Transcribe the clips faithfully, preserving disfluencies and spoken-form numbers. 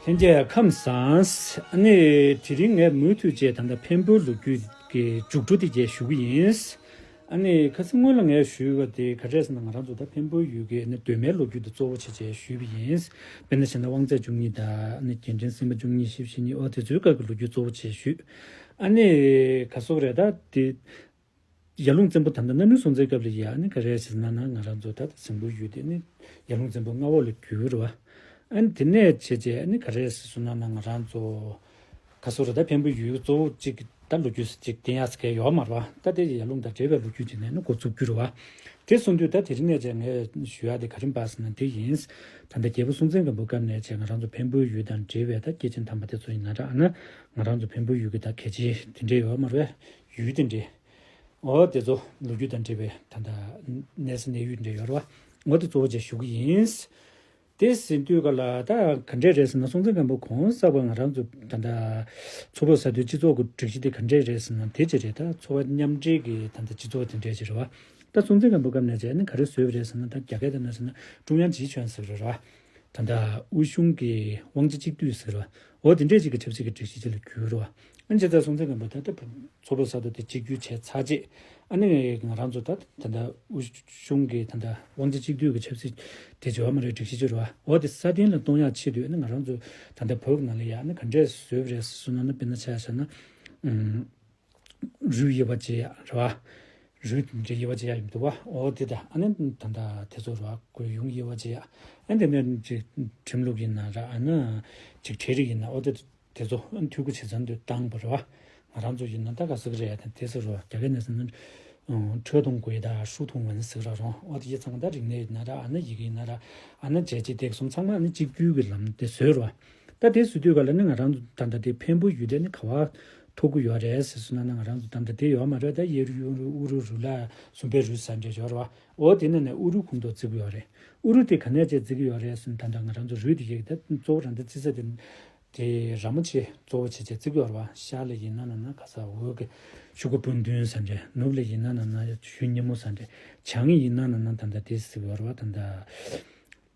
ལྷན་རྒྱས་ཁམས་བཟང་། ཨ་ནི་དེ་རིང་ངས་མུ་མཐུད་བྱས་ད་ལྟ་འཕན་པོའི་ལོ་རྒྱུས་ཀྱི་མཇུག་སྒྲོ་དེ་བཅས་ཞུ་གི་ཡིན། ཨ་ནི་ཁ་སང་སྔོན་ལ་ངས་ཞུས་པ་དེ་ག་རེ་རེད་ཟེར་ན། ང་རང་ཚོ་ད་འཕན་པོའི་ཡུལ་གྱི་ཨ་ནི་གདོད་མའི་ལོ་རྒྱུས་དེ་གཙོ་བོ་བྱས་བྱས་ཞུས་པ་ཡིན། དཔེར་ན་བྱས་ན་དབང་རྩ་བཅུ་གཉིས་དང་ཨ་ནི་རྒྱལ་ཕྲན་སྲིད་པ་བཅུ་གཉིས། བཞི་བཅུ་ཞེ་གཉིས། ཨོ་དེ་ཚོའི་སྐབས་ཀྱི་ལོ་རྒྱུས་གཙོ་བོ་བྱས་ཞུས། ཨ་ནི་ག་སོག་རེད་ད་དེ། ཡར་ཀླུང་བཙན་པོ་ད་ལྟ་གནམ་རི་སྲོང་བཙན་སྐབས་ལ་ཡ་ཨ་ནི་ག་རེ་ཟེར་ན་ན། ང་རང་ཚོ་ད་ལྟ་འཛམ་བུའི་ཡུལ་དེ་ནི་ཡར་ཀླུང་བཙན་པོ་མངའ་འོག་ལ་གྱུར་རེད་བ། ཨ་ནི་དེ་ནས་བྱས་རྗེས་ཨ་ནི་ག་རེ་ཟེར་སོང་ན་ན། ང་རང་ཚོ་ག་སོག་རེད་ད། འཕན་པོའི་ཡུལ་གཙོ་བོ་གཅིག་ད་ལོ་རྒྱུས་གཅིག་བསྟན་ཡག་ཟེར་མཁན་ཡོད་མ་རེད་བ། ད་དེ་ཡར་ཀླུང་དང་འབྲེལ་བའི་ལོ་རྒྱུས་ཅིག་ནས་ནི་འགོ་བཙུགས་རྒྱུ་རེད་བ། དེ་སོང་དུས་ད་དེ་རིང་ནས་བྱས་ངས་ཞུ་ཡག་དེ་ག་རེ་ཡིན་པ་ཟེར་ན་དེ་ཡིན། ད་ལྟ་རྒྱལ་པོ་སྲོང་བཙན་སྒམ་པོའི་སྐབས་ནས་བྱས་ང་རང་ཚོ་འཕན་པོའི་ཡུལ་དང་འབྲེལ་བའི་ད་སྐྱེས་ཆེན་དམ་པ་དེ་ཚོ་ཡིན་ན་འདྲ། ཨ་ན་ང་རང་ཚོ་འཕན་པོའི་ཡུལ་གྱི་ད་གལ་ཆེ་དེ་འདྲས་ཡོད་མ་རེད་བས། ཡུལ་དེ་འདྲས། འོ་དེ་ཚོ་ལོ་རྒྱུས་དང་འབྲེལ་བའི་ད་ལྟ་གནས་ས་གནས་ཡུལ་འདྲ་ཡོད་རེད་བ། འོ་དེ་གཙོ་བོ་བྱས་ཞུ་གི་ཡིན། དེ་ཟིན་དུས་ག་ལ་ད་ག་འདྲས་རེད་ཟེར་ན། སྲོང་བཙན་སྒམ་པོ་གོང་ས་པ་ང་རང་ཚོ་ད་ལྟ་མཚོ་བོད་ས་མཐོའི་སྤྱི་ཚོགས་ཀྱི་སྒྲིག་གཞི་དེ་ག་འདྲས་རེད་ཟེར་ན་དེ་ཅི་རེད། ད་ཚོ་བ་མཉམ་འབྲེལ་གྱི་ད་ལྟ་སྤྱི་ཚོགས་དེ་འདྲས་ཅིག་རེད་བ། ད་སྲོང་བཙན་སྒམ་པོ་སྐབས་ནས་བྱས་ནས་ག་རེ་བཟོས་པ་རེད་ཟེར་ན། ད་རྒྱ་སྐད་དེ་ནས་ཟེར་ན་ཀྲུང་དབྱང་集权ཟེར་རེད་བ། ད་ལྟ་དབུས་གཞུང་གི་དབང་ཆ་གཅིག་སྡུད་ཟེར་བ། འོ་དེ་འདྲས་ཅིག་གི་ཆབ་སྲིད་ཀྱི་སྒྲིག་གཞི་ཅིག་ལ་གྱུར་བ། ཨ་ནི་བྱས་ཙང་སྲོང་བཙན་སྒམ་པོ་ད་ལྟ་མཚོ་བོད་ས་མཐོ་དེ་གཅིག་གྱུར་བྱས་ཚར་རྗེས། ཨ་ནི་ང་རང་ཚོ་ད་ད་ལྟ་དབུས་གཞུང་གི་ད་ལྟ་དབང་ཆ་གཅིག་སྡུད་ཀྱི་ཆབ་སྲིད་དེ་བྱེད་བ་མ་རེད། སྒྲིག་གཞི་ཅིག་རེད་བ། འོ་དེ་སྲ་བརྟན་ལ་གཏོང་ཡག་ཆེད་དུ་ཨ་ནི་ང་རང་ཚོ་ད་ལྟ་བོད་ནང་ལ་ཡ་ཨ་ནི་ག་འདྲས་བཟོས་པ་རེད་ཟེར་སོང་ན། ཨ་ནི་དཔེར་ན་ཆ་བཞག་ན། ཨུམ། རུས་དབྱེ་བ་འབྱེད་ཡག་རེད་བ། རུས་དེ་འདྲའི་དབྱེ་བ་འབྱེད་ཡག་ཡིན་འདུག་བ། འོ་དེ་དང་ཨ་ནི་ད་ལྟ་དེ་ཚོ་རེད་བ། རྒོལ་ཡུང་དབྱེ་བ་འབྱེད་ཡག་ཨ་ནི་དེ་ནས་ཅིག་ཁྲིམས་ལུགས་ཡིན་ན་ར། ཨ་ནི་ཅིག་ཁྲལ་རིགས་ཡིན་ན། འོ་དེ་དེ་ཚོ་འཐུས་སྒོ་ཇེ་ཚང་དུ་བཏང་བ་རེད་བ། ང་རང་ཚོ་ཡིན་ན་ད་ག་ཟེར་གི་རེད་ཡ། དེ་དེ་ཚོ་རེད་བ། རྒྱ་སྐད་ནས་ཟེར་ན་ཁྲོ་ཐུང་གོ་ཡི་ད་ཧྲུའུ་ཐུང་ཝན་ཟེར་ར་རུང་། འོ་དེ་ཚང་མ་ད་རིག་གནས་ཡིན་ན་ར། ཨ་ནི་ཡི་གེ་ཡིན་ན་ར། ཨ་ནི་འཇལ་བྱེད་དེ་གསུམ་ཚང་མ་ཨ་ནི་གཅིག་གྱུར་གྱི་ལམ་དེ་བཟོས་རེད་བ། ད་དེ་བཟོ་དུས་ག་ལ་ནི་ང་རང་ཚོ་ད་ལྟ་དེ་འཕན་པོ་ཡུལ་དེ་ནི་ག་བ་ཐུག་གི་ཡོད་རེད་ཟེར་སོང་ན། ང་རང་ཚོ་ད་ལྟ་དེ་ཡོད་མ་རེད། ད་གཡས་རུ་གཡོན་རུ་དབུ་རུ་རུ་ལ་སུམ་པའི་རུས་ཟེར་འདྲ་ཡོད་རེད་བ། འོ་དེ་ནས་ནས་དབུ་རུ་ཁོངས་གཏོགས་བརྩི་གི་ཡོད་རེད། དབུ་རུ་དེ་ག་ནས་བྱས་བརྩི་གི་ཡོད་རེད་ཟེར་ན། ད་ལྟ་ང་རང་ཚོ་རུས་དེ་གཡས་ཀྱི་ད་གཙོ་བོ་རང་ད་བརྩི་ས་དེ་དེ་ར་མོ་ཆེ་གཙོ་བོ་བྱས་བྱས་བརྩི་གི་ཡོད་རེད་བ། ཤར་ལ་ཡིན་ན་ན་ན་ག་ས་འོག་གི་ཤུ་གུ་སྤུན་བདུན་ཟེར་འདྲ། ནུབ་ལ་ཡིན་ན་ན་ན་ཤུ་སྙེ་མོ་ཟེར་འདྲ། བྱང་ཡིན་ན་ན་ན་ད་ལྟ་དེ་བརྩི་གི་ཡོད་རེད་བ། ད་ལྟ།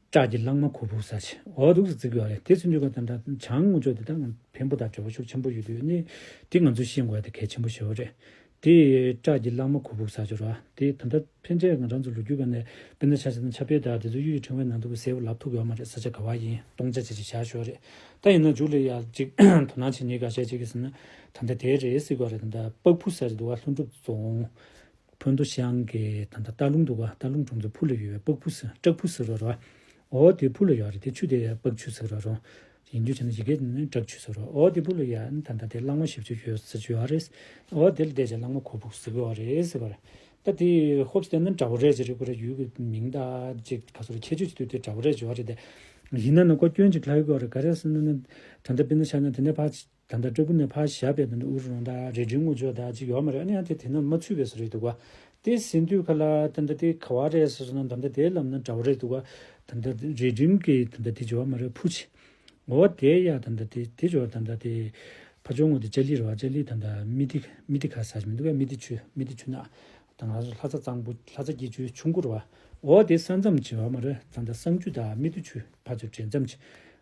བྲག་གི་གླང་མ་གོ་ཕུག་ས་ཆེ། འོ་འདུག་སེ་བརྩི་གི་ཡོད་རེད། དེ་ཚོ་འདུག་ག་ད་ལྟ་བྱང་ངོས་ཕྱོགས་དེ་ད་འཕན་པོ་དང་འབྲེལ་བ་ཤུགས་ཆེན་པོ་ཡོད་དུས་ནི། དེ་ང་ཚོས་ཤེས་དགོས་ཡ་དེ་གལ་ཆེན་པོ་ཞེ་པོ་རེད། དེ་བྲག་གི་གླང་མ་གོ་ཕུག་ས་ཆེ་རེད་བ། དེ་ད་ལྟ་ཕན་ཆད་ང་རང་ཚོ་ལོ་རྒྱུས་སྒང་ནས་དཔེར་ན་ཆ་བཞག་ན་ཆབ་དཔལ་དང་དེ་ཚོ་གཡུ་ཡི་ཕྲེང་བའི་ནང་དུ་གསལ་པོ་ལབ་ཐུབ་ཡོད་མ་རེད། ས་ཆ་ག་བ་ཡིན་སྟོང་ཆ་ཅིག་ཅིག་བཞག་ཞོར་རེད། ད་ཡིན་ན་མཇུག་ལ་ཡ་ཅིག་དོ་སྣང་བྱེད་མཁན་ག་ཤས་ཅིག་གིས་ཟེར་ན། ད་ལྟ་དེ་རེད་ཟེར་གི་ཡོད་རེད། ད་ལྟ་སྤག་ཕུ་ས་ཆེ་འདུག་བ། ལྷུན་གྲུབ་རྫོང་། ཕུན་ཐོ་ཤང་གི་ད་ལྟ་སྟག་ལུང་འདུག་ག་སྟག་ལུང་གྲོང་ཚོ་ཕུ་ལ་ཡོད་པའི་སྤག་ཕུ་ཟེར། སྤྲག་ཕུ་ཟེར་བ་རེད་བ། འོ་དེ་ཕུ་ལ་ཡོད་རེད། དེ་ཆུ་དེ་སྤག་ཆུ་ཟེར་བ་རེད། ཡིན་རྒྱུ་བྱས་ན་ཡི་གེ་ནི་སྤྲག་ཆུ་ཟེར་བ། འོ་དེ་ཕུ་ལ་ཡ་ད་ལྟ་དེ་གླང་མ་ཞབས་ཆུ་ཡོད་ཟེར་གྱི་ཡོད་རེད། འོ་དེ་ལ་བལྟས་ཙང་གླང་མ་གོ་ཕུག་ཟེར་གྱི་ཡོད་རེད་ཟེར་བ་རེད། ད་དེ་ཧོབ་སྟེ་ན་འདྲ་བོ་རེད་ཅེས་རེད། ཁོ་ར་ཡུལ་གྱི་མིང་དང་ཅིག་ག་ཚོད་ཁྱད་ཆོས་ཅིག་འདུག་དེ་འདྲ་བོ་རེད་ཅེས་ཡོད་རེད་དེ། ཡིན་ན་ན་ཁོ་སྐྱོན་ཅིག་ལྷག་གི་ཡོད་རེད། ག་རེ་ཟེར་ན་ན། ད་ལྟ་དཔེར་ན་ཆ་ན་དེ་ནས་ཕར། ད་ལྟ་སྤྲ་བོ་ནས་ཕར་བཞག་པའི་ད་ལྟ་དབུ་རུ་རོང་དང་རི་ཀྲིན་ངོས་ཕྱོགས་དང་ཅིག་ཡོད་མ་རེད། ཨ་ནི་ཡང་དེ་དེ་ན་མ་ཚུད་པའི་བཟོ་རེད་འདུག་ག་དེ་ཟིན་དུས་ག་ལ་ད་ལྟ་དེ་ག་བ་རེད་ཟེར་སོང་ན། ད་ལྟ་དེ་ལབ་ན་འདྲ་བོ་རེད་འདུག་ག་ད་ལྟ་རི་ཀྲིན་གྱི་ད་ལྟ་དེ་ཡོད་མ་རེད། ཕུ་ཆེ། འོ་དེ་ཡ་ད་ལྟ་དེ་དེ་ཡོད། ད་ལྟ་དེ་ཕ་ཇོ་ངོས་དེ་ཅ་ལི་རེད་བ། ཅ་ལི་ད་ལྟ་སྨི་ཏི་སྨི་ཏི་ཁ་ས་ཞིག་མི་འདུག་ག་སྨི་ཏི་ཆུ། སྨི་ཏི་ཆུ་ན། ད་ང་ཚོ་ལྷ་ས་གཙང་པོ་ལྷ་ས་སྐྱིད་ཆུའི་ཆུ་མགོ་རེད་བ། འོ་དེ་ས་མཚམས་ཅིག་ཡོད་མ་རེད། ད་ལྟ་བསང་ཆུ་དང་སྨི་ཏི་ཆུ་ཕར་ཚུར་འདྲེས་མཚམས་ཅིག་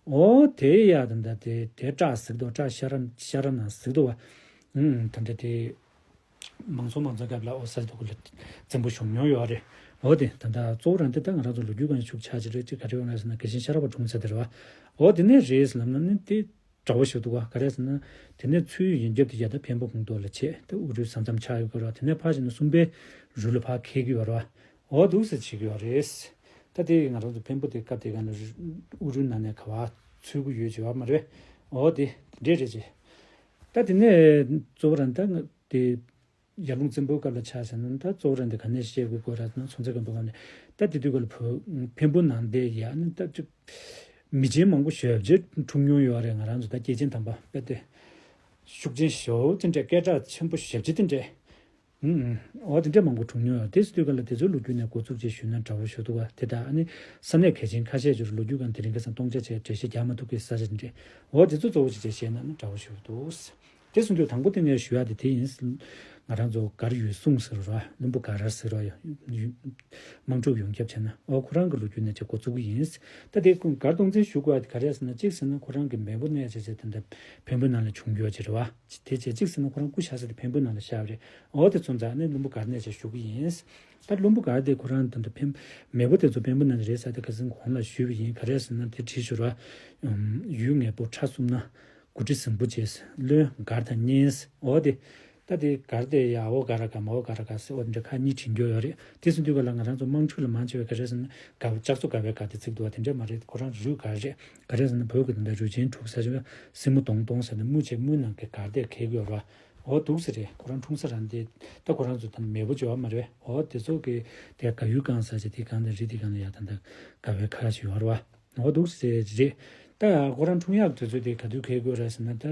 འོ་དེ་ཡ་ད་ལྟ་དེ་དེ་བྲག་ཟེར་གི་འདུག་བྲག་ཤ་ར་ཤ་ར་ན་ཟེར་གི་འདུག་བ། ཨུམ། ད་ལྟ་དེ་མང་ཚོགས་མང་ཚོགས་སྐབས་ལ་འོ་ས་ཆ་དེ་གུ་ལ་བཙན་པོ་བཞུགས་མྱོང་ཡོད་རེད། འོ་དེ་ད་ལྟ་གཙོ་བོ་རང་དེ་ད་ང་རང་ཚོ་ལོ་རྒྱུས་སྒང་ནས་ཤུགས་ཆག་ཅིག་རེད། ཅིག་ག་རེ་ཡོད་ན་ཟེར་ན། དགེ་བཤེས་ཤ་ར་བ་གྲོང་ཚོ་དེ་རེད་བ། འོ་དེ་ནས་རེད་ལབ་ན་ནི་དེ། འདྲ་བོ་ཞིག་འདུག་ག་ག་རེ་ཟེར་ན། དེ་ནས་མཚོའི་ཡོན་རྒྱབ་དེ་ཡ་ད་འཕན་པོ་ཁོངས་གཏོགས་ལ་བྱས། ད་དབུ་རུའི་ས་མཚམས་ཆགས་ཡོད་ཀྱི་རེད་བ། དེ་ནས་ཕར་ཕྱིན་ན་སུམ་པའི་རུ་ལ་ཕར་འཁེལ་གྱི་ཡོད་རེད་བ། འོ་འདུག་སེ་བྱེད་ཀྱི་ཡོད་རེད། ད་དེ་ང་རང་ཚོ་འཕན་པོ་དེ་སྐབས་དེ་ག་ན་དབུ་རུའི་ནང་ནས་ག་བ་ཚུད་ཀྱི་ཡོད་ཅེས་པ་མ་རེད། འོ་དེ་དེ་འདྲས་རེད་ཅེས། ད་དེ་ནས་གཙོ་བོ་རང་ད་དེ། ཡར་ཀླུང་བཙན་པོའི་སྐབས་ལ་ཆ་བཞག་ན་ད་གཙོ་བོ་རང་དེ་ག་ནས་བཤད་དགོས་ཀྱི་རེད་ཟེར་ན། སྲོང་བཙན་སྒམ་པོའི་སྐབས་ནས་ད་དེ་དུས་སྐབས་ལ་བོད་འཕན་པོ་ནང་བསྡད་ཡ་ནི་ད་ཅིག་མི་ཆེན་མང་པོ་ཞེ་པོ་ཅིག་འཁྲུངས་མྱོང་ཡོད་རེད། ང་རང་ཚོ་ད་སྐྱེས་ཆེན་དམ་པ་དཔེ་དེ་ཤུགས་ཆེན་ཞེ་པོ་དེ་འདྲས་སྐད་གྲགས་ཆེན་པོ་ཞེ་པོ་ཅིག་དེ་འདྲས། ཨུམ་ཨུམ། འོ་དེ་འདྲས་མང་པོ་འཁྲུངས་མྱོང་ཡོད། དེ་སྲིད་དུས་སྐབས་ལ་དེ་ཚོའི་ལོ་རྒྱུས་ནས་འགོ་བཙུགས་བྱས་ཞུས་ན་འདྲ་བོ་ཞིག་འདུག་ག་དེ་དག་ཨ་ནི་ས་གནས་གལ་ཆེན་ཁ་ཤས་ཅིག་ལོ་རྒྱུས་སྒང་དེ་རིང་ཁ་སང་སྟོང་ཆ་བྱས་འགྲེལ་བཤད་རྒྱག་མ་ཐུབ་ཀྱི་ས་ཆ་དེ་འདྲས། འོ་དེ་ཚོ་གཙོ་བོ་ཞིག་བྱས་བཤད་ན་ནི་འདྲ་བོ་ཞིག་འདུག་དེ་གསུང་དུས་དང་པོ་དེ་ངས་ཞུ་ཡ་དེ་དེ་ཡིན། ང་རང་ཚོ་མགར་ཡུལ་སྲུང་ཟེར་བ་ར། བློན་པོ་མགར་ཟེར་བ་ཡ། དམངས་ཁྲོད་ཡོངས་ཁྱབ་བྱས་ན། ཨོ་ཁོ་རང་གི་ལོ་རྒྱུས་ནས་ཅིག་འགོ་བཙུགས་ཀྱི་ཡིན། ད་དེ་མགར་སྟོང་བཙན་ཞུ་དགོས་ཡ་དེ་ག་རེ་ཟེར་ན། གཅིག་ཟེར་ན་ཁོ་རང་གི་མེས་པོ་གནས་བྱས་བྱས་དེ་འདྲ་བོན་པོའི་ནང་ལ་བྱུང་ཡོད་ཅེས་རེད་བ། དེ་བྱས་གཅིག་ཟེར་ན་ཁོ་རང་སྐུ་གཤེགས་ས་དེ་བོན་པོའི་ནང་ལ་གཤེགས་པ་རེད། ཨོ་དེ་ཚོ་ཚང་ནས་བློན་པོ་མགར་གནས་བྱས་ཞུ་གི་ཡིན། ད་བློན་པོ་མགར་དེ་ཁོ་རང་དེ་འདྲ་བོན། མེས་པོ་དེ་ཚོ་བོན་པོའི་ནང་ལ་རེད་ཟེར་དེ་ཁ་སང་གོང་ལ་ཞུས་པ་ཡིན། ག་རེ་ཟེར་ན་དེ་བྲིས་ཞུ་ར། ཡུལ་ངེས་པོ་ཁྲ་གསུམ་ན། དགུ་ཁྲི་ཟིང་པོ་རྗེ། བློན་མགར་དང་གཉེན། འོ་དེ། ད་དེ་མགར་དེ་ཡ་འོ་ག་ར་ག་མ་འོ་ག་ར་ག་ཟེར་འོ་དེ་འདྲ་ཁག་གཉིས་བྲིས་འགྱོ་ཡོད་རེད། དེ་ཚོ་འདུས་ག་ལ་ང་རང་ཚོ་དམངས་ཁྲོད་ལ་མང་ཆེ་བས་ག་རེ་ཟེར་ན་དགའ་བོ་ལྕགས་བཟོ་དགའ་བའི་དགའ་དེ་ཚིག་འདུག་བ། དེ་འདྲ་མ་རེད། ཁོ་རང་རུས་མགར་རེད། ག་རེ་ཟེར་ན་བོད་ཀྱི་དེ་འདྲ་རུས་ཆེན་དྲུག་ས་ཆ་སྲིན་མོ་དོང་སྟོང་ཟེར་ནས་དམུ་ཆེ་དམུ་ནང་གི་མགར་དེ་ཁེག་ཡོད་རེད་བ། འོ་འདུག་ཟེར་རེད། ཁོ་རང་འཁྲུངས་ས་རང་དེ། ད་ཁོ་རང་ཚོ་ད་མེས་པོ་བྱེད་བ་མ་རེད་བ། འོ་དེ་ཚོ་གི་དེ་དགའ་ཡུལ་གང་ས་ཆ་དེ་གང་དེ་རི་དེ་གང་ལ་ཡ་ད་ད་དགའ་བའི་ཁ་ཞིག་ཡོད་རེད་བ། འོ་འདུག་ཟེར་རེད། ད་ཁོ་རང་འཁྲུངས་ཡག་དུས་ཚོད་དེ་ག་དུས་འཁེལ་དགོས་རེད་ཟེར་ན། ད་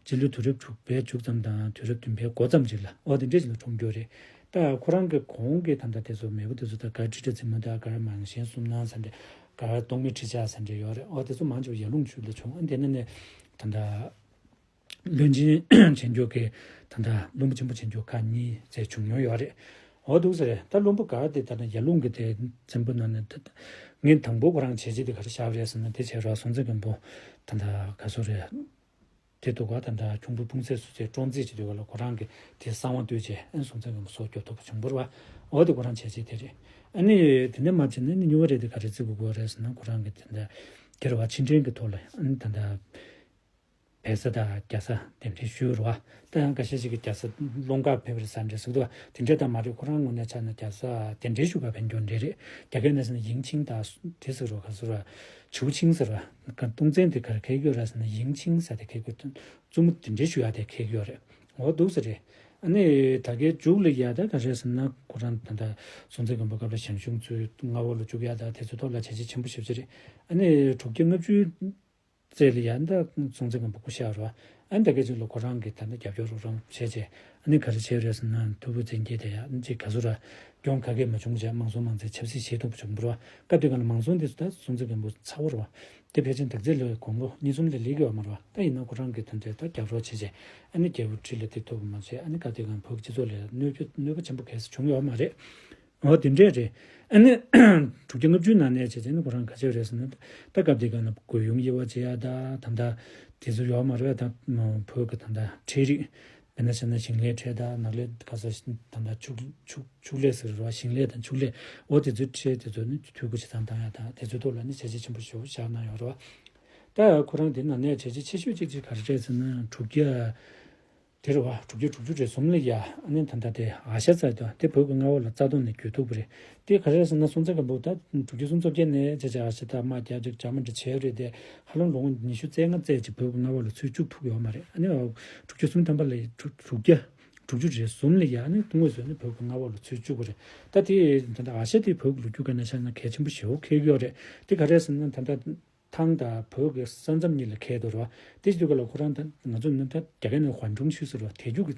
སྤྱི་ལོའི་དུས་རབས་དྲུག་པའི་མཇུག་ཙམ་དང་དུས་རབས་བདུན་པའི་འགོ་ཙམ་ཅིག་ལ། འོ་དེ་འདྲས་ཅིག་ལ་འཁྲུངས་རྒྱུ་རེད། ད་ཁོ་རང་གི་གོང་གི་ད་ལྟ་དེ་ཚོ་མེས་པོ་དེ་ཚོ་ད་མགར་ཁྲི་ཁྲི་རྫི་མ་དང་མགར་མང་ཞེན་གསུམ་སྣང་ཟེར་འདྲ། མགར་སྟོང་མི་ཁྲི་ཆགས་ཟེར་འདྲ་ཡོད་རེད། འོ་དེ་ཚོ་མང་ཆེ་བ་ཡར་ཀླུང་ཆུ་ལ་བྱུང་། འོ་དེ་ནས་ནས་ད་ལྟ། བློན་ཆེན་ཆེན་སྐྱོགས་ཀྱི་ད་ལྟ་བློན་པོ་ཆེན་པོ་ཆེན་སྐྱོགས་ཁག་གཉིས་ཙམ་བྱུང་མྱོང་ཡོད་རེད། འོ་འདུག་ཟེར་རེད། ད་བློན་པོ་མགར་དེ་ད་ལྟ་ཡར་ཀླུང་གི་དེ་བཙན་པོ་ནང་ནས་ད་ངས་དང་པོ་ཁོ་རང་བྱས་རྗེས་དེ་ག་རེ་བཞག་པ་རེད་ཟེར་ན། དེ་བྱས་རོགས་སྲོང་བཙན་སྒམ་པོ་ད་ལྟ་ག་ཚོད་རེད། དེ་འདུག་ག་ད་ལྟ་ཁྱུང་པོའི་སྤུངས་ཚད་སུ་ཚད་བཀྲོངས་རྩིས་བྱེད་དུས་ག་ལ་ཁོ་རང་གི་དེ་གསང་བ་བཏོད་བྱས་ཨ་ནི་སྲོང་བཙན་སྒམ་པོ་སྲོག་སྐྱོབ་ཐུབ་པ་བྱུང་བ་རེད་བ། འོ་དེ་ཁོ་རང་བྱས་རྗེས་དེ་རེད། ཨ་ནི་དེ་འདྲ་མ་བྱས་ན་ནི་མྱུར་བ་རེད། དེ་ག་རེ་བརྩི་དགོས་དགོས་རེད་ཟེར་ན། ཁོ་རང་གི་དེ་འདྲ་དེ་རེད་བ། ཕྱི་འབྲེལ་གྱི་ཐོག་ལ་ཨ་ནི་ད་ལྟ། བལ་བཟའ་དང་རྒྱ་བཟའ་གདན་འདྲེན་ཞུས་རེད་བ། ད་ཡང་འགའ་ཤས་ཤིག་གིས་རྒྱ་བཟའ་སློང་གར་ཕེབས་རེད་ཟེར་འདྲ་ཟེར་གི་འདུག་བ། དེ་འདྲ་ད་མ་རེད། ཁོ་རང་ངོས་ནས་ཆ་ན་རྒྱ་བཟའ་གདན་འདྲེན་ཞུ་གར་ཕེབས་རྒྱུ་འདྲ་རེད། རྒྱ་སྐད་ནས་ཟེར་ན་ཡིང་ཆིང་དང་དེ་ཟེར་རོ། ག་ཟེར་ར། ཇིའུ་ཆིང་ཟེར་བ། ག་སྟོང་བཙན་དེ་གར་ཁེལ་གྱི་ཡོད་ར་ཟེར་ན་ཡིང་ཆིང་ཟེར་དེ་ཁེལ་གྱི་འདུག། བཙུན་མོ་གདན་འདྲེན་ཞུ་ཡག་དེ་ཁེལ་གྱི་ཡོད་རེད། འོ་འདུག་ཟེར་རེད། ཨ་ནི་ད་གའི་མཇུག་ལ་ཡ་ད་ག་རེ་ཟེར་ན། ཁོ་རང་ད་ད་སྲོང་བཙན་སྒམ་པོ་སྐབས་ལ་ཞང་ཞུང་ཚོའི་མངའ་འོག་ལ་བཅུག་ཡ་ད་དེ་ཚོའི་ཐོག་ལ་བྱས་རྗེས་ཆེན་པོ་ཞེ་པོ་ཅིག་རེད། ཨ་ནི་དྲུག་བརྒྱ་ལྔ་བཅུ། རྩེ་ལ་ཡ་ད་སྲོང་བཙན་སྒམ་པོ་སྐུ་གཤེགས་རོ། ཨ་ནི་ད་གའི་ཅིག་ལ་ཁོ་རང་གིས་ད་ནི་རྒྱབ་སྐྱོར་རོགས་རམ་བྱས་རྗེས་ཨ་ནི་ག་རེ་བྱས་རེད་ཟེར་ན། ཐུ་བྷོད་བཙན་རྒྱལ་དེ་ཡ་ཨ་ནི་ཅིག་ག་ཟེར་ར། གྱོང་ག་གེ་མ་བྱུང་བྱས་དམངས་སྲུང་དམངས་གཙོའི་ཆབ་སྲིད་བྱེད་ཐུབ་པ་བྱུང་བ་རེད་བ། སྐབས་དེ་ག་ལ་དམངས་སྲུང་དེ་ཚོ་ད་སྲོང་བཙན་སྒམ་པོ་ཚ་བོ་རེད་བ། དེ་ཕལ་ཆེར་དག་ཚིག་ལོའི་དགུང་ལོ་གཉིས་གསུམ་ལས་སླེབས་ཀྱི་ཡོད་མ་རེད་བ། ད་ཡིན་ན་ཁོ་རང་གིས་ད་འདྲའི་ད་རྒྱབ་རོགས་བྱས་རྗེས་ཨ་ནི་རྒྱལ་པོ་ཁྲི་ལ་བསྡད་ཐུབ་པ་མ་ཟད། ཨ་ནི་སྐབས་དེ་ག་བོད་སྤྱི་ཚོགས་ལ་གནོད་སྐྱོན་གནོད་པ་ཆེན་པོ་གལ་སྲིད་བྱུང་ཡོད་མ་རེད། འོ་དེ་འདྲས་རེད། ཨ་ནི་དྲུག་བརྒྱ་ལྔ་བཅུའི་ནང་ནས་བྱས་བྱས་ནས་ཁོ་རང་ག་བྱས་རེད་ཟེར་ན། ད་སྐབས་དེ་ག་ན་རྒོལ་ཡུམ་དབྱེ་བ་འབྱེད་ཡ་ད་ད་ལྟ་དེ་ཚོ་ཡོད་མ་རེད། ད་བོད་ཀྱི་ད་ལྟ་ཁྲལ་རིགས་དཔེར་ན་བྱས་ན་ཞིང་ལས་ཁྲལ་དང་ནགས་ལས་ག་ས་ད་ལྟ་ཕྱུགས་ཕྱུགས་ཕྱུགས་ལས་ཟེར་བ། ཞིང་ལས་དང་ཕྱུགས་ལས། འོ་དེ་ཚོའི་ཁྲལ་དེ་ཚོ་ནི་འཐུས་སྒོ་ཇེ་ཚང་བཏང་ཡ་དང་དེ་ཚོའི་ཐོག་ལ་ནི་བྱས་རྗེས་ཆེན་པོ་ཞེ་པོ་བཞག་གནང་ཡོད་རེད་བ། ད་ཁོ་རང་དེ་ནང་ནས་བྱས་རྗེས་ཆེ་ཤོས་གཅིག་ཅིག་ག་རེ་རེད་ཟེར་ན། དྲུག་བརྒྱ། དེ་རེད་བ། དྲུག་བརྒྱ་དྲུག་ཅུ་རེ་གསུམ་ལ་ཡ་ཨ་ནི་ད་ལྟ་དེ་ཨ་ཤ་རྩ་དང་དེ་བོད་ཀྱི་མངའ་འོག་ལ་རྩ་དོན་ནས་བསྐྱོད་ཐུབ་པ་རེད། དེ་ག་རེ་རེད་ཟེར་ན། སྲོང་བཙན་སྒམ་པོ་ད་དྲུག་བརྒྱ་སུམ་ཅུ་སོ་བརྒྱད་ནས་བྱས་བྱས་ཨ་ཤ་དང་དམག་རྒྱག་རྒྱག་རྒྱ་མི་འདྲ་བྱས་རེད་དེ། ཧ་ལམ་ལོ་ངོ་ཉི་ཤུ་རྩ་ལྔ་ཙམ་ཅིག་བོད་ཀྱི་མངའ་འོག་ལ་ཚུར་བཅུག་ཐུབ་ཡོད་མ་རེད། ཨ་ནི་དྲུག་བརྒྱ་སུམ་ཐམ་པ་ལ་དྲུག་དྲུག་བརྒྱ་དྲུག་ཅུ་རེ་གསུམ་ལ་ཡ་ཨ་ནི་དངོས་སུ་ཨ་ནི་བོད་ཀྱི་མངའ་འོག་ལ་ཚུར་བཅུག་པ་རེད། ད་དེ་ད་ལྟ་ཨ་ཤ་དེ་བོད་ཀྱི་ལོ་རྒྱུས་སྒང་ནས་ཆ་ན་གལ་ཆེན་པོ་ཞེ་པོ་འཁེལ་གྱི་ཡོད་རེད། དེ་ག་རེ་རེད་ཟེར་ན། ད་ལྟ། ཐང་དང་བོད་ཀྱི་ས་མཚམས་གཉིས་ལ་འཁེལ་འདུག་ར། དེ་བྱེད་དུས་ག་ལ་ཁོ་རང་ད་ང་ཚོ་ནི་ད་རྒྱ་སྐད་ནས་ཧོན་ཀྲུང་ཆུས་ཟེར་བ། དེ་རྒྱུད་ཀྱི་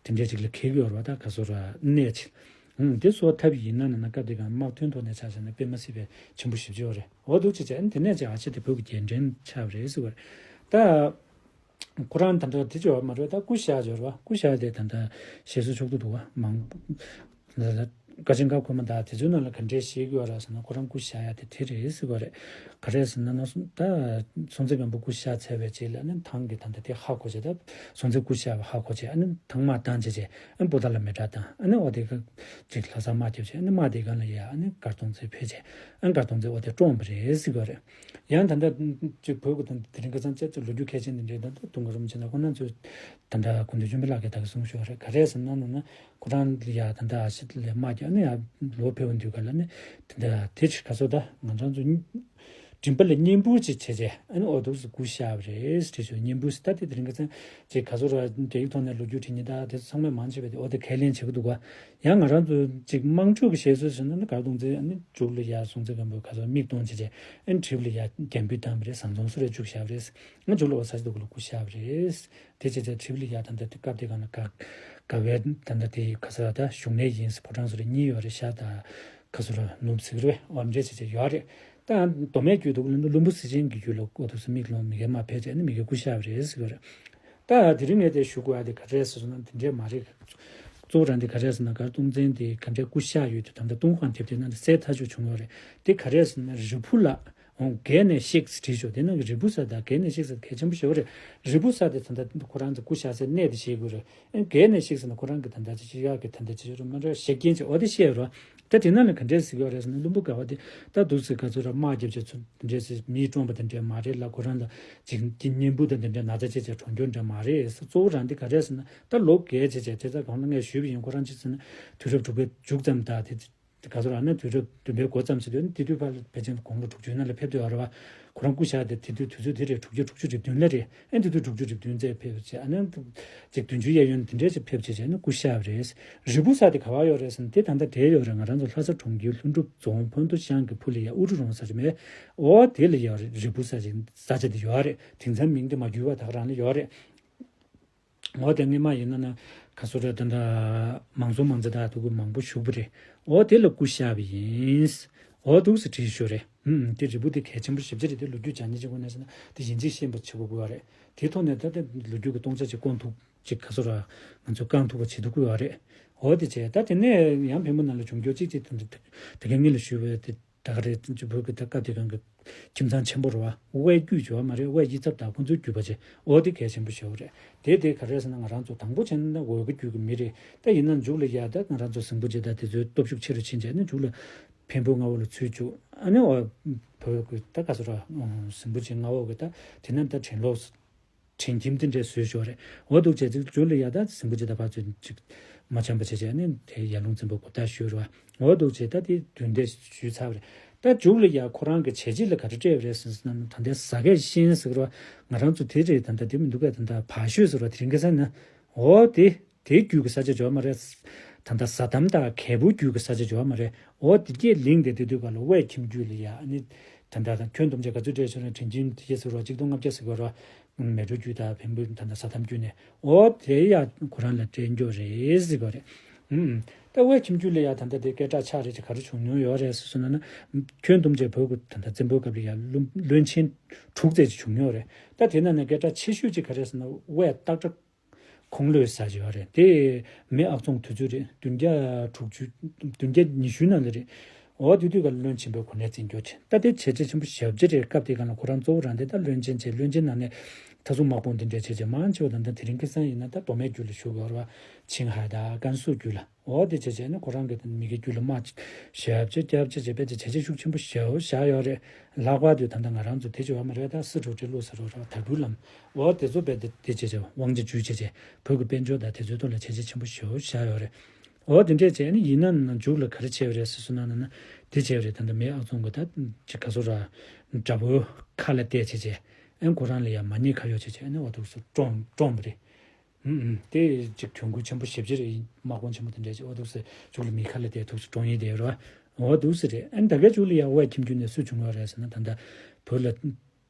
དེ་འདྲས་ཅིག་ལ་འཁེལ་གྱི་ཡོད་རེད་བ། ད་ག་ཟེར་ར། གནས་ཅིག་ཨང་། དེ་སོགས་ཐབས་ཡིན་ན་ན་ན་སྐབས་དེ་ག་དམག་དོན་ཐོག་ནས་ཆ་བཞག་ན་དཔེ་མ་སྲིད་པའི་ཆེན་པོ་ཞེ་པོ་ཅིག་ཡོད་རེད། འོ་འདུག་བྱས་བྱས་ཨ་ནི་དེ་ནས་ཅིག་ཨ་ཤ་དེ་བོད་ཀྱི་རྒྱལ་ཕྲན་ཆགས་པ་རེད་ཟེར་བ་རེད། ད། ཁོ་རང་ད་ལྟ་དེ་བྱས་པ་མ་རེད། ད་སྐུ་གཤེགས་ཡོད་རེད་བ། སྐུ་གཤེགས་དེ་ད་ལྟ་ཞེ་སུ་ཕྱོགས་བསྡུས་འདུག་བ། མང་བཀའ་ཆེན་ཁག་གོང་མ་དང་དེ་ཚོའི་ནང་ལ་ག་འདྲས་བཤད་ཀྱི་ཡོད་རེད་ཟེར་ན། ཁོ་རང་སྐུ་གཤེགས་ཡ་དེ་དེ་རེད་ཟེར་གྱི་ཡོད་རེད། ག་རེ་ཟེར་ན་ན་སོང་ད་སྲོང་བཙན་སྒམ་པོ་སྐུ་གཤེགས་ཚར་བའི་རྗེས་ལ་ནི་ཐང་གི་ད་ལྟ་དེ་ཧ་གོ་བྱས། ད་སྲོང་བཙན་སྐུ་གཤེགས་པ་ཧ་གོ་བྱས་ཨ་ནི་ཐང་དམག་བཏང་བྱས་བྱས་ཨ་ནི་པོ་ཏཱ་ལ་མེ་སྲེག་བཏང་། ཨ་ནི་འོ་དེ་ག་ཅིག་ལྷ་སར་དམག་རྒྱབ་བྱས་ཨ་ནི་དམག་དེ་སྒང་ལ་ཡ་ཨ་ནི་མགར་སྟོང་བཙན་ཕེབས་བྱས་ཨ་ནི་མགར་སྟོང་བཙན་འོ་དེ་བཀྲོངས་པ་རེད་ཟེར་གྱི་ཡོད་རེད། ཡང་ད་ལྟ་ཅིག་བོད་ཀྱི་ད་དེ་རིང་ཁ་སང་ཅིག་ལོ་རྒྱུས་གལ་ཆེན་དེ་འདྲའི་ད་ལྟ་དུང་དཀར་རིན་པོ་ཆེ་ན་ཁོང་རྣམ་ཚོས་ད་ལྟ་སྐུ་མདུན་ཆོས་འཕེལ་ལགས་ཀྱིས་ད་ག་གསུངས་ཤོག་རེད། ག་རེ་ཟེར་ན་ན་ན་ཁོ་རང་ལ་ཡ་ད་ལྟ་ཨ་ཤ་ལས་དམག་རྒྱབ་ནི་ཡ་ལོག་ཕེབས་འོང་དུས་ག་ལ་ནི་ད་ལྟ་དེ་ཅིག་ག་ཚོད་ད་ང་རང་ཚོ་མགྲིན་པ་ལ་བརྙན་འཕུར་ཅིག་བྱས་རྗེས་ཨ་ནི་འོ་འདུག་སེ་སྐུ་གཤེགས་པ་རེད་ཟེར་ཞུ། བརྙན་འཕུར་ཟེར་ད་དེ་དེ་རིང་ཁ་སང་ཅིག་ག་ཚོད་ར་རྒྱ་ཡིག་ཐོག་ནས་ལོ་རྒྱུས་བྲིས་ནི་ད་དེ་ཚོ་ཚང་མས་མང་ཆེ་བས་དེ་འོ་དེ་ཁས་ལེན་བྱེད་ཀྱི་འདུག་ག་ཡང་ང་རང་ཚོ་ཅིག་དམངས་ཁྲོད་ཀྱི་བཤད་སྲོལ་ཟེར་ན་ནི་མགར་སྟོང་བཙན་ཨ་ནི་མཇུག་ལ་ཡ་སྲོང་བཙན་སྒམ་པོའི་ཁ་སང་མིག་སྟོང་བྱས་རྗེས་ཨ་ནི་གྲིབ་ལ་ཡ་རྒྱ་འབུད་བཏང་བ་རེད། ཟམ་གདོང་སུ་རེད་བཅུག་བཞག་པ་རེད། ཨ་མཇུག་ལ་འོ་ས་ཆ་དེ་ག་ལ་སྐུ་གཤེགས་པ་རེད། དེ་བྱས་རྗེས་གྲིབ་ལ་ཡ་ད་ལྟ་དེ་སྐབས་དེ་ག་ན་དགའ་དགའ་བའི་ད་ལྟ་དེ་ག་ས་ད་བཞུགས་གནས་ཡིན་ཟེར་ཕོ་བྲང་སུ་རེད་གཉིས་ཡོད་རེད། ཤར་དང་ག་ས་ར་ནུབ་ཟེར་གི་རེད། འོ་འདྲས་བྱས་བྱས་ཡོད་རེད། ད་མདོ་སྨད་རྒྱུད་དུ་བློན་པོ་སེ་ཆེན་གྱི་རྒྱུད་ལ་འོ་དུ་སུ་མིག་ལོང་མི་དགེ་མ་ཕེབས་བྱས་ནི་མི་དགེ་སྐུ་གཤེགས་པ་རེད་ཟེར་གི་རེད། ད་དེ་རིང་ངས་དེ་ཞུ་དགོས་ཡ་དེ་ག་རེ་རེད་ཟེར་ན་དེ་འདྲས་མ་རེད། གཙོ་བོ་རང་དེ་ག་རེ་རེད་ཟེར་ན་གར་སྟོང་བཙན་དེ་ག་འདྲས་སྐུ་གཤེགས་ཡོད་དེ་ད་ལྟ་ཏུན་ཧོང་དེབ་དེ་ནང་དུ་གསལ་ཐག་ཆོད་བྱུང་ཡོད་རེད། དེ་ག་རེ་རེད་ཟེར་ན་རི་བོ་ལ་འོང་རྒས་ནས་གཤེགས་ཟེར་བྲིས་ཤོག་དེ་ནང་གི་རི་བོ་ས་དང་རྒས་ནས་གཤེགས་ཟེར་གལ་ཆེན་པོ་ཞེ་པོ་རེད། རི་བོ་ས་དེ་ད་ལྟ་ཁོ་རང་ཚོ་སྐུ་གཤེགས་སའི་གནས་དེ་ཤེས་དགོས་རེད། ཨེ་རྒས་ནས་གཤེགས་ཟེར་ན་ཁོ་རང་གི་ད་ལྟ་ཅི་ཡག་གི་ད་ལྟ་ཅི་རུ་མ་འགྲོ་གཤེགས་རྐྱེན་ཅིག་འོ་དེ་བཤད་རོགས། ད་དེ་ནང་ལ་ག་འདྲས་ཟེར་གྱི་ཡོད་རེད་ཟེར་ན་བླུན་པོ་དགའ་བ་དེ་ད་འདུག་ཟེར་ག་ཚོད་ར་དམག་རྒྱབ་བྱས་ཚུལ་དེ་འདྲས་ཟེར་མིས་བཀྲོངས་པ་དེ་འདྲས་མ་རེད་ལ་ཁོ་རང་ལ་ཅིག་གཉེན་པོ་དང་དེ་འདྲས་ན་ཚ་བྱས་བྱས་གྲོངས་རྒྱུ་འདྲ་མ་རེད་ཟེར། གཙོ་བོ་རང་འདི་ག་རེད་ཟེར་ན་ད་ལོ་རྒས་བྱས་བྱས་དེ་ཚ་གང་ལ་ངས་ཞུས་པ་ཡིན། ཁོ་རང་ཅི་ཟེར་ན་དུས་རབས་དྲུག་པའི་མཇུག་ཙམ་དང་དེ་དེ་ག་ཚོད་ར་ན་དུས་རབས་བདུན་པའི་འགོ་ཙམ་ཟེར་དུས་ནི་དེ་དུས་ཕར་ལ་ཕལ་ཆེར་དགུང་ལོ་དྲུག་ཅུ་ན་ལ་ཕེབས་དུས་ཡོད་རེད་བ། ཁོ་རང་སྐུ་གཤེགས་དེ་དེ་དུས་དུས་ཚོད་དེ་རེད། དྲུག་ཅུ་དྲུག་ཅུ་རེ་བདུན་ལ་རེད། ཨེ་འདི་དུས་དྲུག་ཅུ་རེ་བདུན་ཙམ་ཕེབས་བྱས་ཨ་ནི་ཅིག་བདུན་ཅུ་གཡས་གཡོན་དེ་འདྲས་ཅིག་ཕེབས་བྱས་བྱས་ཨ་ནི་སྐུ་གཤེགས་པ་རེད། རི་བོ་ས་དེ་ག་བ་ཡོད་རེད་ཟེར་ན་དེ་ད་ལྟ་དེ་ཡོད་རེད། ང་རང་ཚོ་ལྷ་ས་གྲོང་ཁྱེར་ལྷུན་གྲུབ་རྫོང་ཕུན་ཐོགས་ཤང་གི་ཕུ་ལ་ཡ་ཨུ་རུ་རོང་ས་ཅིག་མེད། འོ་དེ་ལ་ཡོད་རེད། རི་བོ་ས་ཅིག་ས་ཆ་དེ་ཡོད་རེད། དེང་སང་མིང་དེ་མ་བསྒྱུར་བ་ད་ག་རང་ལ་ཡོད་རེད། འོ་དེ་སྔོན་མ་ཡིན་ན་ན་ག་སོ་ར་ད་ད་མང་ཚོགས་མང་ཚོགས་དག་ཐུག་གི་མང་པོ་བཞུགས་པ་རེད། འོ་དེ་ལ་སྐུ་གཤེགས་པ་ཡིན། འོ་འདུག་སེ་བྲིས་ཤོག་རེད། ཧུམ། དེ་རི་བོ་དེ་གལ་ཆེན་པོ་ཞེ་པོ་ཅིག་རེད། དེ་ལོ་རྒྱུས་སྦྱང་ཉེན་ཅིག་དགོས་ན་ཟེར་ན་དེ་ཡིན་གཅིག་ཤེས་པ་བྱེད་དགོས་ཀྱི་ཡོད་རེད། དེའི་ཐོག་ནས་ད་དེ་ལོ་རྒྱུས་ཀྱི་སྟོང་ཆ་ཅིག་སྐོང་ཐུབ་ཅིག་ག་སོ་ར་ང་ཚོ་བསྐང་ཐུབ་པ་བྱེད་ཐུབ་ཀྱི་ཡོད་རེད། འོ་དེ་བྱས་ད་དེ་ནས་ཡང་བོན་པོ་ནང་ལ་བྱུང་རྒྱུ་གཅིག་ཅིག་དེ་འདྲ་དེ་ག་ངེད་ལ་ཞུས་པའི་དེ། ད་ག་རེད་ཅི་བོད་ཀྱི་ད་སྐབས་དེ་གང་གི་ཁྱིམ་ཚང་ཆེན་པོ་རེད་བ། དབའི་བརྒྱུད་བྱེད་བ་མ་རེད། དབའི་ཡིག་ཚབ་དང་ཁོང་ཚོའི་བརྒྱུད་པ་བྱེད། འོ་དེ་གལ་ཆེན་པོ་ཞེ་པོ་རེད། དེ་དེ་ག་རེད་ཟེར་ན་ང་རང་ཚོ་དང་པོ་བྱས་ན་དབའི་གི་བརྒྱུད་ཀྱི་མི་རེད། ད་ཡིན་ན་མཇུག་ལ་ཡ་ད་ང་རང་ཚོ་ཟིང་པོ་རྗེ་དང་དེ་ཚོའི་སྟོབས་ཤུགས་ཆེ་རུ་ཕྱིན་བྱས་ནས་མཇུག་ལ་བོན་པོའི་མངའ་འོག་ལ་ཚུད་བཅུག་ཨ་ནི་འོ་བོད་ཀྱི་ད་ག་ཚོད་ར་ཟིང་པོ་རྗེ་མངའ་འོག་གི་ད་དེ་ན་ད་དྲན་ལོག་དྲན་ཁྱིམ་དེ་འདྲས་བཟོས་ཤོག་རེད། འོ་འདུག་བྱས་ཚིག་ཇོ་ལི་ཡ་ད་སྲིན་པོ་ཇི་ད་ཕར་ཚུར་ཅིག་མ་འཆམ་པ་བྱས་བྱས་ནས་དེ་ཡར་ཀླུང་བཙན་པོ་གོ་བརྡ་ཞུས་རོ། འོ་འདུག་བྱས་ད་དེ་བདུན་འདྲས་ཞུས་ཚར་བ་རེད། ད་ཇོ་ལི་ཡ་ཁོ་རང་གི་བྱས་རྗེས་ལ་ག་རེ་སྤྲད་པ་རེད་ཟེར་ན་ད་ལྟའི་ཟ་སྐད་ཤེས་ཟེར་རོ། ང་རང་ཚོ་དེ་རེད་ད་ལྟ་དེ་མི་འདུག་གས་ད་ལྟ་བ་ཤོད་ཟེར་རོ། དེ་རིང་ཁ་སང་ན་འོ་དེ་དེའི་རྒྱུད་ཀྱི་ས་ཆ་འབྱོར་མ་རེད། ད་ལྟ་ཟ་དམ་དང་གལ་པོའི་རྒྱུད་ཀྱི་ས་ཆ་འབྱོར་མ་རེད། འོ་དེ་སྐད་ལིང་དེ་དེ་དུས་ག་ལ་དབའི་ཁྱིམ་རྒྱུད་ལ་ཡ་ཨ་ནི་ད་ལྟ་ཁྱོན་བསྡོམས་བྱས་ག་ཚོད་སྤྲད་ཆོག་ན་དྲིན་ཆེན་དེ་ཟེར་རོ་གཅིག་སྟོང་ལྔ་བརྒྱ་ཟེར་གོ་རོ། མལ་གྲོ་རྒྱུད་དང་བོན་པོའི་ད་ལྟ་ཟ་དམ་རྒྱུད་ནས་འོ་དེ་ཡ་ཁོ་རང་ལ་སྤྲད་འགྱོ་རེད་ཟེར་གོ་རེད། ཨུམ། ད་དབའི་ཁྱིམ་རྒྱུད་ལ་ཡ་ད་ལྟ་དེ་སྐད་གྲགས་ཆགས་རེད་ཅེས་ག་རེ་བྱུང་མྱོང་ཡོད་རེད་ཟེར་སོང་ན་ན། ཁྱོན་བསྡོམས་བྱས་བོད་ཀྱི་ད་ལྟ་བཙན་པོའི་སྐབས་ལ་ཡ་བློན་བློན་ཆེན་དྲུག་ཙམ་ཅིག་བྱུང་མྱོང་རེད། ད་དེ་ནང་ནས་སྐད་གྲགས་ཆེ་ཤོས་ཅིག་ག་རེ་ཟེར་ན་དབའི་སྟག་སྒྲ་ཁོང་ལོས་ཟ་བྱས་ཡོད་རེད། དེ་མེས་ཨག་ཚོམས་དུས་ཚོད་རེད། བདུན་བརྒྱ་དྲུག་ཅུ་བདུན་བརྒྱ་ཉི་ཤུའི་ནང་ལ་རེད། འོ་དེ་དུས་ཀ་བློན་ཆེན་པོའི་གོ་གནས་བཙན་སྐྱོང་བྱས། ད་དེ་བྱས་རྗེས་ཆེན་པོ་ཞེ་པོ་ཅིག་རེད། སྐབས་དེ་ག་ལ་ཁོ་རང་གཙོ་བོ་རང་དེ་ད་བློན་ཆེན་བྱས། བློན་ཆེན་ནང་ནས་མཐའ་ཟུར་དམག་དཔུང་དེ་འདྲས་བྱས་རྗེས་མང་ཆེ་བ་ད་ལྟ་དེ་རིང་ཁ་སང་ཡིན་ན་ད་མདོ་སྨད་རྒྱུད་ལ་བཞུགས་ཡོད་རེད་བ། ཆིང་ཧའེ་དང་ཀན་སུའུ་རྒྱུད་ལ། འོ་དེ་བྱས་བྱས་ནས་ཁོ་རང་གི་མི་སྒེར་རྒྱུད་ལ་དམག་ཞབས་ཕྱི་རྒྱབ་ཕྱི་བྱས་པས་དེ་བྱས་རྗེས་ཤུགས་ཆེན་པོ་ཞེ་པོ་བཞག་ཡོད་རེད། ལྷག་པར་དུ་ད་ལྟ་ང་རང་ཚོ་དེ་བྱས་པ་མ་རེད་ད་སི་ཁྲོན་ཀྲི་ལུ་ཟེར་བ་རེད་དྭགས་པོའི་ལམ། འོ་དེ་ཚོ་བས་དེ་དེ་བྱས་བྱས་དབང་ཆ་འཇུས་བྱས་བྱས་བོད་ཀྱི་དཔལ་འབྱོར་དང་དེ་ཚོའི་ཐོག་ལ་བྱས་རྗེས་ཆེན་པོ་ཞེ་པོ་བཞག་ཡོད་རེད། འོ་དེ་འདྲས་བྱས་ནས་ཡིན་ན་ན་མཇུག་ལ་ག་རེ་བྱས་པ་རེད་ཟེར་སོང་ན་ན་ན་དེ་བྱས་པ་རེད། ད་ལྟ་མེས་ཨག་ཚོམས་ཀྱི་ད་ཅི་ག་སོ་ར་དགྲ་བོའི་ཁ་ལ་གཏད་བྱས་བྱས་ཨན་ཁོ་རང་ལ་ཡང་མ་ཉེས་ཁ་གཡོགས་བྱས་བྱས་ཨན་འོ་ཐུག་སུ་བཀྲོངས་བཀྲོངས་པ་རེད། ཨུམ་ཨུམ། དེ་ཅིག་གྱོང་གུད་ཆེན་པོ་ཞེ་པོ་ཅིག་རེད། དམག་དཔུང་ཆེན་པོ་དེ་འདྲས་ཅིག་འོ་ཐུག་སེ་ཅུག་ལ་མི་ཁ་ལ་དེ་ཐུག་སེ་གྲོངས་ཡིན་དེ་རོ། འོ་ཐུག་སེ་རེད། ཨན་ད་གའི་ཅུག་ལ་ཡ་དབའི་ཁྱིམ་རྒྱུད་ནས་སུ་བྱུང་བ་རེད་ཟེར་ན་ད་ལྟ་བོད་ལ་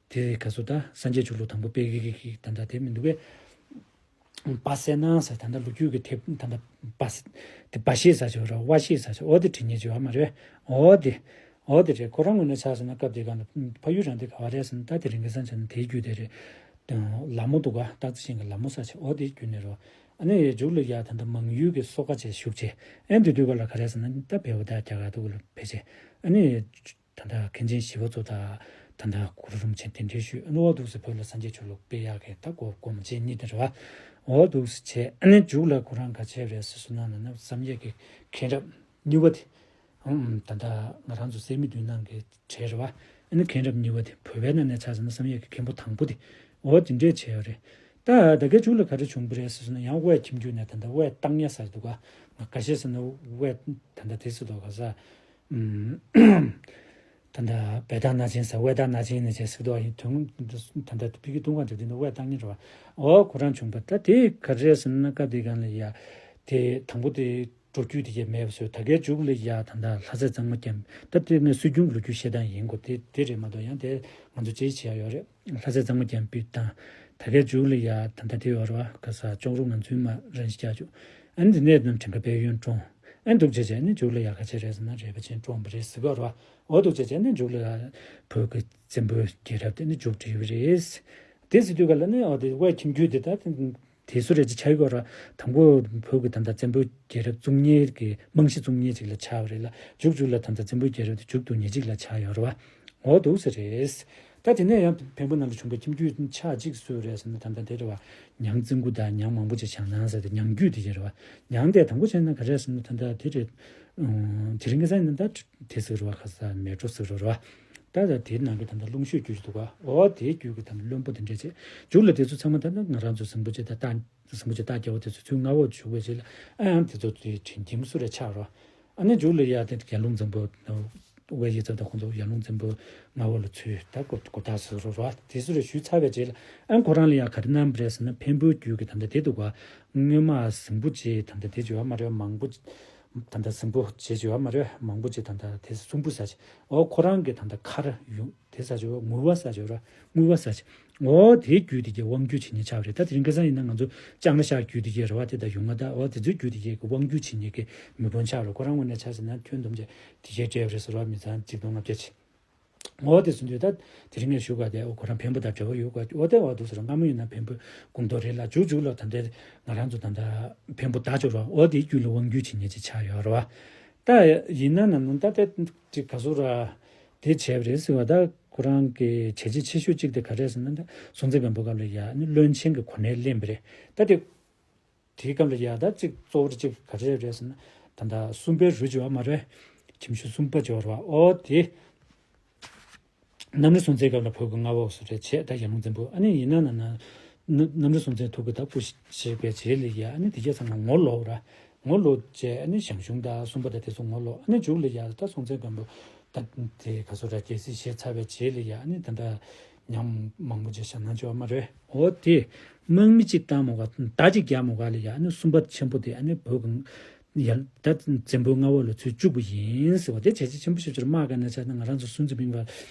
དེ་ག་སོ་ད་སངས་རྒྱས་ཆོས་ལུགས་དང་པོ་སྤེལ་གི་གི་གི་ད་ལྟ་དེ་མི་འདུག་གས། པ་སེ་ནང་ཟེར་ད་ལྟ་ལོ་རྒྱུས་ཀྱི་དེབ་ད་ལྟ་པ་སེ་དེ་པ་ཤེས་ཟེར་ཆོག་རོ། བ་ཤེས་ཟེར་ཆོག་འོ་དེ་བྲིས་ཉེ་ཆོག་ཨ་མ་རེད། འོ་དེ་འོ་དེ་རེད། ཁོ་རང་ངོས་ནས་ཆ་ཟེར་ན་སྐབས་དེ་ག་ལ་ཕ་ཡུལ་རང་དེ་ག་བ་རེད་ཟེར་ན་ད་དེ་རིང་གི་སང་ཆ་ན་དེའི་རྒྱུད་དེ་རེད། ལ་མོ་འདུག་ག་སྟག་རྩེ་ཞིང་གི་ལ་མོ་ས་ཆ་འོ་དེའི་རྒྱུད་ནས་རོ། ཨ་ནི་མཇུག་ལ་ཡ་ད་ལྟ་མང་ཡུལ་གྱི་སོ་ཁ་བྱས་བཞུགས་བྱས་ཨན་དེ་དུས་ག་ལ་ག་རེད་ཟེར་ན་ད་བལ་བོ་ད་རྒྱ་གར་དུ་ག་ལ་ཕེབས་བྱས་ཨ་ནི། ད་ལྟ་མཁན་ཆེན་ཞི་བ་འཚོ་དང་ད་ལྟ་གུ་རུ་རིན་པོ་ཆེ་གདན་འདྲེན་ཞུས། ཨ་ནི་འོ་འདུག་སེ་བོད་ལ་སངས་རྒྱས་ཆོས་ལུགས་སྤེལ་ཡག་གི་ད་སྒོ་སྒོ་མ་ཕྱེ་གཉིས་དེ་རེད་བ། འོ་འདུག་སེ་བྱས་ཨ་ནི་མཇུག་ལ་ཁོ་རང་ག་བྱས་རེད་ཟེར་སོང་ན་ན་ན་བསམ་ཡས་ཀྱི་མཁན་རབས་གཉིས་པ་དེ། ཨང་ད་ལྟ་ང་རང་ཚོ་སད་མི་བདུན་ནང་གི་གྲས་རེད་བ། ཨ་ནི་མཁན་རབས་གཉིས་པ་དེ་བོད་པའི་ནང་ནས་ཆ་བཞག་ན་བསམ་ཡས་ཀྱི་མཁན་པོ་དང་པོ་དེ་འོ་དེ་འདྲས་བྱས་ཡོད་རེད། ད་ད་གའི་མཇུག་ལ་ག་རེ་བྱུང་བ་རེད་ཟེར་སོང་ན་ཡང་དབའི་ཁྱིམ་རྒྱུད་ནས་ད་ལྟ་དབའི་སྟག་ཉ་ཟེར་འདུག་ག་ང་ག་ཤེད་ཟེར་ན་དབའི་ད་ལྟ་དེ་ཟེར་འདུག་ག་ས། ད་ལྟ་བལ་སྟག་སྣ་ཆེན་ཟེར་དབའི་སྟག་སྣ་ཆེན་ནས་བྱས་ཟེར་དུས་ཡིན་དོན་ད་ལྟ་ཕ་གི་ཏུན་ཧོང་དེབ་ཐེར་ནས་དབའི་སྟག་སྣ་རེད་བ། འོ་ཁོ་རང་བྱུང་བ་ད་དེ་ག་རེ་རེད་ཟེར་ན་སྐབས་དེ་གང་ལ་ཡ་དེ་དང་པོ་དེ་འགྲོ་རྒྱུ་དེ་གས་མེད་པ་བཟོས་ད་གའི་མཇུག་ལ་ཡ་ད་ལྟ་ལྷ་སྲས་གཙང་མ་རྒྱལ་ད་དེ་ངས་སྲོལ་རྒྱུན་ལོ་རྒྱུས་བཤད་སྟངས་ཡིན་གོ་དེ་དེ་རེད་མ་གཏོགས་ཡང་དེ་ང་ཚོ་ཅིག་བྱེད་ཡ་ཡོད་རེད། ལྷ་སྲས་གཙང་མ་རྒྱལ་པོ་དང་ད་གའི་མཇུག་ལ་ཡ་ད་ལྟ་དེ་ཡོད་རེད་བ་ག་ས་ཅོག་རོ་ང་ཚོའི་མ་རན་ཞིག་ཀྱག་ཅུ་ཨ་ནི་དེ་ནས་དོན་དྲན་ཁ་དཔལ་ཡོན་ཀྲོང་ཨ་འདུག་བྱས་བྱས་ནི་མཇུག་ལ་ཡ་ག་ཅི་རེད་ཟེར་ན་རས་པ་ཆེན་བཀྲོངས་པ་རེད་ཟེར་གི་ཡོད་རེད་བ། འོ་འདུག་བྱས་བྱས་ནི་མཇུག་ལ་ཡ་བོད་ཀྱི་བཙན་པོའི་རྒྱལ་རབས་དེ་ནི་མཇུག་བསྒྲིལ་བ་རེད། དེ་ཟེར་དུས་ག་ལ་ནི་ཨོ་དེ་དབའི་ཁྱིམ་རྒྱུད་དེ་ད་དེ་སུ་རེད་ཅེས་ཆ་ཡོད་ར། དང་པོ་བོད་ཀྱི་ད་ལྟ་བཙན་པོའི་རྒྱལ་རབས་བཙུགས་མཁན་གྱི་རྨང་གཞི་བཙུགས་མཁན་ཅིག་ལ་ཆགས་པ་རེད་ལ། མཇུག་མཇུག་ལ་ད་ལྟ་བཙན་པོའི་རྒྱལ་རབས་དེ་མཇུག་བསྡུ་མཁན་ཅིག་ལ་ཆགས་ཡོད་ར་བ། འོ་འདུག་ས་རེད། ད་དེ་ནས་ཡང་འཕན་པོ་ནང་ལ་བྱུང་བའི་ཁྱིམ་རྒྱུད་ཆགས་གཅིག་སུ་རེད་ཟེར་ན་ད་ལྟ་དེ་རེད་བ། ཉང་བཙན་སྐུ་དང་ཉང་མང་པོ་ཅིག་བྱང་ནང་ཟེར་ཏེ་ཉང་རྒྱུད་དེ་ཅིག་རེད་བ། ཉང་དེ་དང་པོ་བྱས་ན་ག་རེ་ཟེར་ན་ད་ལྟ་དེ་རེད། ཨང་། དེ་རིང་ཁ་སང་ཡིན་ན་ད་དེ་ཟེར་བ་ཁ་ས་མལ་གྲོ་ཟེར་བ་རེད་བ། ད་ད་དེའི་ནང་གི་ད་ལྟ་ཀླུང་ཤོད་རྒྱུད་ཅིག་འདུག་བ། འོ་དེའི་རྒྱུད་ཀྱི་ད་ལྟ་བློན་པོ་དེ་འདྲས་བྱས། མཇུག་ལ་དེ་ཚོ་ཚང་མ་ད་ལྟ་ང་རང་ཚོ་ཟིང་པོ་ཅིག་ད་ད་ཟིང་པོ་ཅིག་ད་རྒྱལ་བ་དེ་ཚོ་ཚུར་མངའ་འོག་བཞུགས་པའི་རྗེས་ལ་ཨ་ཡང་དེ་ཚོ་དེ་དྲིན་ཁྱིམ་སུ་རེ་ཆགས་རོ། ཨ་ནི་མཇུག་ལ་ཡ་དེ་རྒྱལ་ལུང་བཙན་པོ་དབའི་ཡིག་ཚབ་དང་ཁོང་ཚོ་རྒྱལ་ལུང་བཙན་པོ་མངའ་འོག་ལ་ཚུར་ད་གོ་གོ་ད་ཟེར་རོ་རོ། དེ་ཚོ་རེ་ཞུས་ཚར་བའི་རྗེས་ལ་ཨ་ཁོ་རང་ལ་ཡ་ག་རེ་གནང་བ་རེད་ཟེར་ན་འཕན་པོའི་རྒྱུད་ཀྱི་ད་ལྟ་དེ་འདུག་ག། སྔོན་མ་ཟིང་པོ་ཅིག་ད་ལྟ་དེ་བྱེད་བ་མ་རེད་མང་པོ་ད་ལྟ་ཟིང་པོ་ཅིག་བྱེད་བ་མ་རེད་མང་པོ་ཅིག་ད་ལྟ་དེ་སུམ་བུ་ས་ཅིག་འོ་ཁོ་རང་གི་ད་ལྟ་མཁར་ཡོང་། དེ་ས་ཆ་བ་ངུར་བ་ས་ཆ་ར་ངུར་བ་ས་ཆ། འོ་དེའི་རྒྱུད་དེ་གའི་དབང་སྒྱུར་བྱེད་མཁན་ཆགས་པ་རེད། ད་དེ་རིང་ཁ་སང་ཡིན་ན་ང་ཚོ་ལྕང་ར་ཤར་རྒྱུད་དེ་གའི་ར་བ་དེ་དང་ཡུལ་ལྔ་དང་འོ་དེ་ཚོའི་རྒྱུད་དེ་གའི་གི་དབང་སྒྱུར་བྱེད་མཁན་གི་མི་དཔོན་ཆགས་ར། ཁོ་རང་ངོས་ནས་ཆ་བཞག་ན་ཁྱོན་བསྡོམས་བྱས་དེ་གའི་འབྲས་བུ་རེད་ཟེར་བ་མི་ཚང་གཅིག་སྟོང་ལྔ་བརྒྱ་ཆེ། འོ་དེ་ཟིན་དུས་ད་དེ་རིང་ངས་ཞུ་ག་དེ་འོ་ཁོ་རང་འཕན་པོ་དང་འབྲེལ་བ་ཡོད་ག་འོ་དེ་འོ་དུ་ཟེར་ར་སྔ་མོ་ཡིན་ན་འཕན་པོ་དགོངས་རྟོགས་རེད་ལ་མཇུག་མཇུག་ལ་ད་ལྟའི་ང་རང་ཚོ་ད་ལྟ་འཕན་པོ་ད་ཆོག་ར་འོ་དེའི་རྒྱུད་ལ་དབང་སྒྱུར་བྱེད་མཁན་ཅིག་ཆགས་ཡོད་ར་བ། ད་ཡིན་ན་ན་ནིང་ད་ལྟ་དེ་ག་ཚོད་ར། དེ་བྱས་པ་རེད་ཟེར་བ་ད་ཁོ་རང་གི་བྱས་རྗེས་ཆེ་ཤོས་གཅིག་དེ་ག་རེ་ཟེར་ན་ད་སྲོང་བཙན་སྒམ་པོ་སྐབས་ལ་ཡ་ནི་བློན་ཆེན་གྱི་གོ་གནས་ལེན་པ་རེད། ད་དེ་དེའི་སྐབས་ལ་ཡ་ད་གཅིག་གཙོ་བོ་གཅིག་ག་རེ་རེད་ཟེར་ན་ད་ད་སུམ་པའི་རུ་བྱེད་བ་མ་རེད། ཁྱིམ་ཤུལ་སུམ་པ་བྱེད་བ་རེད་བ་ཨོ་དེ། གནམ་རི་སྲོང་བཙན་སྐབས་ལ་བོད་ཀྱི་མངའ་འོག་སུ་རེད་བྱས་ད་ཡར་ལུང་བཙན་པོ་ཨ་ནི་ཡིན་ན་ན་ན། གནམ་རི་སྲོང་བཙན་ཐུག་གི་ད་སྐུ་གཤེགས་པའི་རྗེས་ལ་ཡ་ཨ་ནི་དེ་རྒྱ་ཚང་མ་ངོ་ལོག་ར། ངོ་ལོག་བྱས་ཨ་ནི་ཞང་ཞུང་དང་སུམ་པ་དང་དེ་ཚོ་ངོ་ལོག་ཨ་ནི་མཇུག་ལ་ཡ་ད་སྲོང་བཙན་སྒམ་པོ་ད་དེ་ག་ཚོད་ར་རྒྱལ་སྲིད་བཞེས་ཚར་བའི་རྗེས་ལ་ཡ་ཨ་ནི་ད་ད་ཉམས་མང་པོ་ཅིག་ཞང་ནང་བྱེད་བ་མ་རེད་འོ་དེ། དམག་མི་གཅིག་བཏང་མོ་ག་མདའ་གཅིག་རྒྱག་མོ་ག་ལ་ཡ་ཨ་ནི་སུམ་པ་ཆེན་པོ་དེ་ཨ་ནི་བོད་ཀྱི་ཡ་ད་བཙན་པོའི་མངའ་འོག་ལ་ཚུར་བཅུག་པ་ཡིན་ཟེར་བ་དེ་བྱས་རྗེས་ཆེན་པོ་ཞེ་པོ་ཅིག་རེད། དམག་ག་ནས་ཆ་ན་ང་རང་ཚོ་སྲོང་བཙན་སྦྱིན་པ་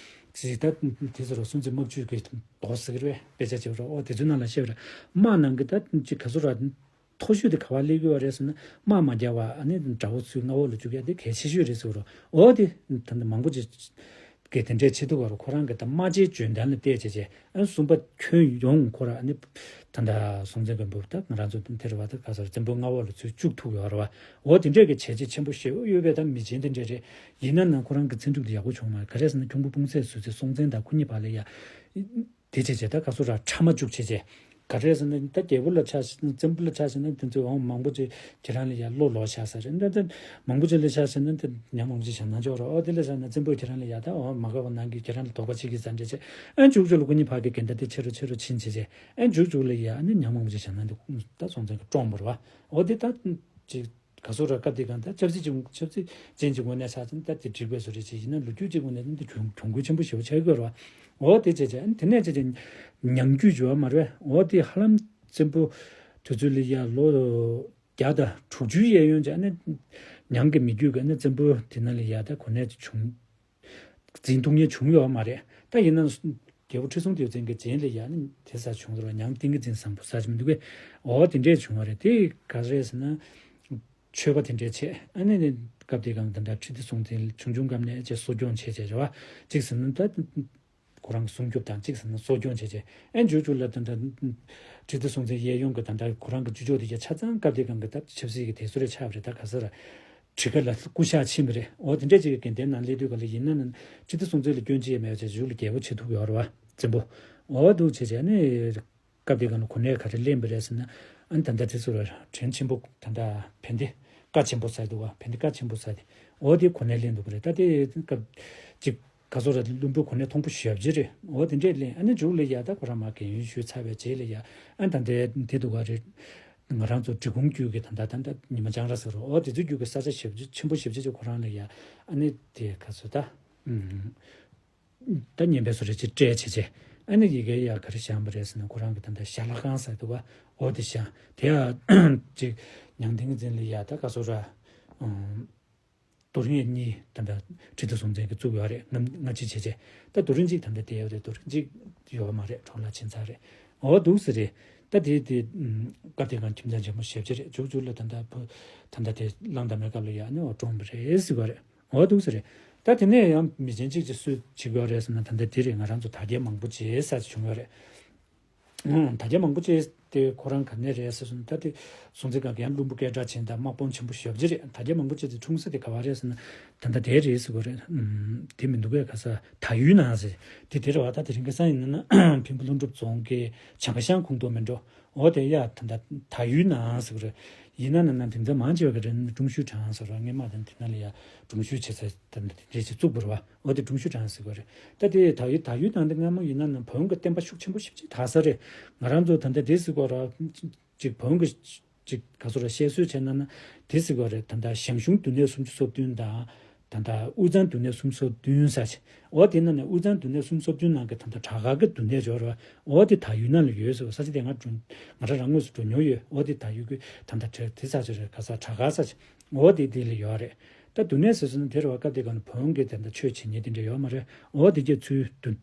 ཅིག་ད་དེ་ཚོ་ར་སྲོང་བཙན་དམག་ཇུས་ཀྱི་མདོ་ཟེར་གི་རེད་དཔེ་ཆ་བྱེད་པ་ར་ཨོ་དེ་ཚོའི་ནང་ལ་བཤད་པ་ར་དམག་ནང་གི་ད་ཅིག་ག་ཚོད་ར་མཐོ་ཤོས་དེ་ག་བ་སླེབས་ཡོད་རེད་ཟེར་ན་དམག་མ་རྒྱག་པ་ཨ་ནི་དགྲ་བོ་ཚུར་མངའ་འོག་ལ་བཅུག་ཡ་དེ་གལ་ཆེ་ཤོས་རེད་ཟེར་བ་ར་ཨོ་དེ་ད་ད་མང་པོ་ཅིག་གི་དེ་འདྲའི་ཆེ་ཐུབ་བར་ཁོ་རང་གི་ད་རྨ་བྱའི་འཇོན་ཐང་ལ་བལྟས་བྱས་བྱས་ཨ་གསུམ་པ་ཁྱོན་ཡོངས་ཁོ་ར་ཨ་ནི་ད་ལྟ་སྲོང་བཙན་སྒམ་པོ་ད་ང་རང་ཚོ་དེ་རེད་བ་ད་ག་ས་ར་བཙན་པོའི་མངའ་འོག་ལ་ཚུར་བཅུག་ཐུབ་ཡོད་རེད་བ། འོ་དེ་འདྲས་ཀྱི་བྱས་རྗེས་ཆེན་པོ་ཞེ་པོ་ཡོད་པའི་ད་མི་ཆེན་དེ་འདྲས་རེད། ཡིན་ན་ན་ཁོ་རང་གི་བརྩོན་འགྲུས་དེ་ཡག་པོ་བྱུང་མ་རེད། ག་རེ་ཟེར་ན་ཁྱུང་པོ་སྤུངས་ཚད་ཟུར་ཚད་སྲོང་བཙན་དང་ཁོ་གཉིས་བར་ལ་ཡ། དེ་བྱས་བྱས་ད་ག་ཚོད་ར་ཕྲ་མ་བཅུག་བྱས་བྱས། ག་རེ་ཟེར་ན་ད་རྒྱལ་པོ་ལ་ཆ་བཞག་ན་བཙན་པོ་ལ་ཆ་བཞག་ན་དེ་ཚོས་འོང་མང་པོ་ཅིག་ཁྱེད་རང་ལ་ཡ་བློ་ལོག་བཞག་ས་རེད། འདི་ད་མང་པོ་ཅིག་ལ་ཆ་བཞག་ན་དེ་ཉམས་མང་པོ་ཅིག་བཞག་ན་འཇོག་རོགས་ཨོ་དེ་ལ་བཞག་ན་བཙན་པོས་ཁྱེད་རང་ལ་ཡ་ད་འོ་མ་དགའ་བ་ནང་གི་ཁྱེད་རང་ལ་དོགས་པ་བྱེད་ཀྱི་ས་འདྲ་བྱས་ཨ་མཇུག་མཇུག་ལ་ཁོ་གཉིས་བར་གྱི་འགལ་ཟླ་དེ་ཆེ་རུ་ཆེ་རུ་ཕྱིན་བྱས་བྱས་ཨ་མཇུག་མཇུག་ལ་ཡ་ཨ་ནི་ཉམས་མང་པོ་ཅིག་བཞག་ན་འདི་ད་སྲོང་བཙན་གྱི་བཀྲོངས་པ་རེད་བ། ཨོ་དེ་ད་ཅིག་ག་ཚོད་ར་སྐབས་དེ་གང་ལྟར་ཆབ་སྲིད་ཀྱི་ཆབ་སྲིད་ཅན་གྱི་ངོས་ནས་ཆ་ཚང་ལྟར་དེ་འགྲིག་པའི་བཟོ་འདྲ་ཅིག་ཡིན་ན་ལོ་རྒྱུས་ཅིག་ངོས་ནས་འདི་གྱོང་གྱོང་གུན་ཆེན་པོ་ཞེ་པོ་ཆགས་ཀྱི་ཡོད་རེད་བ། འོ་དེ་བྱས་བྱས་དེ་ནས་བྱས་བྱས་ཉང་རྒྱུད་བརྗོད་པ་མ་རེད། འོ་དེ་ཧ་ལམ་བཙན་པོ་དུས་ཚོད་ལ་ཡ་ལོ་བརྒྱ་དང་དྲུག་ཅུའི་གཡས་གཡོན་བྱས་ནས་ཉང་གི་མི་རྒྱུད་ཀྱི་ནི་བཙན་པོ་དེ་ན་ལ་ཡ་ད་གོ་གནས་བྱུང་འཛིན་ཐུབ་མཁན་བྱུང་ཡོད་མ་རེད། ད་ཡིན་ན་རྒྱལ་པོ་ཁྲི་སྲོང་ལྡེའུ་བཙན་གྱི་རྗེས་ལ་ཡ་ནི་དེ་ས་བྱུང་རེད་བ། ཉང་ཏིང་གི་འཛིན་བཟང་པོ་ས་ཅིག་མི་འདུག་གས། འོ་དེ་འདྲས་བྱུང་བ་རེད། དེ་ག་རེ་རེད་ཟེར་ན། ཆོས་པ་དེ་འདྲས་བྱས། ཨ་ནི་ནི་སྐབས་དེ་གང་དེ་འདྲ་ཁྲི་ལྡེ་སྲོང་བཙན་ཆུང་ཆུང་སྐབས་ནས་ཅེས་གསོ་སྐྱོང་བྱས་བྱས་རེད་བ། གཅིག་ཟེར་ན་ད་ཁོ་རང་གི་སྲུང་སྐྱོབ་དང་གཅིག་ཟེར་ན་གསོ་སྐྱོང་བྱས་བྱས་ཨ་མཇུག་མཇུག་ལ་དེ་འདྲ་ཁྲི་ལྡེ་སྲོང་བཙན་གཡས་གཡོན་གྱི་དེ་འདྲ་ཁོ་རང་གི་ཇུས་ཕྱོགས་དེ་ག་ཆ་ཚང་སྐབས་དེ་གང་གི་ད་ཆབ་སྲིད་ཀྱི་དེ་ཚོ་རེ་ཆགས་པ་རེད། ད་ག་ས་ར་གྲི་ཁ་ལ་སྐུ་ཤག་ཕྱིན་པ་རེད། འོ་དེ་འདྲས་ཅིག་གི་དགེ་ལྡན་ནང་སླེབས་དུས་ག་ལ་ཡིན་ན་ནི་ཁྲི་ལྡེ་སྲོང་བཙན་ལ་སྐྱོན་ཅི་ཡང་མེད་པ་བྱས་མཇུག་ལ་རྒྱལ་པོ་བྱེད་ཐུབ་ཡོད་རེད་བ། བཙན་པོ། འོ་འདུག་བྱས་བྱས་ནི། སྐབས་དེ་ག་ལ་གོ་གནས་ག་རེ་ལེན་པ་རེད་ཟེར་ན། ཨ་ནི་ད་ལྟ་དེ་ཚོ་ལ་དྲིན་ཆེན་པོ་ད་ལྟ་བན་དེ་བཀའ་ཆེན་པོ་ཟེར་འདུག་བ། བན་དེ་བཀའ་ཆེན་པོ་ཟེར་ཏེ། འོ་དེ་གོ་གནས་ལེན་འདུག་གི་རེད། ད་དེ་སྐབས་ཅིག་ག་ཚོད་ར་བློན་པོའི་གོ་གནས་མཐོན་པོ་ཞེ་པོ་ཅིག་རེད། འོ་དེ་འདྲས་ལེན་ཨ་ནི་མཇུག་ལ་ཡ་ད་ཁོ་རང་མ་རྒན་ཡོལ་ཞུས་ཚར་བའི་རྗེས་ལ་ཡ་ཨ་ནི་ད་ལྟ་དེ་འདུག་ག་རེད། ང་རང་ཚོ་འབྲི་གུང་རྒྱུད་ཀྱི་ད་ལྟ་ད་ལྟ་ཉི་མ་ལྕང་ར་ཟེར་རོ། འོ་དེ་ཚོའི་རྒྱུད་ཀྱི་ས་ཆ་ཞེ་པོ་ཅིག་ཆེན་པོ་ཞེ་པོ་ཅིག་ཁོ་རང་ལ་ཡ་ཨ་ནི་དེ་ག་ཚོད་ད། ད་བསྙེན་པའི་སོ་རེ་ཅིག་སྤྲད་བྱས་བྱས། ཨ་ནི་ཡི་གེ་ཡ་ག་རེ་བཞེངས་པ་རེད་ཟེར་ན་ཁོ་རང་གི་ད་ལྟ་ཞྭ་ལྷ་ཁང་ཟེར་འདུག་བ། འོ་དེ་བཞེངས། དེ་ཡ་ཅིག་ཉང་ཏིང་འཛིན་ལ་ཡ་ད་ག་སོ་ར། ཨང་། རྡོ་རིང་གཉིས་ད་ལྟ་ཁྲི་ལྡེ་སྲོང་བཙན་གྱིས་བཙུགས་ཡོད་རེད། སྔ་སྔ་ཕྱི་བྱས་བྱས། ད་རྡོ་རིང་གཅིག་ད་ལྟ་དེ་ཡོད་རེད། རྡོ་རིང་གཅིག་ཡོད་མ་རེད། འཕྲོ་བརླག་ཕྱིན་ཚར་རེད། འོ་འདུག་ཟེར་རེད། ད་དེ་དེ་སྐབས་དེ་གང་ཁྱིམ་ཚང་ཆེན་མོ་ཞེ་པོ་ཅིག་རེད། མཇུག་མཇུག་ལ་ད་ལྟ་བུ་ད་ལྟ་དེ་གླང་དར་མའི་སྐབས་ལ་ཡ་ནི་འོ་བཀྲོངས་པ་རེད་ཟེར་བ་རེད། འོ་འདུག་ཟེར་རེད། ད་དེ་ནས་ཡང་མི་ཆེན་གཅིག་ཅིག་སུས་བྱེད་དགོས་རེད་ཟེར་ན་ད་ལྟ་དེ་རེད། ང་རང་ཚོ་དར་རྒྱས་མང་པོ་བྱེད་ས་ཅིག་བྱུང་ཡོད་རེད། ཨང་། དར་རྒྱས་མང་པོ་ཅིག་དེ་ཁོ་རང་ག་ནས་རེད་ཟེར་སོང་ན། ད་དེ་སྲོང་བཙན་སྒམ་གྱི་ཡང་ལྷུན་པོ་སྐད་གྲགས་ཅན་དང་དམག་དཔུང་ཆེན་པོ་ཞེ་པོ་ཅིག་རེད། དར་རྒྱས་མང་པོ་ཅིག་དེ་འཁྲུངས་ས་དེ་ག་བ་རེད་ཟེར་ན། ད་ལྟ་དེ་རེད་ཟེར་གོ་རེད། ཨམ། དེ་མི་འདུག་གས། ག་ས་དར་ཡུལ་ནང་ཟེར་དེ་དེ་རེད་བ། ད་དེ་རིང་ཁ་སང་ཡིན་ན་ན་བོན་པོ་ལྷུན་གྲུབ་རྫོང་གི་བྱང་ཁ་ཤང་ཁོངས་གཏོགས་མེད་འགྲོ། འོ་དེ་ཡ་ད་ད་དར་ཡུལ་ནང་ཟེར་གོ་རེད། ཡིན་ན་ན་ན་དེང་སང་མང་ཆེ་བ་གི་རེད་ན་ཀྲུང་ཞུའི་གྲངས་ཟེར་བ། སྔས་མ་དང་དེ་ན་ལ་ཡ་ཀྲུང་ཞུའི་ཆེ་ས་དང་དེ་འདྲས་ཅིག་བཙུགས་པ་རེད་བ། འོ་དེ་ཀྲུང་ཞུ་གྲངས་ཟེར་གོ་རེད། ད་དེ་དར་ཡུལ་དར་ཡུལ་ནང་དེ་སྔ་མོ་ཡིན་ན་ན་བོན་གྱི་བསྟན་པ་ཤུགས་ཆེན་པོ་ཞེ་པོ་ཅིག་དར་ས་རེད། ང་རང་ཚོ་ད་ལྟ་དེ་ཟེར་གོ་ར་ཅིག་བོན་གྱི་ཅིག་ག་ཚོད་ར་བཤད་སྲོལ་བྱས་ན་ན་དེ་ཟེར་གོ་རེད། ད་ལྟ་ཞང་ཞུང་འདུ་གནས་སུམ་ཅུ་སོ་བདུན་དང་། ད་ལྟ་དབུས་གཙང་འདུ་གནས་སུམ་ཅུ་སོ་བདུན་ཟེར་ཅིག་འོ་དེ་ན་ནས་དབུས་གཙང་འདུ་གནས་སུམ་ཅུ་སོ་བདུན་ནང་གི་ད་ལྟ་བྲག་དཀར་གྱི་འདུ་གནས་འབྱོར་བ། འོ་དེ་དར་ཡུལ་ནང་ལ་ཡོད་ཟེར་བ། ས་ཆ་དེ་ང་འགྲོ་ང་རང་རང་དངོས་སུ་འགྲོ་མྱོང་ཡོད། འོ་དེ་དར་ཡུལ་གྱི་ད་ལྟ་དེ་ས་ཆ་རེད། ག་ས་བྲག་དཀར་ས་ཆ། འོ་དེ་དེ་ལ་ཡོད་རེད། ད་འདུ་གནས་ཟེར་སོང་ན་དེ་རེད་བ། སྐབས་དེ་ག་ནས་བོན་གྱི་དེ་འདྲ་ཆོས་བྱེད་མཁན་དེ་འདྲ་ཡོད་མ་རེད། འོ་དེ་གྱད་ཚུལ་དུ་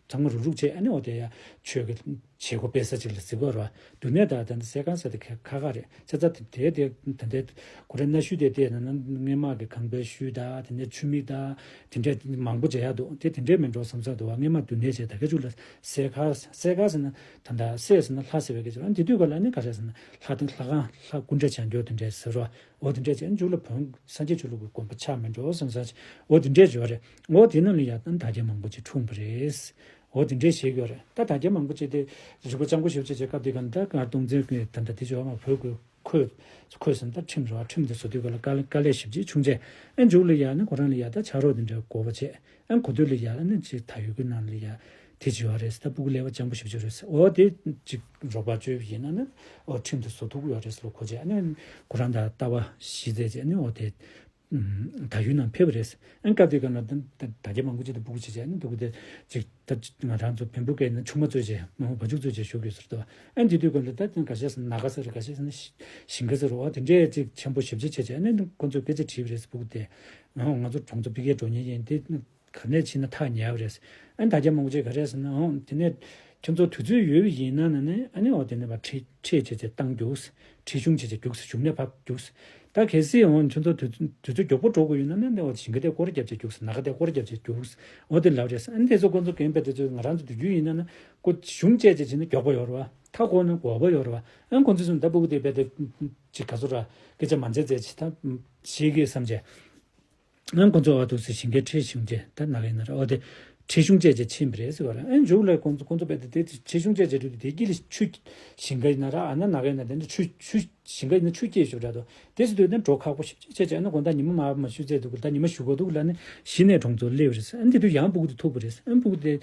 ཚང་མ་རུག་རུག་བྱས། ཨ་ནི་འོ་དེ་ཡ་ཆོས་ཀྱི་བྱེད་སྒོ་སྤེལ་ས་ཅིག་ལ་ཟེར་གོ་རེད་བ། འདུ་གནས་དང་དེ་འདྲ་གསས་ཁང་ཟེར་དེ་ཁ་ཁ་ཁ་རེད། ཚེ་ཚ་དེ་དེ་དེ་དེ་འདྲ་ཁོ་རའི་གནའ་ཤུལ་དེ་དེ་ན་ན་སྔས་མ་གི་ཁང་པའི་ཤུལ་དང་དེ་འདྲ་ཆུ་མིག་དང་དེ་འདྲ་མང་པོ་མཇལ་ཡག་འདུག་དེ་དེ་འདྲས་མིན་འགྲོ་བསམ་ས་འདུག་བ། སྔས་མ་འདུ་གནས་བྱས། ད་ག་ཅུ་ལ་གསས་ཁང་། གསས་ཁང་ཟེར་ན་ད་ལྟ་གསས་ཟེར་ན་ལྷ་ཟེར་བའི་སྐད་ཆ་རེད། དེ་དུས་ག་ལ་ནི་ག་རེ་ཟེར་ན་ལྷ་དང་ལྷ་ཁང་ལྷ་སྐུ་འདྲ་བྱ་འགྱུར་དེ་འདྲས་ཟེར་རོ། འོ་དེ་འདྲས་བྱས་མཇུག་ལ་བོན་སངས་རྒྱས་ཆོས་ལུགས་ཀྱི་དགོན་པ་ཆགས་མེད་འགྲོ་བསམ་ས། འོ་དེ་འདྲས་བརྗོད་རེད། འོ་དེ་རྣམས་ལ་ཡ་ད་དར་རྒྱས་མང་པོ་ཅིག་འཁྲུངས་པ་རེད། འོ་དེ་འདྲས་བཤད་ཀྱི་ཡོད་རེད། ད་དར་རྒྱས་མང་པོ་ཅིག་དེ་རིག་པ་སྤྱང་པོ་ཞེ་པོ་ཅིག་བྱས། སྐབས་དེ་ག་ད་གར་སྟོང་འཛིན་གྱི་ད་ད་དེ་བྱས་མ་བོད་ཀྱི་ཁོས་ཁོས་ཟིན་ད་ཁྲིམས་རེད་བ། ཁྲིམས་དེ་བཟོ་དུས་ག་ལ་དཀའ་ལས་དཀའ་ལས་ཞེ་པོ་ཅིག་བྱུང་བྱས། ཨ་མཇུག་ལ་ཡ་ནི་ཁོ་རང་ལ་ཡ་ད་ཕྱག་རོགས་དེ་འདྲས་དགོས་པ་བྱས། ཨ་གོ་ཐོས་ལ་ཡ་ནི་ཅིག་དར་ཡུལ་གྱི་ནང་ལ་ཡ་དེ་བྱས་ཡོད་རེད། ད་སྤུ་གུ་ཀླད་པ་སྤྱང་པོ་ཞེ་པོ་ཅིག་རེད། འོ་དེ་ཅིག་རོགས་པ་བཅོལ་བ་ཡིན་ན་ནི་འོ་ཁྲིམས་དེ་བཟོ་ཐུབ་ཀྱི་ཡོད་རེད་ཟེར་ལ་གོ་བྱས། ཨ་ནི་ཁོ་རང་དང་ལྟ་བ་གཞི་བཙུགས་བྱས་ནི་འོ་དེ་ཨུམ། དར་ཡུལ་ནང་ཕེབས་པ་རེད། ཨ་སྐབས་དེ་ག་ན་ད་ད་དར་རྒྱས་མང་པོ་ཅིག་དང་སྤུ་གུ་ཅིག་བྱས་ནི་འདུག་གི། དེ་ཅིག་ད་ང་རང་ཚོ་བོན་པོ་སྐད་ནི་ཆུང་མ་གཙོས་བྱས་མང་པོ་བ་ཕྱུགས་གཙོས་བྱས་ཞུ་དགོས་ཟེར་དུས། ཨ་འདི་དུས་ག་ལ་ད་དེ་ག་ཤེད་ཟེར་ན་ནཱ་ག་ཟེར། ག་ཤེད་ཟེར་ན་ཞིང་ག་ཟེར། འོ་དེ་འདྲས་ཅིག་ཆེན་པོ་ཞེ་པོ་ཅིག་བྱས་བྱས་ནི་ཁོ་ཚོས་སྐད་ཆ་དྲིས་པ་རེད། སྤུ་གུ་དེ་ང་ང་ཚོ་གྲོང་ཚོ་ཕ་གིར་འགྲོ་མཁན་ཡིན། དེ་ག་ནས་ཕྱིན་ན་ཐག་ཉེ་བ་རེད། ཨ་དར་རྒྱས་མང་པོ་ཅིག་ག་རེ་ཟེར་ན། འོ་དེ་ནས་ཁྱོད་ཚོ་དུས་ཚོད་ཡོད་པ་ཡིན་ན་ན་ནི་ཨ་ནི་འོ་དེ་ནས་ཕར་ཁྲིད་ཁྲིད་བྱས་བྱས་བཏང་རྒྱུགས། ཁྲིད་གཞུང་བྱས་བྱས་རྒྱུགས། གཞུང་ནས་ཕབ་རྒྱུགས། ད་གལ་སྲིད་འོ་ཁྱོད་ཚོ་དུས་དུས་ཚོད་མགྱོགས་པོ་འགྲོ་དགོས་ཡོད་ན་ནི་འོ་ཞིང་ཁ་དེ་སྐོར་ར་བརྒྱབ་བྱས་རྒྱུགས། ནཱ་ག་དེ་སྐོར་ར་བརྒྱབ་བྱས་རྒྱུགས། འོ་དེ་ལབ་རེད། ཨ་ནི་དེ་ཚོ་ཁོ་ཚོ་རྒན་པ་དེ་ཚོས་ང་རང་ཚོ་དུས་རྒྱུན་ཡིན་ན་ན་ཁོ་གཞུང་བཅས་བྱས་བྱས་ནི་མགྱོགས་པོ་ཡོད་རེད་བ། མཐའ་འཁོར་ནི་འགོར་པ་ཡོད་རེད་བ། ཨ་ཁོ་ཚོས་སོང་ད་སྤུ་གུ་དེ་རྦད་དེ་ཅིག་ག་ཚོད་ར་སྐད་ཆ་མ་འཇལ་བྱས་ཅིག་ད་ཤེས་ཀྱི་བསམ་བྱས། ཨ་ཁོ་ཚོ་འོ་འདུག་སེ་ཞིང་ཁའི་ཁྲིད་གཞུང་བྱས། ད་ནཱ་ག་ཡིན་ན་ར་འོ་དེ་ཁྲིད་གཞུང་བཅས་བྱས་ཕྱིན་པ་རེད་ཟེར་བ་རེད། ཨ་མཇུག་ལ་ཁོ་ཚོ་ཁོ་ཚོ་རྦད་དེ་དེ་ཁྲིད་གཞུང་བཅས་བྱས་འགྲོ་དུས་དེ་དཀྱིལ་ལ་ཆུ། ཞིང་ཁ་ཡིན་ན་ར་ཨ་ན་ནཱ་ག་ཡིན་ན་དེ་འདྲ་ཆུ་ཆུ། ཞིང་ཁ་ཡིན་ན་ཆུ་སྐྱེས་ཞིག་རེད་དོ། དེ་ཟེར་དུས་ནི་འགྲོ་ཁག་པོ་ཞེ་པོ་ཅིག་བྱས་བྱས་ནི་དགོང་དག་ཉི་མ་མར་མར་བཞུད་ཚར་འདུག་ད་ཉི་མ་བཞུད་དགོས་འདུག་ལབ་ནི་གཞི་ནས་གྲོང་ཚོར་སླེབས་རེད། ཨ་ནི་དེ་དུས་ཡང་སྤུ་གུ་དེ་ཐུག་པ་རེད། ཨ་ནི་སྤུ་གུ་དེ་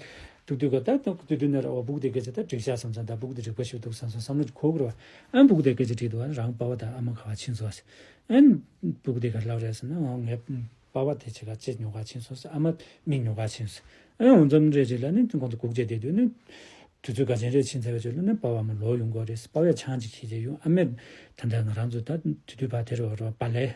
ཐུག་དུས་ག་ད་དེ་དུས་ནས་ར་འོ་སྤུ་གུ་དེ་སྐད་ཆ་ད་འགྲིག་ཤག་བསམ་བསམ། ད་སྤུ་གུ་དེ་རིག་པ་ཞིག་འདུག་བསམ་བསམ་བསམ་བློ་ཅིག་འཁོར་གི་རེད་བ། ཨ་ནི་སྤུ་གུ་དེ་སྐད་ཆ་དྲིས་འདུག་ཨ་ནི་རང་པ་ཕ་དང་ཨ་མ་ག་པར་ཕྱིན་སོང་ཟེར། ཨ་ནི་སྤུ་གུ་དེ་ག་ལབ་རེད་ཟེར་ན། འོ་ངའི་པ་ཕ་དེ་ཅིག་ག་ཅིག་ཉོ་ག་ཕྱིན་སོང་ཟེར། ཨ་མ་མིག་ཉོ་ག་ཕྱིན་སོང་ཟེར། ཨ་ནི་འོ་འཛོམས་རེད་ཅིག་ལབ་ནི་ཁོང་ཚོ་སྒུག་བྱས་བསྡད་དུས་ནི། དུས་ཚོད་ག་ཅན་རེ་ཕྱིན་ཚར་བའི་རྗེས་ལ་ནི་པ་ཕ་མར་ལོག་ཡོང་གི་རེད། པ་ཕ་ཡ་ཆང་ཅིག་ཁྱེར་བྱས་ཡོང་། ཨ་མས་ད་ལྟ་ང་རང་ཚོ་ད་དུས་དུས་བར་དེ་རུ་རོ་པ་ལས།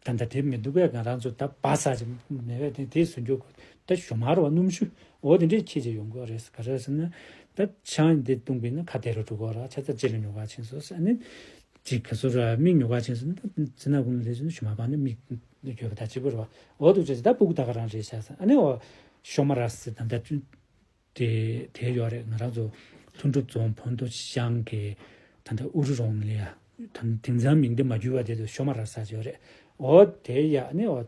ད་ལྟ་དེ་མི་འདུག་གས། ང་རང་ཚོ་ད་པ་ཟ་ཅིག་མེད་པས། དེ་དེ་བཟོ་རྒྱུ་ད་ཞུ་མར་བ་སྣུམ་ཞུ་འོ་དེ་འདྲས་ཁྱེར་བྱས་ཡོང་གི་རེད། ག་རེ་ཟེར་ན་ད་ཆང་དེ་བཏུང་བས་ན་ཁ་བདེ་རུ་འགྲོ་གི་ར། ཆ་ཚ་ཅི་ལ་ཉོ་ག་ཕྱིན་སོང་ཟེར། ཨ་ནི་ཅིག་ག་ཚོད་ར་མིག་ཉོ་ག་ཕྱིན་སོང་ན་ད་ཚེ་ན་ཀུན་ལས་ཟེར་ན་ཞུ་མར་བ་ནི་མིག་ཡོད་པ་ད་གཅིག་པུ་རེད་བ། འོ་འདུག་བྱས་ད་སྤུ་གུ་ད་ག་རང་རེད་ཤག་ཟེར། ཨ་ནི་འོ་ཤོ་མ་ར་ཟེར་ད་ལྟ་དེ་དེ་ཡོད་རེད། ང་རང་ཚོ་ལྷུན་གྲུབ་རྫོང་བོན་ཐོ་ཤང་གི་ད་ལྟ་ཨུ་རུ་རོང་ལ་ཡ་ད་དེང་སང་མིང་དེ་མ་འགྱུར་བ་དེ་དུ་ཤོ་མ་ར་ཟེར་ཡོད་རེད། འོ་དེ་ཡ་ནི་འོ་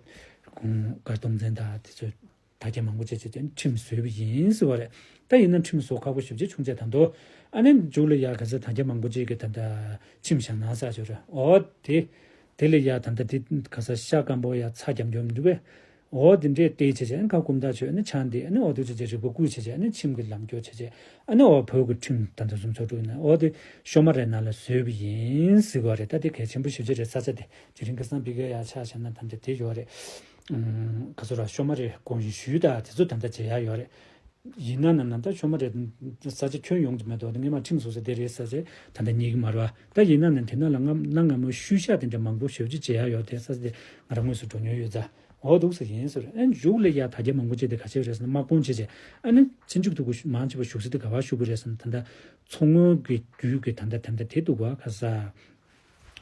ཁོང་དཀར་སྟོང་བཙན་དང་དེ་ཚོ་དར་རྒྱས་མང་པོ་བྱས་བྱས་ཏེ་ཁྲིམས་བཟོས་པ་ཡིན་ཟེར་བ་རེད། ད་ཡིན་ན་ཁྲིམས་བཟོ་ཁག་པོ་ཞེ་པོ་ཅིག་བྱུང་བྱས་ད་དོ། ཨ་ནི་མཇུག་ལ་ཡ་ག་ས་དར་རྒྱས་མང་པོ་ཅིག་གི་ད་ལྟ་ཁྲིམས་བཞག་གནང་ས་ཡོད་རེད། འོ་དེ་དེ་ལ་ཡ་ད་ལྟ་དེ་ག་ས་ཤ་སྐམ་པོ་ཡ་ཚྭ་རྒྱམ་རྒྱོབ་འདུག་པས། འོ་དེ་འདྲས་བལྟས་བྱས་བྱས་ནི་ཁ་སྐུམ་ཐག་ཆོད་ནི་ཆང་འདི་ཨ་ནི་འོ་དེ་བྱས་བྱས་རིག་པ་བསྐུལ་བྱས་བྱས་ནི་ཁྲིམས་ཀྱི་ལམ་སྐྱོར་བྱས་བྱས་ཨ་ནི་འོ་བོད་ཀྱི་ཁྲིམས་ད་ལྟ་སུམ་ཚོགས་དྲུག་ནི་འོ་དེ་ཤོ་མ་རའི་ནང་ལ་བཟོས་པ་ཡིན་ཟེར་བ་རེད། ད་དེ་གལ་ཆེན་པོ་ཞེ་པོ་ཅིག་རེད། ས་ཆ་དེ་དེ་རིང་ཁ་སང་ཕ་གིར་ཡ་ཆ་བཞག་ན་ད་ལྟ་དེ་ཡོད་རེད། ཨུམ། ག་ཚོད་ར་ཤོ་མ་རའི་དགོངས་ཞུ་ཞུས་ད་དེ་ཚོ་ད་ལྟ་བྱེད་ཡ་ཡོད་རེད། ཡིན་ན་ན་ན་ད་ཤོ་མ་རའི་ས་ཆ་ཁྱོན་ཡོངས་སུ་མེད་དོ། དེ་སྔས་མ་ཁྲིམས་བཟོ་ས་དེ་རེད་ས་ཆ་ད་ལྟ་རྙེད་ཀྱི་མ་རེད་བ། ད་ཡིན་ན་ན་དེ་ན་ལ་ང་གནའ་སྔ་མོའི་ཤུལ་བཞག་དེ་འདྲ་མང་པོ་ཞེ་པོ་ཅིག་བྱེད་ཡ་ཡོད། དེ་ས་ཆ་དེ་ང་རང་དངོས་སུ་འགྲོ་མྱོང་ཡོད་ཙང་། འོ་འདུག་ས་ཡིན་ཟེར། ཨ་མཇུག་ལ་ཡ་དར་རྒྱས་མང་པོ་བྱས་ཏེ་ག་བྱས་རེད་ཟེར་ན་དམག་དཔུང་བྱས་བྱས་ཨ་ནི་ཚེ་མཇུག་ཏུ་གུ་མང་ཆེ་བ་བཞུགས་ས་དེ་ག་བ་བཞུགས་པ་རེད་ཟེར་ན་ད་ལྟ་མཚོ་སྔོན་གྱི་རྒྱུད་ཀྱི་ད་ལྟ་ད་ལྟ་དེ་འདུག་ག་ག་ས་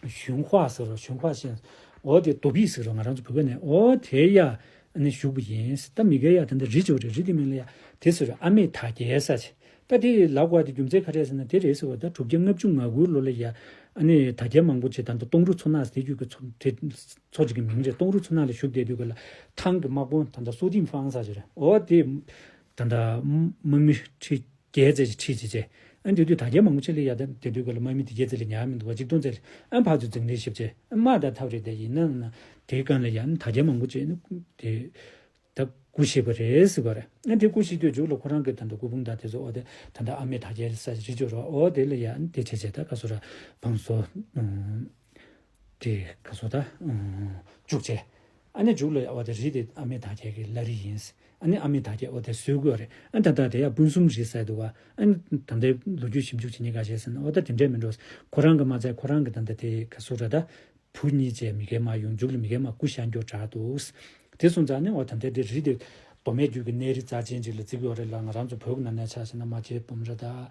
ཞུན་ཧྭ་ཟེར་རོ། ཞུན་ཧྭ་ཞན་འོ་དེ་རྡོ་སྦིས་ཟེར་རོ། ང་རང་ཚོ་བོད་སྐད་ནས་འོ་དེ་ཡ་ཨ་ནི་བཞུགས་པ་ཡིན། ད་མི་སྐད་ཡ་ད་ལྟ་རི་ཅོ་རེད། རི་དེ་མིང་ལ་ཡ་དེ་ཟེར་རོ། ཨ་མེས་དར་རྒྱས་ས་ཆེ། ད་དེ་ལབ་དགོས་དེ་རྒྱུ་མཚན་ག་རེ་རེད་ཟེར་ན། དེ་རེད་ཟེར་བ་ད་དྲུག་བརྒྱ་ལྔ་བཅུ་ང་དགུ་ལོ་ལ་ཡ་ཨ་ནི་དར་རྒྱས་མང་པོ་བྱས། ད་ལྟ་སྟོང་རུ་མཚོ་ནག་ཟེར་རྒྱུ་གི་མཚོ་དེ་མཚོ་གཅིག་གི་མིང་རེད། སྟོང་རུ་མཚོ་ནག་ལ་བཞུགས་བསྡད་དུས་ག་ལ་ཐང་གི་དམག་དཔོན་ད་ལྟ་སུ་ཏིང་ཧྥང་ཟེར་གྱི་རེད། འོ་དེ་ད་ལྟ་དམག་མི་ཁྲི་བརྒྱད་ཙམ་ཞིག་ཁྲིད་བྱས་བྱས། ཨ་ནི་དེ་དུས་དར་རྒྱས་མང་པོ་ཅིག་ལ་ཡ་ད་དེ་དུས་ག་ལ་དམག་མི་དེ་བརྒྱད་ཙམ་ལས་ཉག་མི་འདུག་བ། གཅིག་སྟོང་ཙམ་ལས། ཨ་ཕར་ཚུར་འཛིང་རེས་བྱས་བྱས། ཨ་དམག་ད་ཐབས་རེད། དེ་ཡིན་ན་ན་དེའི་སྒང་ལ་ཡ་ཨ་ནི་དར་རྒྱས་མང་པོ་བྱས་ནི་དེ། ད་སྐུ་གཤེགས་པ་རེད་ཟེར་བ་རེད། ཨ་དེ་སྐུ་གཤེགས་དུས་མཇུག་ལ་ཁོ་རང་གི་ད་ལྟ་སྐུ་ཕུང་དང་དེ་ཚོ་འོ་དེ་ད་ལྟ་ཨ་མེ་དར་རྒྱས་ས་རི་ཅོ་རོ་འོ་དེ་ལ་ཡ་ཨ་ནི་དེ་བྱས་བྱས། ད་ག་སོ་ར་བང་སོ་དེ་ག་སོ་ད་བཅུག་བྱས། ཨ་ནི་མཇུག་ལ་འོ་དེ་རི་དེ་ཨ་མེ་དར་རྒྱས་ཀྱི་བླ་རི་ཡིན། ཨ་ནི་ཨ་མེ་དར་རྒྱས་འོ་དེ་གསོལ་དགོས་རེད། ཨ་ད་ལྟ་དེ་ཡ་སྤུན་གསུམ་རེད་ཟེར་འདུག་བ། ཨ་ནི་ད་ལྟའི་ལོ་རྒྱུས་ཞིབ་འཇུག་བྱེད་མཁན་ཁ་ཤས་ཟེར་ན་འོ་ད་དེ་འདྲས་མིན་འགྲོ། ཁོ་རང་གི་མ་ཚད་ཁོ་རང་གི་ད་ལྟ་དེ་ག་སོ་ར་ད། བུ་གཉིས་བྱས་མི་རྒན་མ་ཡོང་། མཇུག་ལ་མི་རྒན་མ་སྐུ་གཤེགས་མགྱོགས་དྲགས་འདུག། དེ་སོང་ཙང་ནི་འོ་ད་ལྟའི་དེ་རི་དེ་མདོ་སྨད་རྒྱུད་ཀྱི་གནས་རི་རྩ་ཆེན་ཅིག་ལ་བརྩི་གི་ཡོད་རེད་ལ། ང་རང་ཚོ་བོད་ཀྱི་ནང་ནས་ཆ་བཞག་ན་རྨ་ཆེན་སྤོམ་ར་དང་།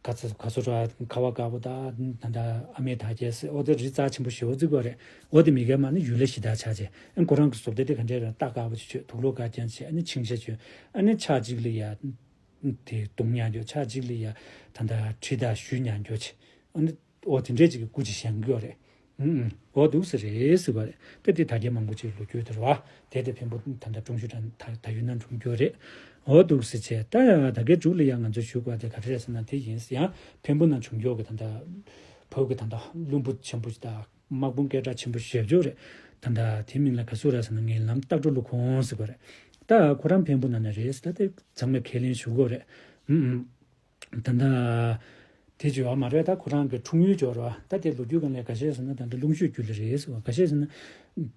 ག་ཚ་ག་ཚོ་ར་ཁ་བ་དཀར་པོ་དང་། ད་ལྟ་ཨ་མེ་དར་རྒྱས་ཟེར་འོ་དེ་རི་རྩ་ཆེན་པོ་ཞེ་པོ་བརྩི་གི་ཡོད་རེད། འོ་དེ་མི་རྒན་མ་ནི་ཡུལ་ལྷ་གཞི་བདག་ཆགས་བྱས། ཨ་ཁོ་རང་གི་བཟོ་ལྟ་དེ་ག་འདྲས་ར་རྟ་དཀར་པོ་ཅིག་མཆོད། དུག་ལོག་དཀར་རྐྱང་བྱས། ཨ་ནི་མཆིང་ཞྭ་གྱོན། ཨ་ནི་ཕྱག་གཅིག་ལ་ཡ་དེ་དུང་ཉག་རྒྱོབ། ཕྱག་གཅིག་ལ་ཡ་ད་ལྟ་གྲི་དང་གཞུ་ཉག་རྒྱོབ་བྱས། ཨ་ནི། འོ་དེ་འདྲས་ཅིག་གི་སྐུ་ཅིག་བཞེངས་ཀྱི་ཡོད་རེད། ཨུམ་ཨུམ། འོ་འདུག་སེ་རེད་ཟེར་བ་རེད། ད་དེ་དར་རྒྱས་མང་པོ་ཅིག་ལོ་རྒྱུས་དེ་རེད་བ། དེ་དེ་འཕན་པོ་ད་ལྟ་ཀྲུང་ཞུ་དང་ད་ད་ཡུན་ནན་གྲོང་ཁྱེར་རེད། འོ་འདུག་སེ་བྱས། ད་ད་གའི་མཇུག་ལ་ཡང་ང་ཚོས་ཞུ་དགོས་དེ་ག་རེ་རེད་ཟེར་ན། དེ་ཡིན་ཡང་འཕན་པོ་ནང་བྱུང་ཡོད་ཀྱི་ད་ལྟ་བོད་ཀྱི་ད་ལྟ་བློན་པོ་ཆེན་པོ་ཞིག་དང་དམག་དཔོན་སྐད་གྲགས་ཆེན་པོ་ཞེ་པོ་ཅིག་རེད། ད་ལྟ་དེ་མིང་ལ་ག་ཚོད་རེད་ཟེར་ན་ངན་ལམ་སྟག་སྒྲ་ཀླུ་གོང་ཟེར་བ་རེད། ད་ཁོ་རང་འཕན་པོ་ནང་ནས་རེད། ད་དེ་ཚང་མས་ཁས་ལེན་ཞུ་དགོས་རེད། ཨུམ་ཨུམ། ད་ལྟ་དེ་བརྗོད་པ་མ་རེད། ད་ཁོ་རང་གི་འཁྲུངས་ཡུལ་འབྱོར་བ་ད་དེ་ལོ་རྒྱུས་སྒང་ལ་ག་ཤེད་ཟེར་ན་ད་ལྟ་ཀླུང་ཤོད་རྒྱུད་ལ་རེད་ཟེར་བ། ག་ཤེད་ཟེར་ན་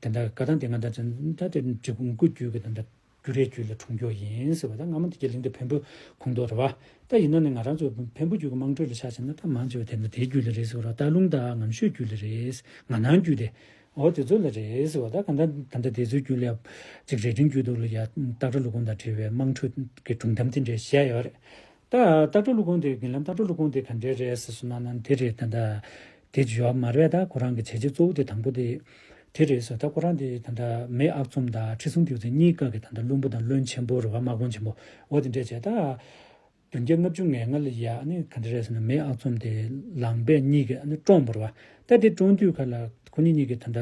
ད་ལྟ་བཀའ་ཐང་སྡེ་ལྔ་དང་ད་དེ་འབྲི་གུང་སྐུ་རྒྱུད་ཀྱི་ད་ལྟ་རྒྱུད་རའི་རྒྱུད་ལ་འཁྲུངས་རྒྱུ་ཡིན་ཟེར་བ། ད་སྔ་མོ་དེ་རྒྱ་གླིང་དེ་འཕན་པོ་ཁོངས་གཏོགས་རེད་བ། ད་ཡིན་ན་ནི་ང་རང་ཚོ་འཕན་པོ་རྒྱུད་ཀྱི་དམངས་ཁྲོད་ལ་ཆ་བཞག་ན་ད་མང་ཆེ་བ་དེ་ད་དེའི་རྒྱུད་ལ་རེད་ཟེར་བ། ར་སྟག་ལུང་དང་ངམ་ཤོད་རྒྱུད་ལ་རེད། ང་ནང་རྒྱུད་དེ་འོ་དེ་ཚོ་ལ་རེད་ཟེར་བ། ད་ག་ད་ད་ལྟ་དེ་ཚོའི་རྒྱུད་ལ་ཅིག་རྭ་སྒྲེང་རྒྱུད་དུ་ལ་ཡ་སྟག་སྒྲ་ཀླུ་གོང་དང་འབྲེལ་བའི་དམངས་ཁྲོད་ཀྱི་སྒྲུང་གཏམ་དེ་འདྲས་བཤད་ཡོད་རེད། ད་སྟག་སྒྲ་ཀླུ་གོང་དེ་ངན་ལམ་སྟག་སྒྲ་ཀླུ་གོང་དེ་ག་འདྲས་རེད་ཟེར་སོང་ན་ན་དེ་རེད། ད་ད་དེ་བརྗོད་པ་མ་རེད། ད་ཁོ་རང་གི་བྱས་རྗེས་གཙོ་བོ་དེ་དང་པོ་དེ་དེ་རེད་ཟེར། ད་ཁོ་རང་དེ་ད་ད་མེས་ཨག་ཚོམ་དང་ཁྲི་སྲོང་ལྡེའུ་བཙན་གཉིས་ཀ་གི་ད་ད་བློན་པོ་དང་བློན་ཆེན་པོ་རེད་བ། དམག་དཔོན་ཆེན་པོ་འོ་དེ་འདྲས་བྱས། ད་བདུན་བརྒྱ་ལྔ་བཅུ་ང་ལྔ་ལ་ཡ་ཨ་ནི་ག་འདྲ་རེད་ཟེར་ན་མེས་ཨག་ཚོམ་དེ་ལང་པའི་གཉིས་ཀྱིས་ཨ་ནི་བཀྲོངས་པ་རེད་བ། ད་དེ་བཀྲོངས་དུས་ག་ལ་ཁོ་གཉིས་གཉིས་ཀྱིས་ད་ལྟ་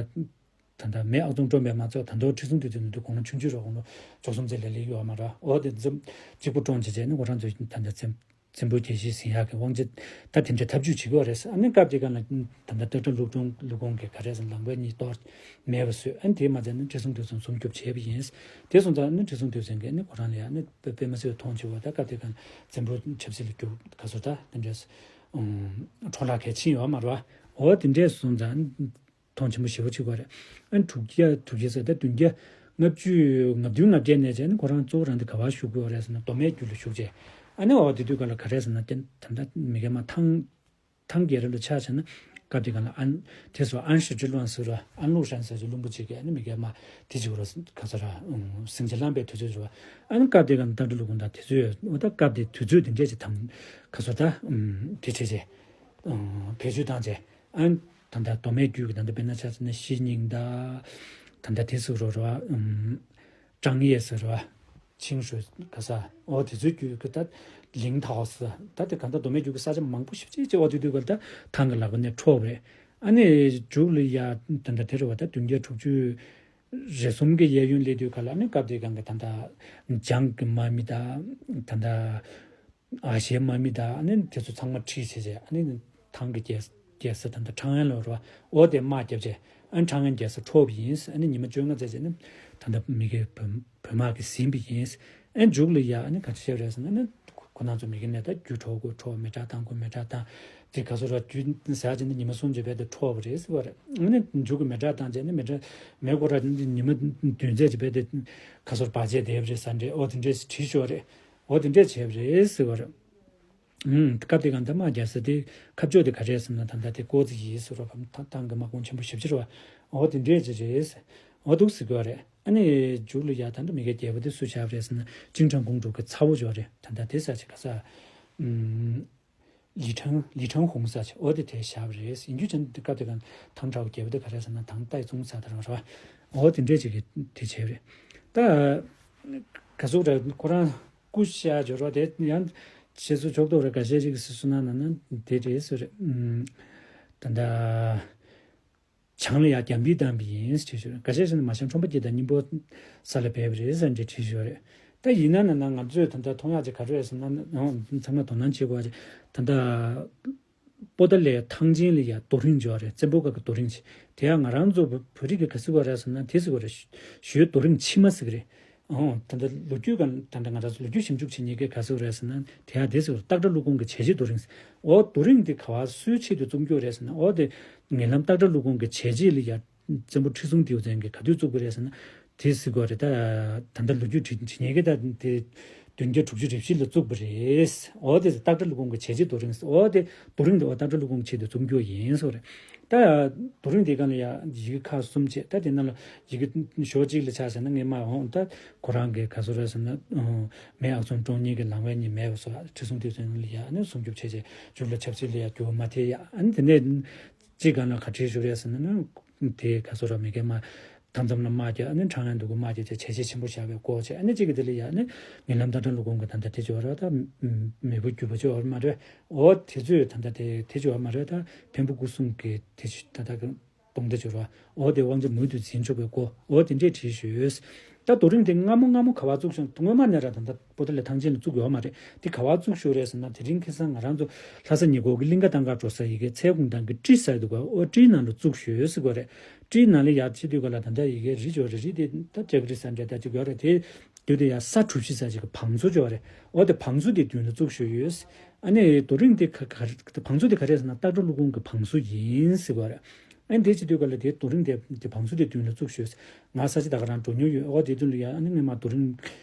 ད་ལྟ་མེས་ཨག་ཚོམ་བཀྲོངས་པའི་མ་ཚད་ད་དུང་ཁྲི་སྲོང་ལྡེའུ་བཙན་དེ་དུས་དགུང་ལོ་ཆུང་ཆུང་རེད། དགུང་ལོ་བཅུ་གསུམ་ཙམ་ལས་སླེབས་ཡོད་མ་རེད། འོ་དེ་ཙམ་གཅིག་པུ་བཀྲོངས་བྱས་བྱས་ནས་ཁོ་རང་ཚོ་ད་ལྟ་བཙན་བཙན་པོ་རྒྱལ་བཞི་ཟིན་ཡག་གི་དབང་ཆ་ད་དེ་འདྲའི་ཐབས་ཇུས་བྱེད་ཀྱི་ཡོད་རེད། ཨ་ནི་སྐབས་དེ་ག་ལ་ད་ལྟ་སྟག་སྒྲ་ཀླུ་གོང་ཀླུ་གོང་གིས་ག་རེ་ཟེར་ན་ལང་པ་གཉིས་གཏོར་མེད་པ་བཟོས། ཨ་ནི་དེ་མ་ཚད་ནི་ཁྲི་སྲོང་ལྡེའུ་བཙན་སྲུང་སྐྱོབ་བྱས་པ་ཡིན། དེ་སོང་ཙང་ནི་ཁྲི་སྲོང་ལྡེའུ་བཙན་གྱིས་ནི་ཁོ་རང་ལ་ཡང་ནི་དཔེ་དཔེ་མི་སྲིད་པའི་མཐོང་ཆེ་བ། ད་སྐབས་དེ་ག་བཙན་པོ་ཆབ་སྲིད་ལ་རྒྱུག་ག་ཚོད་ད་དེ་འདྲས་འཕྲོ་བརླག་གལ་ཕྱིན་ཡོད་མ་རེད་བ། འོ་དེ་འདྲས་སོང་ཙང་མཐོང་ཆེན་པོ་ཞེ་པོ་ཅིག་བ་རེད། ཨ་ནི་དྲུག་བརྒྱ་དྲུག་བརྒྱ་ཟེར་ད་བདུན་བརྒྱ་ལྔ་བཅུ་ང་བདུན་ང་བརྒྱད་ནས་བྱས་ནས་ཁོ་རང་གཙོ་བོ་རང་དེ་ག་བར་བཞུགས་དགོས་རེད་ཟེར་ན་མདོ་སྨད་རྒྱུད་ལ་བཞུགས་བྱས། ཨ་ནི་འོ་དེ་དུས་ག་ལ་ག་རེ་ཟེར་ན་དེ་ད་ལྟ་མི་རྒན་མ་ཐང་ཐང་རྒྱལ་རབས་ལ་ཆ་བཞག་ན་སྐབས་དེ་ག་ལ་ཨ་ནི་དེ་ཚོ་ཨན་ཧྲི་ཀྲི་ལོན་ཟེར་བ་ཨན་ལུག་ཧྲན་ཟེར་བའི་བློན་པོ་ཅིག་གིས་ཨ་ནི་མི་རྒན་མ་དེ་ཅིག་ར་ག་ཚོད་ར་སེམས་ཅན་བླངས་པའི་དུས་ཚོད་རེད་བ། ཨ་ནི་སྐབས་དེ་ག་ལ་སྟག་སྒྲ་ཀླུ་གོང་དང་དེ་ཚོས་འོ་ད་སྐབས་དེ་དུས་ཚོད་དེ་འདྲས་ཅིག་དང་ག་ཚོད་ད་དེ་བྱས་བྱས་བེད་སྤྱོད་བཏང་བྱས། ཨ་ནི་ད་ལྟ་མདོ་སྨད་རྒྱུད་ཀྱི་ད་ལྟ་དཔེར་ན་ཆ་བཞག་ན་ཤེར་སྙིང་དང་། ད་ལྟ་དེ་ཚོ་རོ་རོ་ཨམ། ཀྲང་ཡེ་ཟེར་རོ། ཆིང་ཧྲུའུ་ག་ས་འོ་དེ་ཚོའི་རྒྱུད་ཀྱི་ད་ལིང་ཐའོ་ཟེར་ད་དེ་ག་ད་མདོ་སྨད་རྒྱུད་ཀྱི་ས་ཆ་མང་པོ་ཞིག་ཅིག་ཅིག་འོ་དེ་དུས་ག་ད་ཐང་གི་ལག་པ་ནས་འཕྲོག་པ་རེད། ཨ་ནི་མཇུག་ལ་ཡ་ད་ལྟ་དེ་རེད་བ། ད་བདུན་བརྒྱ་དྲུག་ཅུ་རེ་གསུམ་གྱི་གཡས་གཡོན་སླེབས་དུས་ག་ལ་ཨ་ནི་སྐབས་དེ་གང་གི་ད་ལྟ་འཇང་གི་དམག་མི་དང་ད་ལྟ། ཨ་ཤའི་དམག་མི་དང་ཨ་ནི་དེ་ཚོ་ཚང་མ་ཁྲིད་བྱས་བྱས། ཨ་ནི་ཐང་གི་རྒྱལ་རྒྱལ་ས་ད་ལྟ་ཁྲང་ཨན་ལ་རོ། འོ་དེ་དམག་བརྒྱབ་བྱས་ཨ་ནི་ཁྲང་ཨན་རྒྱལ་ས་འཕྲོག་པ་ཡིན། ཨ་ནི་ཉི་མ་བཅོ་ལྔ་ཙམ་བྱས་ནི་ད་ལྟ་མི་གི་བོད་བོད་དམག་གིས་ཟིན་པ་ཡིན། ཨ་ནི་མཇུག་ལ་ཡ་ཨ་ནི་ག་ཅི་བྱས་རེད་ཟེར་ན་ཨ་ནི་ཁོ་རང་ཚོ་མི་གི་ནས་ད་རྒྱུ་འཕྲོག་དགོས་འཕྲོག་མེ་སྲེག་བཏང་དགོས་མེ་སྲེག་བཏང་། དེ་ག་ཚོད་ར་རྒྱུ་ཟ་བྱས་ནི་ཉི་མ་གསུམ་བྱས་པས་དེ་འཕྲོག་པ་རེད་ཟེར་བ་རེད། ཨ་ནི་མཇུག་གི་མེ་སྲེག་བཏང་བྱས་ནི་མེ་སྲེག་མེ་ཁོ་ར་ཉི་མ་བདུན་ཙམ་བྱས་པས་དེ་ག་ཚོད་བར་ཆད་བསྡད་པ་རེད་ཟེར་འདྲ། འོ་དེ་འདྲས་བྲིས་ཤོག་རེད། འོ་དེ་འདྲས་བྱས་པ་རེད་ཟེར་བ་རེད། ཨུམ། སྐབས་དེ་གང་ད་དམག་རྒྱག་ས་དེ་ཁ་ཕྱོགས་དེ་ག་རེ་རེད་ཟེར་ན་ད་ལྟ་དེ་ཀོ་ཙི་ཡི་ཟེར་བ་ཕམ་ཐང་གི་དམག་དཔུང་ཆེན་པོ་ཞེ་པོ་ཅིག་རེད་བ། འོ་དེ་འདྲས་ཅིག་རེད་ཟེར། འོ་འདུག་ཟེར་གི་བ་རེད། ཨ་ནི་མཇུག་ལ་ཡ་ད་ལྟ་མི་གའི་རྒྱལ་པོ་དེ་སུ་བཞག་པ་རེད་ཟེར་ན་ཅིང་ཁྲང་ཀོང་ཀྲུའུ་གི་ཚ་བོ་ཅིག་རེད། ད་ལྟ་དེ་ས་ཆ་ག་ས། ཨུམ། ལི་ཁྲང་ལི་ཁྲང་ཧུང་ས་ཆ་འོ་དེ་དེ་བཞག་པ་རེད། ཡིན་རྒྱུ་ཅན་དེ་སྐབས་དེ་གང་ཐང་ཁྲའོ་རྒྱལ་པོ་དེ་ག་རེ་ཟེར་ན་ཐང་ཏའི་ཙུང་ས་དེ་རང་རེད་བ། འོ་དེ་འདྲས་ཅིག་གི་དེ་བྱས་པ་རེད། ད། ག་ཟུག་རེད། ཁོ་རང་སྐུ་གཤེགས་འགྱུར་བ་དེ་ཡང་ བཤད་སྲོལ་ཕྱོགས་གཏོགས་རེད། འགའ་ཤས་ཅིག་གིས་སུ་སུ་ན་ན་ན་དེ་རེད་ཟེར་རེད། ཨུམ། ད་ལྟ་བྱང་ལ་ཡར་རྒྱ་འབིག་བཏང་བ་ཡིན་ཞེས་ཞུ། འགའ་ཤས་ཤིག་ནི་མ་བྱང་ཁྲོམ་པ་སྐྱེས་དང་སྙིང་པོ་ས་ལ་སྦས་པ་རེད་ཟེར་འདྲ་བྲིས་ཞུ་རེད། ད་ཡིན་ན་ན་ན་ང་ཚོས་ད་ལྟ་མཐོང་ཡག་ཅིག་ག་རེ་རེད་ཟེར་ན་ན་ཚང་མ་དོ་སྣང་བྱེད་དགོས་པ་ཅིག་ད་ལྟ་པོ་ཏཱ་ལའི་ཐང་ཆེན་ལ་ཡ་རྡོ་རིང་ཅིག་ཡོད་རེད། བཙན་པོ་སྒར་གྱི་རྡོ་རིང་ཅིག་དེ་ཡང་ང་རང་ཚོ་བོད་རིགས་ཀྱི་ག་ཟེར་དགོས་རེད་ཟེར་ན་དེ་ཟེར་དགོས་རེད། ཞོལ་རྡོ་རིང་ཕྱི་མ་ཟེར་གི་རེད། ཨོ། ད་ལྟ་ལོ་རྒྱུས་སྒང་ད་ལྟ་ང་རང་ཚོ་ལོ་རྒྱུས་ཞིབ་འཇུག་བྱེད་མཁན་གྱིས་ག་ཟེར་དགོས་རེད་ཟེར་ན་དེ་ཡང་དེ་ཟེར་དགོས་རེད། སྟག་བྲག་ཀླུ་ཁོང་གི་བྱས་རྗེས་རྡོ་རིང་ཟེར། ཨོ། རྡོ་རིང་དེ་ག་བ་སུའི་ཆེད་དུ་བཙུགས་ཀྱི་ཡོད་རེད་ཟེར་ན། ཨོ། དེ་ཉེ་ལམ་སྟག་བྲག་ཀླུ་ཁོང་གི་བྱས་རྗེས་ལ་ཡ་བཙན་པོ་ཁྲི་སྲོང་ལྡེའུ་བཙན་གྱིས་ག་དུས་བཙུགས་པ་རེད་ཟེར་ན། དེ་ཟེར་དགོས་རེད། ད་ད་ལྟ་ལོ་རྒྱུས་བྲིས་བྲིས་མཁན་གྱིས་ད་དེ་བདུན་བརྒྱ་དྲུག་ཅུ་རེ་བཞི་ལ་བཙུགས་པ་རེད། ཨོ། དེ་སྟག་བྲག་ཀླུ་ཁོང་གི་བྱས་རྗེས་རྡོ་རིང་ཟེར། ཨོ། དེ་རྡོ་རིང་དེ་ཨོ་སྟག་བྲག་ཀླུ་ཁོང་ཆེད་དུ་བཙུགས་རྒྱུ་ཡིན་ཟེར་རེད། ད་རྡོ་རིང་དེ་སྒང་ལ་ཡ་ཡི་གེ་ཁག་གསུམ་བྱས། ད་དེ་ནང་ལ་ཡི་གེ་ཞོ་གཅིག་ལ་ཆ་བཞག་ན་སྔས་མ་འོང་ད་ཁོ་རང་གི་ག་ཟེར་རེད་ཟེར་ན། མེས་ཨག་ཚོམ་བཀྲོངས་ཉེས་ཀྱི་ལང་བའི་ཉིན་མེད་པ་སོགས་ཁྲི་སྲོང་ལྡེའུ་བཙན་ལ་ཡ་ཨ་ནི་སྲུང་སྐྱོབ་བྱས་བྱས་མཇུག་ལ་ཆབ་སྲིད་ལ་ཡ་འགྱུར་བ་མ་ཐེབས་ཡ། ཨ་ནི་དེ་ནས་གཅིག་སྒང་ལ་ག་བྲིས་ཞུ་རེད་ཟེར་ན། དེ་ག་ཟེར་ར་མི་རྒན་མ་མཐའ་མཚམས་ལ་དམག་རྒྱག་ཨ་ནི་ཁྲང་ཨན་འདུག་གི་དམག་རྒྱག་བྱས་བྱས་རྗེས་ཆེན་པོ་བཞག་པའི་སྐོར་བྱས། ཨ་ནི་གཅིག་གི་དེ་ལ་ཡ་ཨ་ནི་ཉེ་ལམ་སྟག་བྲག་ཀླུ་ཁོང་གི་ད་ལྟ་དེ་ཅོ་ར་ད་མེས་པོ་རྒྱུད་པ་ཅོ་ར་མ་རེད། ཨོ་དེ་ཚོས་ད་ལྟ་དེ་དེ་ཅོ་ར་མ་རེད། ད་འཕན་པོ་སྐུ་སྲུང་གི་དེ་ད་ལྟ་གི་གདོང་དེ་ཅོ་ར། ཨོ་དེ་དབང་ཆ་མུ་མཐུད་འཛིན་ཆོག་པའི་སྐོར། ཨོ་དེ་འདྲས་བྲིས་ཞུས། ད་རྡོ་རིང་དེ་སྔ་མོ་སྔ་མོ་ག་བ་བཙུགས་བྱུང་། སྔོན་མ་ནས་ར་ད་ལྟ་པོ་ཏཱ་ལའི་ཐང་ཆེན་ལ་བཙུགས་ཡོད་མ་རེད། དེ་ག་བ་བཙུགས་ཞུ་རེད་ཟེར་ན། དེ་རིང་ཁ་སང་ང་རང་ཚོ་ལྷ་ས་ཉེ་འཁོར་གྱི་གླིང་ག་ཐང་དཀར་འགྲོ་ས་ཡི་གེ་ཚལ་གུང་ཐང་གི་ཀྲི་ཟེར་འདུག་ག་ཨོ་ཀྲིའི་ནང་ལ་བཙུགས་ཞུས་ཟེར་དགོས་རེད། ཀྲིའི་ནང་ལ་ཡར་ཕྱི་དུས་ག་ལ་ད་ལྟ་ཡི་གེ་རི་ཅོ་རེད། རི་དེ་ད་ལྕགས་རི་ས་འདྲ་ད་ཅིག་ཡོད་རེད། དེ་དུས་དེ་ཡར་ས་གྲུ་བཞི་ས་ཅིག་གི་བང་མཛོད་ཅོ་རེད། ཨོ་དེ་བང་མཛོད་དེ་མདུན་ལ་བཙུགས་ཞུས་ཡོད། ཨ་ནི་རྡོ་རིང་དེ་ག་ག་བང་མཛོད་དེ་ག་རེད་ཟེར་ན་སྟག་བྲག་ཀླུ་ཁོང་གི་བང་མཛོད་ཡིན་ཟེར་གོ་རེད། ཨ་ནི་དེ་བྱེད་དུས་ག་ལ་དེ་རྡོ་རིང་དེ་དེ་བང་མཛོད་དེ་མདུན་ལ་བཙུགས་ཞུས། ང་ས་ཆ་ད་ག་རང་འགྲོ་མྱོང་ཡོད། ཨོ་དེ་དུས་ལ་ཡ་ཨ་ནི་སྔོན་མ་རྡོ་རིང་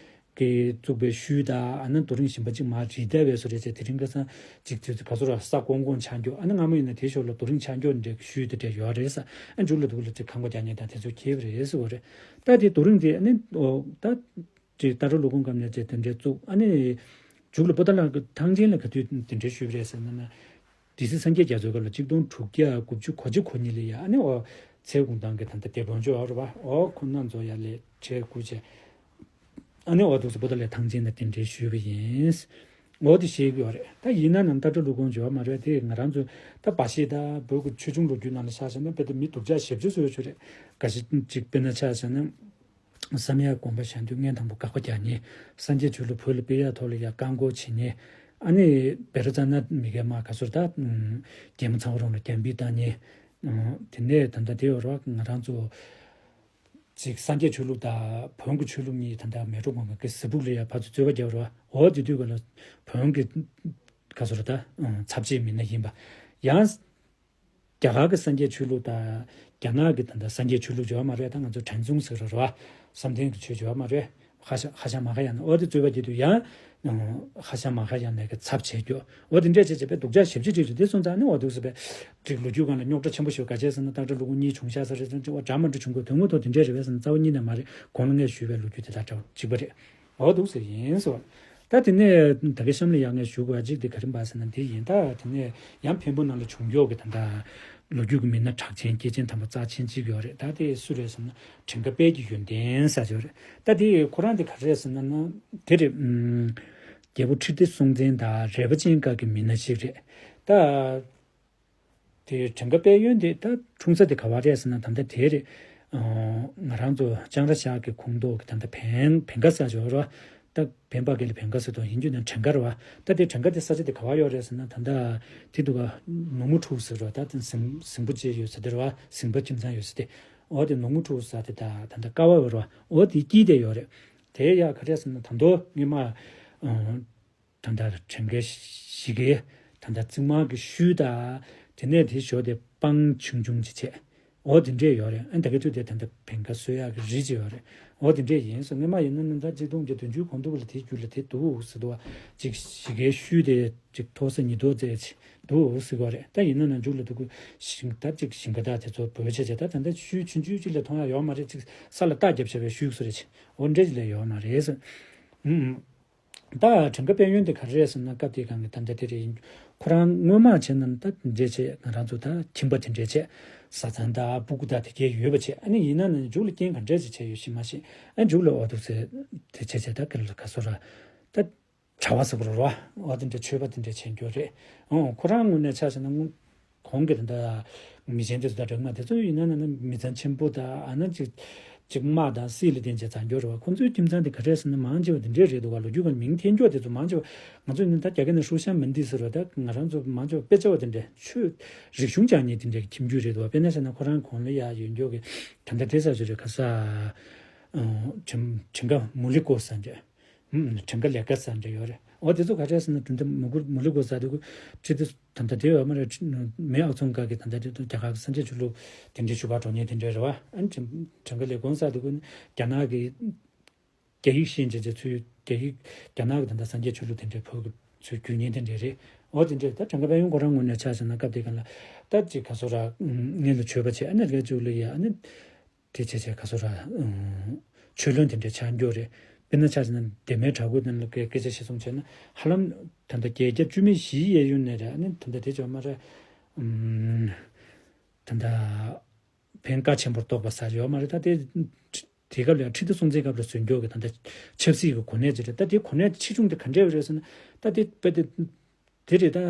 གི་བཙུགས་པའི་ཤུལ་དང་། ཨ་ནི་རྡོ་རིང་གཞན་པ་གཅིག་མར་རི་བལྟས་པའི་བཟོ་འདྲ་བྱས། དེ་རིང་ཁ་སང་ཅིག་དུས་ག་ཚོད་ར་ས་ཀོང་ཀོང་ཆགས་འགྱོ། ཨ་ནི་སྔ་མོ་ཡིན་ན་དེ་ཞོར་ལ་རྡོ་རིང་ཆགས་འགྱོ་འདྲའི་ཤུལ་དེ་འདྲ་ཡོད་རེད་ས། ཨ་མཇུག་ལ་དུག་ལ་ཅིག་ཁང་པ་རྒྱག་ཉེན་དང་དེ་ཚོ་ཁེལ་བ་རེད་ཟེར་བ་རེད། ད་དེ་རྡོ་རིང་དེ་ཨ་ནི་ཨོ་ད་ཅིག་སྟག་བྲག་ཀླུ་ཁོང་སྐབས་ནས་ཅིག་དེ་འདྲའི་བཙུགས། ཨ་ནི་མཇུག་ལ་པོ་ཏཱ་ལ་གི་ཐང་ཆེན་ལ་ག་དུས་དེ་འདྲའི་ཞུས་པ་རེད་ཟེར་ན་ན། སྡེ་སྲིད་སངས་རྒྱས་རྒྱ་མཚོའི་སྐབས་ལ་གཅིག་སྟོང་དྲུག་བརྒྱ་དགུ་བཅུ་གོ་གཅིག་གོ་གཉིས་ལ་ཡ་ཨ་ནི་ཨོ་ཚལ་གུང་ཐང་གི་ད་ལྟ་སྡེ་དཔོན་ཅོ་ཨ་རུ་བ་ཨོ་ཁོ་ན་ཚོ་ཡ་ལས་བྱས་སྐུ་བྱས། ཨ་ནི་ཨོ་འདུག་སེ་པོ་ཏཱ་ལའི་ཐང་ཆེན་ལ་གདན་འདྲེན་ཞུས་པ་ཡིན། ཨོ་དེ་ཤེས་ཀྱི་ཡོད་རེད། ད་ཡིན་ན་ནམ་སྟག་བྲག་ཀླུ་ཁོང་ཅོ་ཨ་མ་རེད། དེ་ང་རང་ཚོ་ད་བ་ཤེས་ད་བོད་ཀྱི་ཆོས་འབྱུང་ལོ་རྒྱུས་ནང་ལ་ཆ་བཞག་ན་དཔེ་ད་མི་སྡུག་ཅག་ཞེ་པོ་ཅིག་བཟོ་ཡོད་ཆོག་རེད། འགའ་ཞིག་ཅིག་དཔེར་ན་ཆ་བཞག་ན། བསམ་ཡས་དགོན་པ་བཞེངས་དུས་མངའ་ཐང་པོ་དགག་པ་རྒྱག་མཁན། སངས་རྒྱས་ཆོས་ལུགས་བོད་ལ་སྤེལ་ཡག་ཐོག་ལ་ཡ་བཀག་འགོག་བྱེད་མཁན། ཨ་ནི་བེ་ར་ཙ་ན་མི་རྒན་མ་ག་ཚོད་ད། རྒྱལ་མོ་ཚ་བོ་རོང་ལ་རྒྱ་འབུད་བཏང་མཁན། དེ་ནས་ད་ལྟ་དེ་ཡོད་རེད་བ། ང་རང་ཚོ་ཅིག་སངས་རྒྱས་ཆོས་ལུགས་དང་བོན་གྱི་ཆོས་ལུགས་གཉིས་ད་ལྟ་མལ་གྲོ་གུང་གི་གཟིགས་ཕུག་ལ་ཡ་ཕར་ཚུར་རྩོད་པ་རྒྱག་རེད་བ། འོ་དེ་དུས་ག་ལ་བོན་གྱི་ག་ཚོད་རེད་ད། ཚབ་བྱེད་མི་སྣ་ཡིན་པ། ཡང་། རྒྱ་གར་གྱི་སངས་རྒྱས་ཆོས་ལུགས་དང་། རྒྱ་ནག་གི་ད་ལྟ་སངས་རྒྱས་ཆོས་ལུགས་ཡོད་མ་རེད། ད་ང་ཚོ་ཁྲན་ཙུང་ཟེར་ར་རེད་བ། བསམ་གཏན་གྱི་ཆོས་ཡོད་མ་རེད། ཧ་ཤ་ཧ་ཤ་མ་ཧ་ཡ་ན། འོ་དེ་རྩོད་པ་རྒྱག་དུས་ཡང་། ཧ་ཤ་མ་ཧ་ཡ་ན་གི་ཚབ་བྱེད་རྒྱུ། འོ་དེ་འདྲས་བྱས་བྱས་པས་སྡུག་ཅག་ཞེ་པོ་ཅིག་བྲིས་ཏེ་སོང་ཙང་ནི་འོ་འདུག་ཟེར་བས། ཅིག་ལོ་རྒྱུས་སྒང་ལ་རྙོག་དྲ་ཆེན་པོ་ཞིག་ག་བྱས་ཟེར་ན་སྟག་བྲག་ཀླུ་ཁོང་གཉིས་བྱུང་ཤག་ཟེར་རེད་ཟེར་ན་འོ་འདྲ་མ་འདྲ་བྱུང་དགོས་དོན་དངོས་ཐོག་དེ་འདྲས་རེད་པས་ཟེར་ན་རྩ་བ་ཉིད་ནས་མ་རེད། གོང་ལ་ངས་ཞུས་པའི་ལོ་རྒྱུས་དེ་དག་འདྲ་བོ་གཅིག་པ་རེད། འོ་འདུག་ཟེར་ཡིན་ཟེར་བ། ད་དེ་ནས་ད་ག་གཤམ་ལ་ཡང་ངས་ཞུ་དགོས་པ་གཅིག་དེ་ག་རེ་འབའ་ཟེར་ན་དེ་ཡིན། ད་དེ་ནས་ཡང་འཕན་པོ་ནང་ལ་བྱུང་ཡོད་གི་ད་ལྟ་ལོ་རྒྱུས་ཀྱི་མི་སྣ་གྲགས་ཅན་སྐྱེས་ཆེན་དམ་པ་རྩ་ཆེན་གཅིག་ཡོད་རེད། ད་དེ་སུ་རེད་ཟེར་ན་ཁྲིམས་ཁང་དཔལ་གྱི་ཡོན་ཏན་ཟེར་ཡོད་རེད། ད་དེ་ཁོ་རང་དེ་ག་རེ་རེད་ཟེར་ན་ན་དེ་རེད། ཨུམ། རྒྱལ་པོ་ཁྲི་ལྡེ་སྲོང་བཙན་དང་རས་པ་ཅན་སྐབས་ཀྱི་མི་སྣ་ཞིག་རེད། ད། དེ་ཁྲིམས་ཁང་དཔལ་ཡོན་དེ་ད་འཁྲུངས་ས་དེ་ག་བ་རེད་ཟེར་ན་ད་ལྟ་དེ་རེད། ཨ། ང་རང་ཚོ་ལྕང་ར་ཤར་གྱི་ཁོངས་གཏོགས་ཀྱི་ད་ལྟ་བན་བན་ཁ་ཟེར་ཡོད་རེད་བ། ད་བན་པ་གི་ལ་བན་ཁ་ཟེར་དོ་ཡིན་རྒྱུ་ན་བྲན་ཁ་རེད་བ། ད་དེ་བྲན་ཁ་དེ་ས་ཆ་དེ་ག་བ་ཡོད་རེད་ཟེར་ན་ད་ལྟ་དེ་འདུག་ག་ནུབ་མོ་ཕྲུག་ཟེར་རེད་བ། ད་དེ་ཟིང་ཟིང་པོ་ཅིག་ཡོད་ས་དེ་རེད་བ། ཟིང་པ་ཁྱིམ་ཚང་ཡོད་ས་དེ། འོ་དེ་ནུབ་མོ་ཕྲུག་ཟེར་དེ་ད་ད་ལྟ་ཀ་བ་ཡོད་རེད་བ། འོ་དེ་དཀྱིལ་དེ་ཡོད་རེད། དེ་ཡ་ག་རེད་ཟེར་ན་ད་མདོ་སྔོན་མ། ཨ། ད་ལྟ་བྲན་ཁ་བཞི་ཀའི་ད་ལྟ་རྩིག་དམར་གྱི་ཤུལ་དང་། དེ་ནས་དེ་ཞོར་དེ་སྤང་ཆུང་ཆུང་ཅིག་བྱས། འོ་དེ་འདྲས་ཡོད་རེད། ཨ་ད་ག་དུས་དེ་ད་ལྟ་བན་ཁ་གསོ་ཡག་གི་རི་ཅིག་ཡོད་རེད། འོ་དེ་འདྲས་ཡིན་སོང་། སྔོན་མ་ཡིན་ན་ནི་ད་གཅིག་སྟོང་བརྒྱ་བདུན་ཅུ་གོང་དུ་ལ་དེ་རྒྱུད་ལ་དེ་འདུག་ཟེར་འདུག་བ། ཅིག་བཞི་ཀའི་ཤུལ་དེ་ཅིག་མཐོ་ས་ཉིས་ཐོག་ཙམ་ཅིག་འདུག་ཟེར་གི་རེད། ད་ཡིན་ན་ན་མཇུག་ལ་དུ་གུ་ཞིང་ད་ཅིག་ཞིང་ཁ་ད་དེ་ཚོ་བོད་ཆ་ཆ་ད་ད་ལྟ་ཤུལ་ཆུང་ཆུང་ཅིག་ལས་མཐོང་ཡག་ཡོད་མ་རེད། ཅིག་ས་ལ་རྟ་རྒྱབ་བྱས་པའི་ཤུལ་སུ་རེད། ཅིག་འོ་འདྲས་ཅིག་ལས་ཡོད་མ་རེད་ཟེར། ཨུམ། ད་ཁྲིམས་ཁང་དཔལ་ཡོན་དེ་ག་རེ་རེད་ཟེར་ན་སྐབས་དེའི་སྒང་གི་ད་ལྟ་དེ་རེད་ཡིན། ཁོ་རང་སྔོན་མ་བྱས་ན་ད་འདྲེ་བྱས་ང་རང་ཚོ་ད་ཁྱིམ་པ་དེ་འདྲས་བྱས། བཟའ་ཚང་ད་སྤུ་གུ་ད་དེ་གས་ཡོད་པ་བྱས། ཨ་ནི་ཡིན་ན་ནི་མཇུག་ལ་རྐྱེན་ག་འདྲས་ཅིག་བྱས་ཡོད་ཤེས་མ་ཤེས། ཨ་མཇུག་ལ་འོ་འདུག་ཟེར་དེ་བྱས་བྱས་ད་ག་ལ་ག་སོ་ར། ད་ གྲྭ་བ་ཟེར་དགོས་རེད་བ། འོ་དེ་འདྲ་ཆོས་པ་དེ་འདྲ་བྱེད་རྒྱུ་རེད། ཨོ་ཁོ་རང་ངོས་ནས་ཆ་བཞག་ན་སྔོན་གོང་གི་ད་ལྟ་མི་ཆེན་དེ་ཚོ་དང་འདྲ་མ་དེ་ཚོ་ཡིན་ན་ན་ན་མི་ཚང་ཆེན་པོ་དང་ཨ་ན་ཅིག་ཅིག་དམག་དང་སྲིད་ལ་བརྟེན་བྱས་བྱ་རྒྱུ་རེད་བ། ཁོ་ཚོའི་ཁྱིམ་ཚང་དེ་ག་རེ་ཟེར་ན་མང་ཆེ་བ་དེ་འདྲས་རེད་འདུག་བ། ལོ་རྒྱུས་སྒང་མིང་འཐེན་རྒྱུ་དེ་ཚོ་མང་ཆེ་བ་ང་ཚོ་ནི་ད་རྒྱ་སྐད་ནས་ཧྲུའུ་ཤན་མིན་དི་ཟེར་བ། ད་ང་རང་ཚོ་མང་ཆེ་བ་དཔེ་ཆ་བ་དེ་འདྲས་ཆོས་རིག་གཞུང་སྦྱང་མཁན་དེ་འདྲས་ཀྱི་ཁྱིམ་རྒྱུད་རེད་འདུག་བ། དཔེར་ན་བྱས་ན་ཁོ་རང་གོང་ལ་ཡ་ཡོད་རྒྱུ་གི་ད་ལྟ་དེ་ས་ཆ་རེད། ག་ས་ཁྲིམ་ཁྲིམ་ཀ་མུ་ལི་ཀོ་ས་འདྲས། ཧུམ། ཁྲིམས་ཁང་ལས་ཀ་ཟེར་འདྲ་ཡོད་རེད། འོ་དེ་ཚོ་ག་རེ་ཟེར་ན་དུས་འདི་མུ་གུ་མུ་ལི་གོ་ས་དེ་གུ་ཁྲི་དེ་ད་ལྟ་དེ་ཡོད་མ་རེད། མེ་ཨག་ཚོང་ཁ་གི་ད་ལྟ་དེ་རྒྱ་གར་གི་སངས་རྒྱས་ཆོས་ལུགས་དེ་འདྲའི་ཞུ་བར་འགྲོ་མཁན་དེ་འདྲ་རེད་བ། ཨ་ནི་ཁྲིམས་ཁྲིམས་ཁང་ལས་ཁུངས་ས་དེ་གུ་རྒྱ་ནག་གི་རྒྱ་ཡིག་ཤེས་བྱས་བྱས་ཚུལ། རྒྱ་ཡིག་རྒྱ་ནག་གི་ད་ལྟ་སངས་རྒྱས་ཆོས་ལུགས་དེ་འདྲའི་བོད་ཀྱི་ཚུལ་བརྒྱུད་མཁན་དེ་འདྲ་རེད། འོ་དེ་འདྲ་ད་ཁྲིམས་ཁང་དཔལ་ཡོན་ཁོ་རང་ངོས་ནས་ཆ་བཞག་ན་སྐབས་དེ་ག་ལ་ད་ཅིག་ག་སོ་ར་ངན་ལ་ཆོས་པ་བྱས། ཨ་ནི་ལས་ཆོས་ལ་ཡ་ཨ་ནི། དེ་བྱས་བྱས་ག་སོ་ར། ཆོས་བློན་དེ་འདྲ་ཆགས་འགྱོ་རེད། དཔེར་ན་ཆ་བཞག་ན་དེ་མའི་གྲྭ་རྒོད་ནང་ལ་སྐད་སྐད་ཆ་བཤད་སོང་བྱས་ན་ཧ་ལམ་ད་ལྟ་བརྒྱད་བརྒྱ་བཅུ་མེད་བཞི་གཡས་གཡོན་ནས་རེད། ཨ་ནི་ད་ལྟ་དེ་ཅོག་མ་རེད། ད་ལྟ་ཕན་བཀའ་ཆེན་པོར་གཏོགས་པ་ཟེར་ཡོད་མ་རེད། ད་དེ་དེ་སྐབས་ལ་ཁྲི་ལྡེ་སྲོང་བཙན་སྐབས་ལ་བཟོས་འགྱོ་གི་ད་ལྟ་ཆབ་སྲིད་ཀྱི་གོ་གནས་ཅིག་རེད། ད་དེ་གོ་གནས་ཆེ་ཆུང་དེ་ག་འདྲ་རེད་ཟེར་ན་ད་དེ་དཔེ་དེ་དེ་རེད། ད་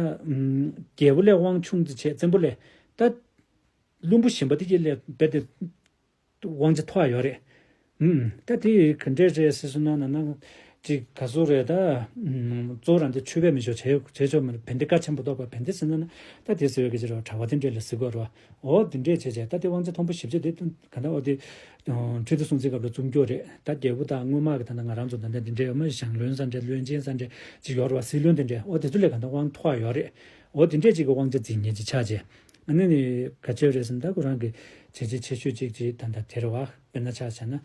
རྒྱལ་པོ་ལས་དབང་ཆུང་ཙམ་བྱས། བཙན་པོ་ལས་ད་བློན་པོ་གཞན་པ་དེ་གྱད་ལས་དཔེ་དེ་དབང་ཆ་མཐོ་བ་ཡོད་རེད། ཨུམ། ད་དེ་ག་འདྲས་རེད་ཟེར་སོང་ན་ན་ན་ཅིག་ག་ཟུག་རེད། ད་ཨུམ། གཙོ་བོ་རང་དེ་ཆོས་པས་མི་ཆོག་བྱས་བྱས་ཆོག་མ་རེད། བན་དེ་བཀའ་ཆེན་པོ་གཏོགས་པ་བན་དེ་ཟེར་ན་ན་ད་དེ་ཟེར་བའི་སྐད་ཆ་རེད་བ། གྲྭ་པ་དེ་འདྲས་ལ་ཟེར་དགོས་རེད་བ། འོ་དེ་འདྲས་བྱས་བྱས་ད་དེ་དབང་ཆ་མཐོན་པོ་ཞེ་པོ་ཅིག་དེ་ག་ད་འོ་དེ་ཁྲི་ལྡེ་སྲོང་བཙན་སྐབས་ལ་བཙུགས་འགྱོ་རེད། ད་རྒྱལ་པོ་དང་སྔོན་མ་གི་ད་ད་ང་རང་ཚོ་ད་ད་དེ་འདྲས་ཡོད་མ་ཞང་བློན་ས་འདྲས་བློན་ཆེན་ས་འདྲས་ཅིག་ཡོད་རེད་བ། སྲིད་བློན་དེ་འདྲས། འོ་དེ་ཚོ་ལས་ག་ད་དབང་མཐོ་བ་ཡོད་རེད། འོ་དེ་འདྲས་ཅིག་གི་དབང་ཆ་འཛིན་མཁན་ཅིག་ཆགས་བྱས། ཨ་ནི་ནི་ག་ཅི་རེད་ཟེར་ན་ད་ཁོ་རང་གི་བྱས་རྗེས་ཆེ་ཤོས་ཅིག་ཅིག་ད་ད་དེ་རེད་བ། དཔེར་ན་ཆ་བཞག་ན།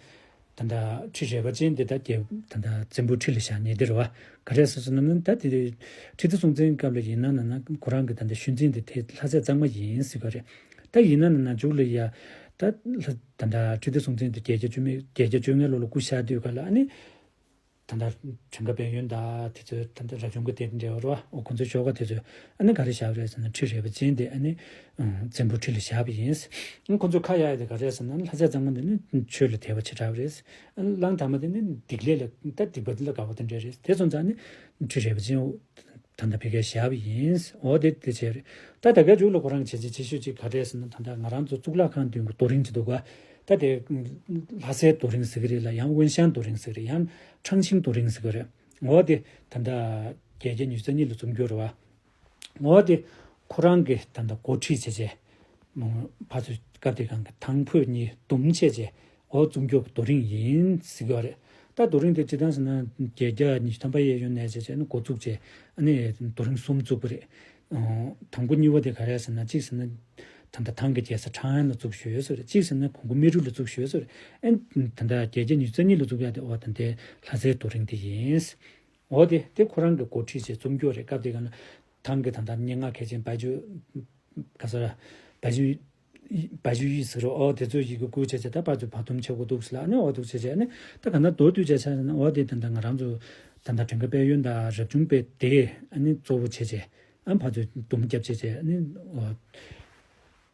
ད་ལྟ་ཁྲི་རལ་པ་ཅན་དེ་ད་རྒྱལ་ད་ལྟ་བཙན་པོའི་ཁྲི་ལ་བཞག་ནས་དེ་རེད་བ། ག་རེ་ཟེར་ཟེར་ན་ནི་ད་དེ་ཁྲི་ལྡེ་སྲོང་བཙན་སྐབས་ལ་ཡིན་ན་ན་ན་ཁོ་རང་གི་ད་ལྟ་ཤུལ་འཛིན་དེ་དེ་ལྷ་སྲས་གཙང་མ་ཡིན་ཟེར་གི་རེད། ད་ཡིན་ན་ན་ན་མཇུག་ལ་ཡ་ད་ལྷ་ད་ལྟ་ཁྲི་ལྡེ་སྲོང་བཙན་དེ་བརྒྱད་བརྒྱ་བཅུ་མེད་བརྒྱད་བརྒྱ་བཅོ་ལྔའི་ལོ་ལ་སྐུ་གཤེགས་དུས་ག་ལ་ཨ་ནི། ད་ལྟ་ཁྲིམས་ཁང་དཔལ་ཡོན་དང་དེ་ཚོའི་ད་ལྟ་རབ་བྱུང་གི་དེ་འདྲ་བ་རེད་བ། འོ་ཁོ་ཚོའི་ཤོག་ཁ་དེ་ཚོས་ཨ་ནི་ག་རེ་བཞག་པ་རེད་ཟེར་ན་ཁྲི་རལ་པ་ཅན་དེ་ཨ་ནི་བཙན་པོའི་ཁྲི་ལ་བཞག་པ་ཡིན། ཁོ་ཚོས་ཁ་གཡར་ཡ་དེ་ག་རེ་རེད་ཟེར་ན་ལྷ་སྲས་གཙང་མ་འདི་ནི་ཆོས་ལ་དད་པ་ཆེ་དྲགས་པ་རེད། གླང་དར་མ་དེ་ནི་སྡིག་ལས་ལ་ད་སྡིག་པ་འདི་ལ་དགའ་བ་དེ་འདྲ་རེད། དེ་སོང་ཙང་ནི་ཁྲི་རལ་པ་ཅན་ད་ལྟ་ཕ་གིར་བཞག་པ་ཡིན། འོ་དེ་དེ་བྱས་རེད། ད་ད་གའི་མཇུག་ལ་ཁོ་རང་གི་བྱས་རྗེས་ཆེ་ཤོས་ཅིག་ག་རེ་རེད་ཟེར་ན་ད་ལྟ་ང་རང་ཚོ་གཙུག་ལག་ཁང་མདུན་གྱི་རྡོ་རིང་ཅིག་འདུག་ག་ད་དེ་ལྷ་སའི་རྡོ་རིང་ཟེར་གི་རེད་ལ། ཡང་དབོན་ཞང་རྡོ་རིང་ཟེར་གི་རེད། ཡང་ཁྲང་ཤིང་རྡོ་རིང་ཟེར་གི་རེད། འོ་དེ་ད་ལྟ་བརྒྱད་བརྒྱ་ཉི་ཤུ་རྩ་གཉིས་ལ་བཙུགས་རྒྱུ་རེད་བ། འོ་དེ་ཁོ་རང་གི་ད་ལྟ་འགོ་ཁྲིད་བྱས་བྱས། ཕར་ཚུར་སྐབས་དེ་གང་གི་ཐང་ཕུད་གཉིས་བསྡོམས་བྱས་བྱས། འོ་བཙུགས་རྒྱུ་རྡོ་རིང་ཡིན་ཟེར་གི་རེད། ད་རྡོ་རིང་དེ་སྤྱིར་བཏང་ཟེར་ན་བརྒྱད་བརྒྱ་ཉི་ཤུ་ཐམ་པ་གཡས་གཡོན་ནས་བྱས་བྱས་ནས་འགོ་བཙུགས་བྱས་ཨ་ནི་རྡོ་རིང་གསུམ་བཙུགས་པ་རེད། དང་པོ་གཉིས་པ་དེ་ག་རེ་ཟེར་ན་གཅིག་ཟེར་ན་ད་ལྟ་ཐང་གི་རྒྱལ་ས་ཁྲང་ཨན་ལ་བཙུགས་ཞུས་ཡོད་ཟེར་རེད། གཅིག་ཟེར་ན་གོང་གོ་སྨད་རུ་ལ་བཙུགས་ཞུས་ཡོད་ཟེར་རེད། ཨ་ནི་ད་ལྟ་བརྒྱད་བརྒྱ་ཉི་ཤུ་རྩ་གཉིས་ལ་བཙུགས་ཡ་དེ་འོ་ད་ལྟའི་ལྷ་སའི་རྡོ་རིང་དེ་ཡིན། འོ་དེ་དེ་ཁོ་རང་གི་འགོ་ཁྲིད་བྱས་བཙུགས་རྒྱུ་རེད། སྐབས་དེ་ག་ལ་ཐང་གི་ད་ལྟ་སྙན་ངག་མཁས་ཆེན་བ་ཇུ། ག་ས་ར། བ་ཇུ། བ་ཇུ་ཡི་ཟེར་རོ། འོ་དེ་ཚོ་ཡི་གེ་བསྐུར་བྱས་བྱས་ད་ཕར་ཚུར་བར་འདུམ་བྱེད་དགོས་འདུག་ཟེར་ལ། ཨ་ནི་འོ་འདུག་བྱས་བྱས་ཨ་ནི་ད་ག་ན་མདོར་བསྡུས་བྱས་ཆ་ན་འོ་དེ་ད་ལྟ་ང་རང་ཚོ་ད་ལྟ་དྲན་པ་དཔལ་ཡོན་དང་རབ་བྱུང་པའི་སྡེ་ཨ་ནི་གཙོ་བོ་བྱས་བྱས་ཨ་ནི་ཕར་ཚུར་འདུམ་རྒྱབ་བྱས་བྱས་ཨ་ནི་འོ་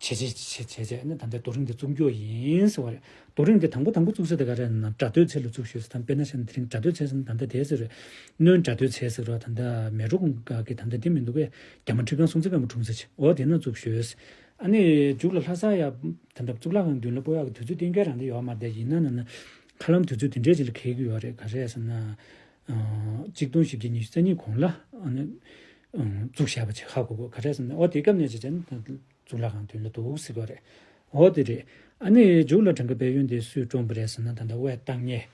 བྱས་བྱས་བྱས་བྱས་བྱས་ཨ་ནི་ད་ལྟ་རྡོ་རིང་དེ་བཙུགས་རྒྱུ་ཡིན་ཟེར་བ་རེད། རྡོ་རིང་དེ་དང་པོ་དང་པོ་བཙུགས་ས་དེ་ག་རེ་ན་བྲག་སྟོད་ཚལ་ལ་བཙུགས་ཞུས་ཟེར། ད་དཔེར་ན་བཤད་ན་དེ་རིང་བྲག་སྟོད་ཚལ་ཟེར་ན་ད་ལྟ་དེ་ཟེར་རེད། སྣོན་བྲག་སྟོད་ཚལ་ཟེར་རོ། ད་ལྟ་མལ་གྲོ་གུང་དཀར་གི་ད་ལྟ་དེ་མི་འདུག་གས། རྒྱ་མ་ཁྲི་སྒང་སྲོང་བཙན་སྒམ་པོ་འཁྲུངས་ས་ཆེ། འོ་དེ་ན་བཙུགས་ཞུས། ཨ་ནི་མཇུག་ལ་ལྷ་ས་ཡ་ད་ལྟ་གཙུག་ལག་ཁང་མདུན་ལ་སྤོ་ཡག་གི་དུས་ཚོད་གཏན་འཁེལ་རང་དེ་ཡོད་མ་རེད། ཡིན་ན་ན་ན་ཧ་ལམ་དུས་ཚོད་དེ་འདྲས་ཅིག་ལ་འཁེལ་གི་ཡོད་རེད། ག་རེ་ཟེར་ན། ཨ། གཅིག་སྟོང་བཞི་བརྒྱ་ཉི་ཤུ་རྩ་གཉིས་གོང་ལ་ཨ་ནི་ཨ་བཙུགས་བཞག་པ་ཅིག་ཧ་གོ་གོ། ག་རེ་ཟེར་ན་འོ་དེ་སྐབས་ནས་ཅིག་ཅན་གཙུག་ལག་ཁང་མདུན་ལ་འདུག་ཟེར་གོ་རེད། འོ་དེ་རེད། ཨ་ནི་མཇུག་ལ་དྲན་ག་དཔལ་ཡོན་དེ་སུས་བཀྲོངས་པ་རེད་ཟེར་ན་ད་ལྟ་དབལ་བཏང་ཉེ།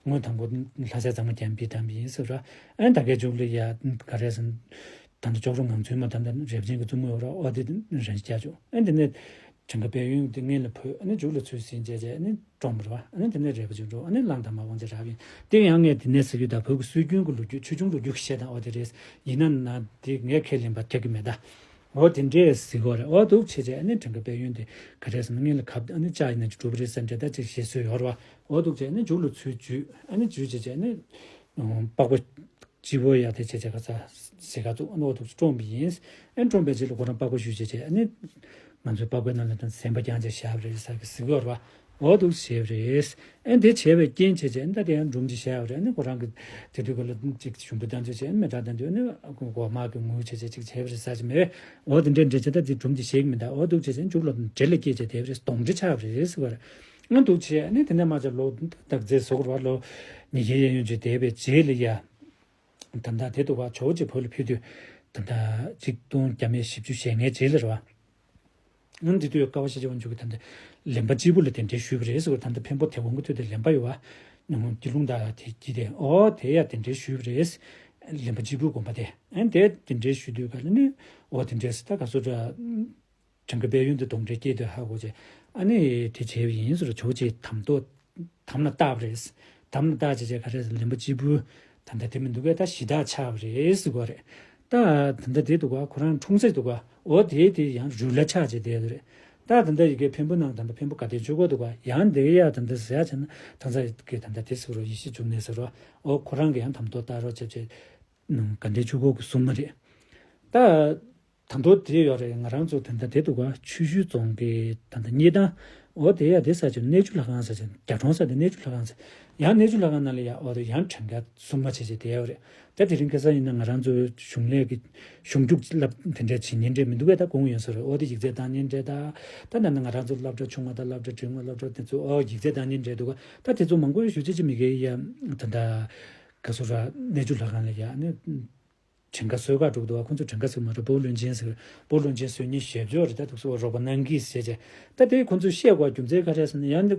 སྔོན་དང་པོ་ལྷ་སའི་གཙང་མ་རྒྱལ་པོས་བཏང་པ་ཡིན་ཟེར་ར། ཨ་ནི་ད་གའི་མཇུག་ལ་ཡ་ག་རེ་ཟེར་ན། ད་ལྟ་ཅོག་རོ་ངང་ཚུལ་མ་ད་ལྟ་རལ་པ་ཅན་གྱི་བཙུན་མོ་ཡོད་ར། འོ་དེ་རང་བཞིན་བསྐྱལ་བཅུག་ཨ་ནི་དེ་ནས། དྲན་ག་དཔལ་ཡོན་དེ་སྔོན་ལ་བོས། ཨ་ནི་མཇུག་ལ་ཚུར་ཟིན་བྱས་བྱས་ཨ་ནི་བཀྲོངས་པ་རེད་བ། ཨ་ནི་དེ་ནས་རལ་པ་ཅན་འགྲོ། ཨ་ནི་གླང་དར་མ་དབང་ཆ་རག་པ་ཡིན། དེ་ཡང་ངས་དེ་ནས་ཟེར་རྒྱུ་ད་བོད་ཀྱི་སྲོལ་རྒྱུན་གྱི་ལོ་རྒྱུས་ཆོས་འབྱུང་ལོ་རྒྱུས་ཀྱི་བཤད་སྟངས་འོ་དེ་རེད། ཡིན་ན་ན་དེ་ངས་ཁས་ལེན་པ་རྒྱག་གི་མེད་ད། འོ་དེ་འདྲས་ཟེར་གོ་རེད། འོ་འདུག་བྱས་བྱས་ཨ་ནི་དྲན་ག་དཔལ་ཡོན་དེ་ག་རེ་ཟེར་ན་སྔོན་ལ་གབ་ཨ་ནི་ལྕགས་ཡིན་ན་ཅིག་འགྲོ་གི་རེད་ཟེར་འདྲ་ད་ཅིག་བཤད་སྲོལ་ཡོད་རེད་བ། འོ་འདུག་བྱས་ཨ་ནི་མཇུག་ལ་ཚུར་འཇུས། ཨ་ནི་འཇུས་བྱས་བྱས་ཨ་ནི། པགས་པ་སྤྱི་བོ་ཡ་དེ་བྱས་བྱས་ག་ས་ཟེ་ག་ཚུགས་ཨ་ནི་འོ་ཐུག་བཀྲོངས་པ་ཡིན། ཨ་ནི་བཀྲོངས་པའི་རྗེས་ལ་ཁོ་རང་པགས་པ་བཤུས་བྱས་བྱས་ཨ་ནི་ང་ཚོའི་པགས་པའི་ནང་ལ་ད་ཟན་པ་རྐྱང་བྱས་བཞག་པ་རེད་ཟེར་གི་ཟེར་གི་ཡོད་རེད་བ། འོ་འདུག་བྱས་པ་རེད། ཨེ་འདི་བྱས་པའི་རྐྱེན་བྱས་བྱས་ཨེ་ད་དེ་ཡང་སྒྲུང་ཅིག་བཤད་པ་རེད། ཨ་ནི་ཁོ་རང་གི་དེ་དུས་སྐབས་ལ་ཅིག་ཞུམ་པ་བཏང་ཚུལ་བྱས་ཨ་ནི་མེ་དྲག་བཏང་དུས་ཨ་ནི་འོག་མ་གི་ངུ་བྱས་བྱས་ཅིག་བྱས་པ་རེད་ཟེར་གྱི་མེད། འོ་དེ་འདྲས་འདྲས་བྱས་ད་དེ་སྒྲུང་ཅིག་བཤད་གི་མི་འདུག་འོ་འདུག་བྱས་བྱས་མཇུག་ལ་འདྲེ་ལ་སྐྱེས་བྱས་བསྡད་པ་རེད། གདོན་འདྲེ་ཆགས་པ་རེད་ཟེར་བ་རེད། ཨ་འདུག་བྱས་ཨ་ནི་དེ་ནས་མ་ཆ་ལོ་ད་མཛད་ཟོག་ར་ལོ་ཉི་ཤུའི་གཡས་གཡོན་ཅིག་བསྡད་པའི་རྗེས་ལ་ཡ། ད་ལྟ་དེ་འདུག་བ་ཇོ་བོ་རྗེ་བོད་ལ་ཕེབས་དུས་ད་ལྟ་ཆིག་སྟོང་བརྒྱ་མེད་བཞི་བཅུ་ཞེ་ལྔའི་རྗེས་ལ་རེད་བ། ཨང་དེ་དུས་ཀ་བ་ཤེས་བྱ་དབང་ཕྱུག་གིས་ད་ལྟ་ལེན་པ་སྤྱིལ་བུ་ལ་གདན་འདྲེན་ཞུས་པ་རེད་ཟེར་བ། ད་ལྟ་འཕན་པོ་དེ་གོང་གི་དུས་དེ་ལེན་པ་ཡོད་བ། ཉུང་ངུ་སྐྱིད་ལུང་དང་དེ་སྐྱིད་དེ་ཨོ་དེ་ཡ་གདན་འདྲེན་ཞུས་པ་རེད། ལེན་པ་སྤྱིལ་བུའི་དགོན་པ་དེ་ཨན་དེ་གདན་འདྲེན་ཞུས་དུས་ག་ལ་ནི་ཨོ་དེ་འདྲས་ད་ག་སོ་འདྲ། བྲན་ཁ་དཔལ་ཡོན་དུ་གདོན་འདྲེ་སྐྱེས་དུས་ཧ་གོ་རྗེས་ཨ་ནི་དེ་བྱས་པ་ཡིན་ཟེར་ཇོ་བོ་རྗེས་དམ་ཐོག་དམ་ལ་བཏགས་པ་རེད། དམ་ལ་བཏགས་བྱས་རྗེས་ག་རེ་ཟེར་ལེན་པ་སྤྱིལ་བུ་ད་ལྟ་དེ་མི་འདུག་གས་ད་གཞི་བདག་ཆགས་པ་རེད་ཟེར་གོ་རེད། ད་ད་ལྟ་དེ་འདུག་ག་ཁོ་རང་འཁྲུངས་ས་འདུག་ག་འོ་དེ་དེ་ཡང་རུ་ལ་ཆགས་བྱས་བསྡད་ཡོད་རེད། ད་ད་ལྟ་ཡི་གེ་འཕན་པོ་ནང་ད་ལྟ་འཕན་པོ་དགའ་ལྡན་ཆོས་འཁོར་འདུག་ག་ཡང་དེ་ཡ་ད་ལྟ་ཟེར་ཡ་བྱས་ན་ད་ལྟ་གི་ད་ལྟ་དེ་ཟེར་རོ་ཡེ་ཤེས་འབྱུང་གནས་ཟེར་རོ། འོ་ཁོ་རང་གི་ཡང་དམ་ཐོག་བཏགས་རོགས་བྱས་བྱས་དགའ་ལྡན་ཆོས་འཁོར་གྱི་སྲུང་མ་རེད། ད། ད་མདོ་དེ་ཡོད་རེད། ང་རང་ཚོ་ད་ལྟ་དེ་འདུག་ག་ཆུ་ཤུར་རྫོང་གི་ད་ལྟ་གཉེར་ཐང་། འོ་དེ་ཡ་དེ་ས་ཆ་གནས་ཆུ་ལྷ་ཁང་ས་ཆ་རྒྱ་གྲོང་ས་དེ་གནས་ཆུ་ལྷ་ཁང་ས། ཡང་གནས་ཆུ་ལྷ་ཁང་ནང་ལ་ཡ་འོ་དེ་ཡང་བྲན་ཁ་སྲུང་མ་བྱེད་བྱེད་དེ་ཡོད་རེད། ད་དེ་རིང་ཁ་སང་ཡིན་ན་ང་རང་ཚོ་གཞུང་ལས་ཀྱི་གཞུང་རྒྱུགས་བསླབ་དེ་འདྲས་བྱེད་ཉིན་འདྲས་མི་འདུག་གས། ད་དགོངས་ཡོད་ས་རེད། འོ་དེ་ཡིག་ཚད་བཏང་ཉིན་འདྲས་ད། ད་ད་ནང་ང་རང་ཚོ་སློབ་གྲྭ་ཆུང་བ་དང་སློབ་གྲྭ་འབྲིང་བ་སློབ་གྲྭ་དེ་ཚོ་འོ་ཡིག་ཚད་བཏང་ཉིན་འདྲས་འདུག་ག་ད་དེ་ཚོ་མང་པོ་ཞུ་ཅི་ཅི་མི་དགེ་ཡ་ད་ད། ག་སོ་ར་གནས་ཆུ་ལྷ་ཁང་ལ་ཡ་ནི། བྲན་ཁ་གསོད་ག་འགྲོ་གི་འདུག་བ། ཁོ་ཚོ་བྲན་ཁ་ཟེར་མ་རེད། སྤོ་བོ་བློན་ཆེན་ཟེར། སྤོ་བོ་བློན་ཆེན་གསོད་ཉེན་ཞེ་པོ་ཅིག་ཡོད་རེད། ད་འདུག་སེ་རོགས་པ་གནང་གི་ཟེར་བྱས། ད་དེ་ཁོ་ཚོས་བཤད་དགོས་རྒྱུ་མཚན་ག་རེ་ཟེར་ན་ཡང་འདི་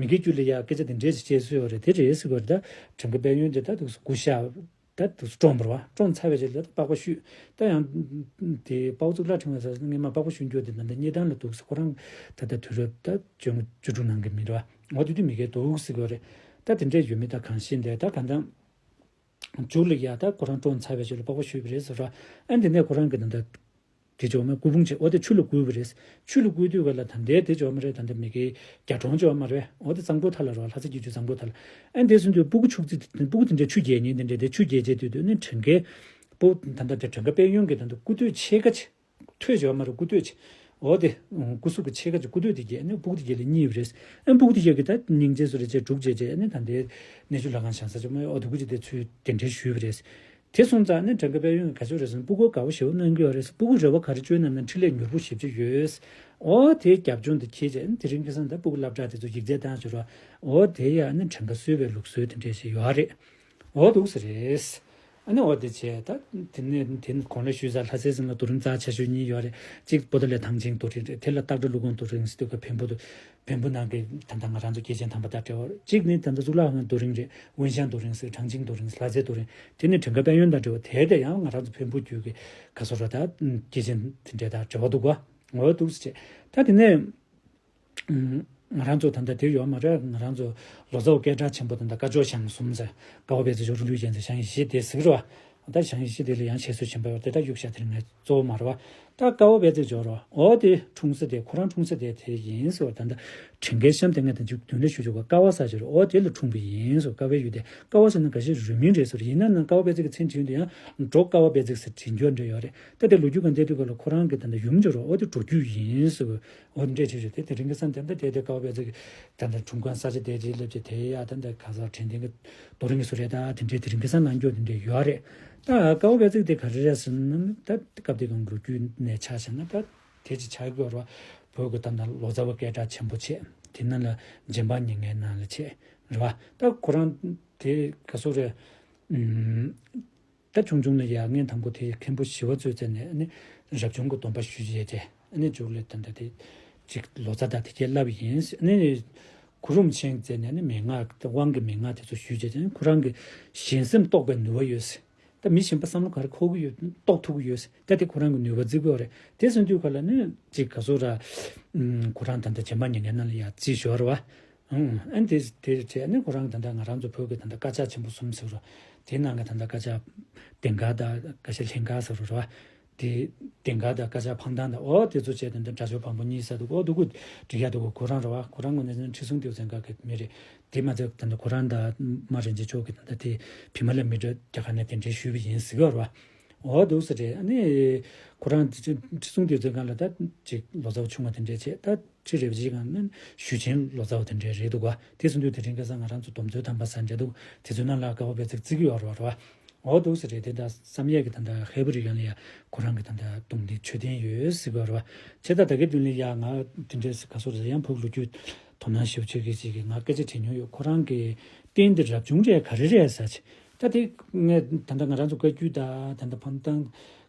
མི་དགེ་རྒྱུད་ལ་ཡ་སྐད་ཆ་དེ་འདྲས་ཅིག་བཤད་སྲོལ་ཡོད་རེད། དེ་རེད་ཟེར་གོ་རེད། ད་བྲན་ཁ་དཔལ་ཡོན་དེ་ད་འདུག་སེ་སྐུ་གཤེགས་ད་འདུག་སེ་བཀྲོངས་པ་རེད་བ། བཀྲོངས་ཚར་བའི་རྗེས་ལ་ད་པགས་པ་བཤུས། ད་ཡང་དེ་དཔའ་བོ་གཙུག་ལག་ཕྲེང་བ་ཟེར་སྔས་མ་པགས་པ་བཤུས་རྒྱུ་དེ་ད་ལྟ་གཉེར་ཐང་ལ་འདུག་སེ་ཁོ་རང་ད་ལྟ་དུས་རབས་ད་བཅུ་བཅུ་དྲུག་ནང་གི་མི་རེད་བ། འོ་དེ་དུས་མི་དགེ་འདུག་ཟེར་གོ་རེད། ད་དེ་འདྲས་ཡོད་མེད་ད་གང་ཤེས་འདས། ད་གང་ལྟར། མཇུག་ལ་ཡ་ད་ཁོ་རང་བཀྲོངས་ཚར་བའི་རྗེས་ལ་པགས་པ་བཤུས་པ་རེད་ཟེར་ར། ཨ་འདི་ནས་ཁོ་རང་གི་ད་ལྟ་དེ་ཇོ་མོའི་སྐུ་ཕུང་བྱས། འོ་དེ་ཆུ་ལ་བསྐུར་བ་རེད། ཆུ་ལ་བསྐུར་དུས་ག་ལ་ད་ལྟའི་དེ་ཇོ་མོ་རེད། ད་ལྟ་མི་དགེ་རྒྱ་གྲོང་ཇོ་མོ་རེད། འོ་དེ་གཙང་པོ་མཐའ་ལ་རོ་ལྷ་ས་སྐྱིད་ཆུ་གཙང་པོ་མཐའ་ལ། ཨ་འདི་སོང་དུས་སྤུ་གུ་ཕྱུགས་རྫི་སྤུ་གུ་དེ་འདྲས་ཆུ་རྒྱས་ཉིན་དེ་འདྲས་དེ་ཆུ་རྒྱས་རྗེས་དུས་དུས་ནི་བྲན་ཁའི་སྤུ་ད་ལྟ་དེ་བྲན་ཁ་དཔལ་ཡོན་གྱི་ད་ལྟ་སྐུ་སྟོད་ཕྱེད་ཀ་ཆེ། ཐོད་ཅིག་ཡོད་མ་རེད། སྐུ་སྟོད་ཅིག་འོ་དེ། སྐུ་གཟུགས་ཀྱི་ཕྱེད་ཀ་ཅིག་སྐུ་སྟོད་དེ་རྒྱས་ནས་སྤུ་གུ་དེ་རྒྱས་ལ་གཉིས་པ་རེད། ཨ་སྤུ་གུ་དེ་རྒྱས་ཀྱི་ད་སྙིང་རྗེ་སོ་རེ་བྱས་དྲུག་བྱས་བྱས་ནས་ད་ལྟའི་གནས་ཆུ་ལྷ་ཁང་བཞེངས་ས་ཅིག་མ་ཡོད། འོ་དེ་གུ་ཅིག་དེ་ཚུལ་གདན་འདྲེན་ཞུས་པ་རེད། དེ་སོང་ཙང་ནི་བྲན་ཁ་དཔལ་ཡོན་གྱིས་ག་ཚོད་རེད་ཟེར་ན་སྤུ་གུ་དགའ་བོ་ཞེ་པོ་གནང་གི་ཡོད་རེད། སྤུ་གུ་རེ་བ་ག་རེ་བཅོལ་ན་ན་འཕྲིན་ལས་མྱུར་པོ་ཞེ་པོ་ཅིག་ཡོད། འོ་དེའི་རྒྱབ་ལྗོངས་དེ་འཁྱེར་བྱས་ནི་དེ་རིང་ཁ་སང་ད་སྤུ་གུ་སློབ་གྲྭ་དེ་ཚོ་ཡིག་ཚད་བཏང་ཞོར་བ། འོ་དེ་ཡང་ནི་བྲན་ཁ་གསོད་པའི་ལུགས་སྲོལ་དེ་འདྲས་ཞིག་ཡོད་རེད། འོ་འདུག་སེ་རེད། ཨ་ནི་འོ་དེ་བྱས་ད་དེ་ནས་དེ་གོང་ལ་ཞུས་ཚར། ལྷ་སའི་ཟིན་ལ་རྡོ་རིང་རྩ་ཆེ་ཤོས་གཉིས་ཡོད་རེད། གཅིག་པོ་ཏ་ལའི་ཐང་ཆེན་རྡོ་རིང་རེད། དེ་ལ་སྟག་སྒྲ་ཀླུ་ཁོང་རྡོ་རིང་ཟེར་དུས་ཀ་བེམ་པོ་དུ་བེམ་པོ་ནང་གི་ད་ལྟ་ང་རང་ཚོ་སྐྱེས་ཆེན་དམ་པ་དང་འབྲེལ་བ་རེད། གཅིག་ནི་ད་ལྟ་གཙུག་ལག་ཁང་རྡོ་རིང་རེད། དབོན་ཞང་རྡོ་རིང་ཟེར་ཁྲང་ཆིང་རྡོ་རིང་ཟེར་ལྷ་རྩེ་རྡོ་རིང་། དེ་ནི་བྲན་ཁ་དཔལ་ཡོན་དང་འབྲེལ་བ་དེ་དེ་ཡང་ང་རང་ཚོ་བོན་པོ་རྒྱུད་ཀྱི་ག་ཚོད་ར་ད་སྐྱེས་ཆེན་དེ་འདྲས་དང་འབྲེལ་བ་འདུག་ག་འོ་འདུག་སེ་བྱས་ད་དེ་ནས། ང་རང་ཚོ་ད་ལྟ་དེ་ཡོད་མ་རེད། ང་རང་ཚོ་ལོ་ཙཱ་བ་སྐད་གྲགས་ཆེན་པོ་ད་ལྟ་སྐ་ཇོ་ཞང་གསུམ་ཟེར། ཀ་བ་དཔལ་བརྩེགས་ཇོ་རུ་ལུས་ཅན་ཟེར་ཞང་ཡེ་ཤེས་སྡེ་ཟེར་རོ། ད་ཞང་ཡེ་ཤེས་སྡེ་ལ་ཡང་བཤད་སྲོལ་ཆེན་པོ་ཡོད་དེ་ད་གཡུག་བཞག་དེ་རིང་ངས་གཙོ་བོ་མ་རེད་བ། ད་ཀ་བ་དཔལ་བརྩེགས་ཇོ་རོ་འོ་དེ་འཁྲུངས་ས་དེ་ཁོ་རང་འཁྲུངས་ས་དེ་དེ་ཡིན་ཟེར་བ། ད་ལྟ་དྲིན་ཀའི་གཤམ་དེ་ངས་ད་མཇུག་མདུན་ལ་ཞུ་ཆོག་ག་ཀ་བ་ས་ཇོ་རོ་འོ་དེ་ལ་འཁྲུངས་པ་ཡིན་ཟེར། ཀ་བའི་ཡུལ་དེ་ཀ་བ་ཟེར་ན་འགའ་ཤས་རུས་མིང་རེད་ཟེར། ཡིན་ན་ན་ཀ་བ་དཔལ་བརྩེགས་ཀྱི་མཚན་བྲིས་ཡོང་དུས་ཡང་འབྲོག་ཀ་བ་དཔལ་བརྩེགས་ཟེར་བྲིས་རྒྱུ་འདྲ་ཡོད་རེད། ད་དེ་ལོ་རྒྱུས་སྒང་བལྟས་དུས་ག་ལ་ཁོ་རང་གི་ད་ལྟ་ཡུམ་ཇོ་རོ་འོ་དེ་འབྲོག་རྒྱུད་ཡིན་ཟེར་བ། འོ་འདྲས་བྱས་བྱས་དེ་དེ་རིང་ཁ་སང་དེ་འདྲ་དེ་དེ་ཀ་བ་དཔལ་བརྩེགས་ཀྱི་ད་ལྟ་འཁྲུངས་སྐར་ས་ཆ་དེ་རྗེས་སླེབས་ཀྱི་དེ་ཡ་ད་ལྟ་ག་ས་དྲན་རྟེན་གྱི་རྡོ་རིང་གི་བཟོ་གྲྭ་ད་དེ་འདྲས་དེ་རིང་ཁ་སང་གནང་རྒྱུ་དེ་འདྲས་ཡོད་རེད། ད་ཀ་བ་དཔལ་བརྩེགས་དེ་ག་རེ་རེད་ཟེར་ན་ད་སྐབས་དེ་གང་ལོ་རྒྱུས་ནས་ཆ་བཞག་ན་ད་དེ་ཅི་ཆགས་ཀྱི་ཡོད་རེད་བ། བོད་ཀྱི་ད་ལྟ་ལོ་ཙཱ་བ་སྐད་གྲགས་ཆེན་པོ་བྱས་དེ་ནང་ལ་རྗེ་འབངས་ཉེར་ལྔའི་ནང་ལ་བྱས་རེད་བ། ད་ཁོ་རང་དེ་ག་སོ་རེད། ད་ཆུང་ཆུང་ལ་ཡ་ངས་དང་པོ་དེ་མཁན་པོ་ཞི་བ་འཚོའི་རྩ་ནས་ནི་རབ་བྱུང་གི་སྡོམ་པ་ཞུས་བྱས་ཏེ་ནི་མཇུག་ལ་ད་ལྟ་དེ་ཅིག་ལོ་ཙཱ་དང་དེ་གས་བསླབས་ཡིན་ནི། གུ་རུ་མ་ཆེན་རྩ་ནས་ནི་མན་ངག་དབང་གི་མན་ངག་དེ་ཚོ་ཞུས་བྱས་ཏེ་ནི་ཁོ་རང་གི་ཞེན་སེམས་རྟོགས་པའི་ནུས་པ་ཡོད། ད་མི་གཞན་པ་བསམ་བློ་ག་རེ་འཁོར་གི་ཡོད་རྟོགས་ཐུབ་ཀྱི་ཡོད། ད་དེ་ཁོ་རང་གི་ནུས་པ་བརྩི་དགོས་རེད། དེ་སོང་དུས་ག་ལ་ནི་ཅིག་ག་སོ་ར་ཁོ་རང་ད་ལྟ་རྗེ་འབངས་ཉེར་ལྔའི་ནང་ལ་ཡ་རྩིས་ཞོར་བ། ཨང་། ཨ་ནི་དེ་དེ་བྱས་ནས་ཁོ་རང་ད་ལྟ་ང་རང་ཚོ་བོད་ཀྱི་ད་ལྟ་དཀར་ཆག་ཆེན་པོ་གསུམ་ཟེར་རོ། དེའི་ནང་གི་ད་ལྟ་དཀར་ཆག་དེང་སྐར་དང་དཀར་ཆག་ལྷན་དཀར་ཟེར་རོ་ར། དེ་དེང་སྐར་དང་དཀར་ཆག་འཕང་ཐང་དང་འོ་དེ་ཚོ་བྱས་ད་ལྟ་དགྲ་བཅོམ་བམ་པོ་གཉིས་ཟེར་འདུག་འོ་འདུག་གུ་འགྲིག་ཡ་འདུག་ཁོ་རང་ར་བ། ཁོ་རང་ངོས་ནས་ཁྲི་སྲོང་ལྡེའུ་བཙན་སྒང་གི་མི་རེད། དེ་མ་ཚད་ད་ལྟ་ཁོ་རང་དང་བི་མ་རིན་པོ་ཆེ་མཆོག་གི་ད་ལྟ་དེ་བི་མ་ལ་མི་འགྲོ་རྒྱ་གར་ནས་གདན་འདྲེན་ཞུས་པ་ཡིན་ཟེར་གི་ར་བ། འོ་འདུག་ཟེར་རེད། ཨ་ནི་ཁོ་རང་ཁྲི་སྲོང་ལྡེའུ་བཙན་སྒང་ལ་ད་ཅིག་ལོ་ཙཱ་བ་ཆུང་བ་དེ་འདྲས་བྱས་ད། ཁྲི་རལ་པ་ཅིག་གང་ན་ཞུ་ཆེན་ལོ་ཙཱ་བ་དེ་འདྲའི་རེད་འདུག་ག་དེ་སོང་དུས་དེ་རིང་ཁ་སང་ང་རང་ཚོ་སྡོམ་བརྩོན་དམ་པ་ཟེར་འདྲ་འདུག་དེ་ཚོའི་ནང་ལ་དགའ་བ་དཔེ་ཚིག་བརྩི་གི་ཡོད་རེད་བ། འོ་འདུག་ཟེར་རེད། དེ་འདྲ་བསམ་ཡས་ཀྱི་ད་ལྟ་ཧས་པོ་རི་ཡང་ལ་ཡ་ཁོ་རང་གི་ད་ལྟ་གདུང་འདི་མཆོད་རྟེན་ཡོད་ཟེར་གི་ཡོད་རེད་བ། བྱས་ད་ད་གའི་མདུན་ལ་ཡ་ང་དེ་འདྲའི་ག་སོ་རེད། ཡང་ཕུག་ལོ་རྒྱུས་དོ་སྣང་ཞེ་པོ་བྱེད་མཁན་ཅིག་གིས་ང་སྐད་ཆ་དྲིས་མྱོང་ཡོད། ཁོ་རང་གི་རྟེན་འདི་རབ་བྱུང་རེད་ག་རེ་རེད་ཟེར་ཅིག་ད་དེ་ངས་ད་ལྟ་ང་རང་ཚོ་བཀའ་བརྒྱུད་དང་ད་ལྟ་འཕང་ཐང་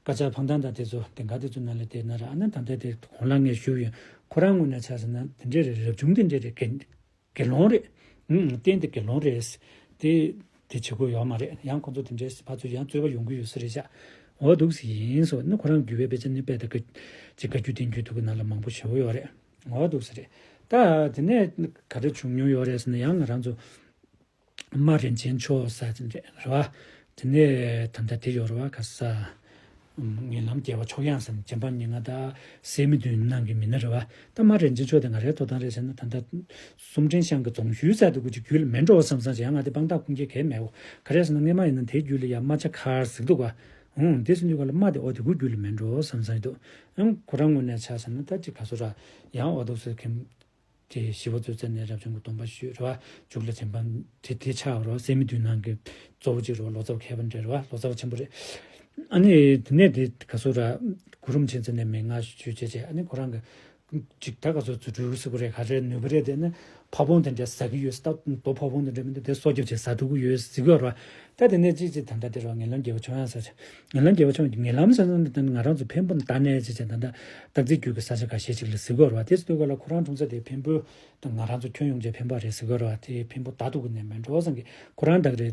དཀར་ཆག་འཕང་ཐང་དང་དེ་ཚོ་དེང་ག་དེ་ཚོ་ནང་ལ་བལྟས་ན་ར། ཨ་ན་ད་ལྟ་དེ་གོང་ལ་ངས་ཞུས་ཡོད། ཁོ་རང་ངོས་ནས་ཆ་བཞག་ན་དེ་འདྲས་རེད། རབ་བྱུང་དེ་འདྲས་རེད། དགེ་དགེ་སློང་རེད། ཨུམ། རྟེན་དེ་དགེ་སློང་རེད། དེ་དེ་བྱེད་དགོས་ཡོད་མ་རེད། ཡང་ཁོ་ཚོ་དེ་འདྲས་ཕར་ཚུར་ཡང་རྩོད་པ་ཡོང་གི་ཡོད་ས་རེད་ཤག་འོ་འདུག་སེ་ཡིན་སོ་ནི་ཁོ་རང་བརྒྱུད་པའི་དཔེ་ཆ་ནི་དཔེ་ད་ག་ཅིག་བཀའ་བརྒྱུད་བསྟན་བརྒྱུད་ཐུག་གི་ནང་ལ་མང་པོ་ཞེ་པོ་ཡོད་རེད། འོ་འདུག་སེ་རེད། ད་དེ་ནས་ག་རེ་བྱུང་མྱོང་ཡོད་རེད་ཟེར་ན་ཡང་ང་རང་ཚོ། རྨ་རིན་ཆེན་མཆོག་ཟེར་དེ་འདྲ་རེད་བ། དེ་ནས་ད་ལྟ་དེ་ཡོད་རེད་བ། ག་ས། ངན་ལམ་རྒྱལ་བ་མཆོག་དབྱངས་ཟེར་ནས་རྗེ་འབངས་ཉེར་ལྔ་དང་སད་མི་བདུན་ནང་གི་མི་སྣ་རེད་བ། ད་རྨ་རིན་ཆེན་མཆོག་དེ་ང་རའི་ཐོབ་ཐང་རེད་ཟེར་ན་ད་ལྟ་གསུམ་ཕྲེང་ཤང་གི་རྫོང་ཤུལ་ཟེར་དུ་གུ་ཅིག་རྒྱུད་ལ་མེད་འགྲོ་བསམ་བསམ་ཅིག་ཡང་ང་དེ་དཔང་རྟགས་ཁུངས་སྐྱེལ་གལ་མེད་འོ། ག་རེ་ཟེར་ན་སྔས་མ་ཡིན་ན་དེའི་རྒྱུད་ལ་ཡང་རྨ་ཆ་མཁར་ཟེར་འདུག་བ། ཨུང་། དེ་ཟེར་དུས་ག་ལ་རྨ་དེ་ཨོ་དེ་གུ་རྒྱུད་ལ་མེད་འགྲོ་བསམ་བསམ་ཡིན་འདུག་ཨང་། ཁོ་རང་ངོས་ནས་ཆ་བཞག་ན་ད་ཅིག་ག་སོ་ར་ཡང་ཨོ་དུ་སོ་ཁེམ། དེ་ཞི་བ་འཚོ་རྩ་ནས་རབ་བྱུང་གི་སྡོམ་པ་ཞུས་རེད་བ། མཇུག་ལ་བྱམས་པ་དེ་དེ་ཆགས་རེད་བ། སད་མི་བདུན་ནང་གི་གཙོ་བོ་གཅིག་རེད་བ། ལོ་ཙཱ་བ་མཁས་པ་འདྲ་རེད་བ། ལོ་ཙཱ་བ་ཆེན་པོ་རེད། ཨ་ནི་དེ་ནས་དེ་ག་སོ་ར་གུ་རུ་མཁྱེན་བརྩེ་ནས་མན་ངག་ཞུས་བྱས་བྱས། ཨ་ནི་ཁོ་རང་གི་ཅིག་ད་ག་སོ་རྫུ་འཕྲུལ་ཟེར་གི་རེད། ག་རེ་ནུས་པ་རེད། དེ་ནི་ཕ་བོང་དེ་འདྲ་ཟ་གི་ཡོད་ས། ད་རྡོ་ཕ་བོང་དེ་འདྲ་མི་འདུག་དེ་སྲོག་སྐྱོབ་བྱས་ཟ་ཐུབ་ཀྱི་ཡོད་ཟེར་གི་ཡོད་རེད་བ། ད་དེ་ནས་ཅིག་ཅིག་ད་ལྟ་དེ་རེད་བ། ངན་ལམ་རྒྱལ་བ་མཆོག་དབྱངས་ཟེར་བྱས། ངན་ལམ་རྒྱལ་བ་མཆོག་ངན་ལམ་ཟེར་ན་དེ་ང་རང་ཚོ་འཕན་པོ་ད་ནས་བྱས་བྱས་ད་ལྟ་སྟག་རྩེ་རྒྱུད་ཀྱི་ས་ཆ་ཁ་ཤས་ཅིག་ལ་ཟེར་གི་ཡོད་རེད་བ། དེ་ཟེར་དུས་ག་ལ་ཁོ་རང་འཁྲུངས་ས་དེ་འཕན་པོ་ད་ང་རང་ཚོ་ཁྱོན་ཡོངས་བྱས་འཕན་པ་རེད་ཟེར་གི་ཡོད་རེད་བ། དེ་འཕན་པོ་ད་ཐུབ་ཀྱི་ནས་མེད་འགྲོ་བསམ་གི། ཁོ་རང་ད་ག་རེ་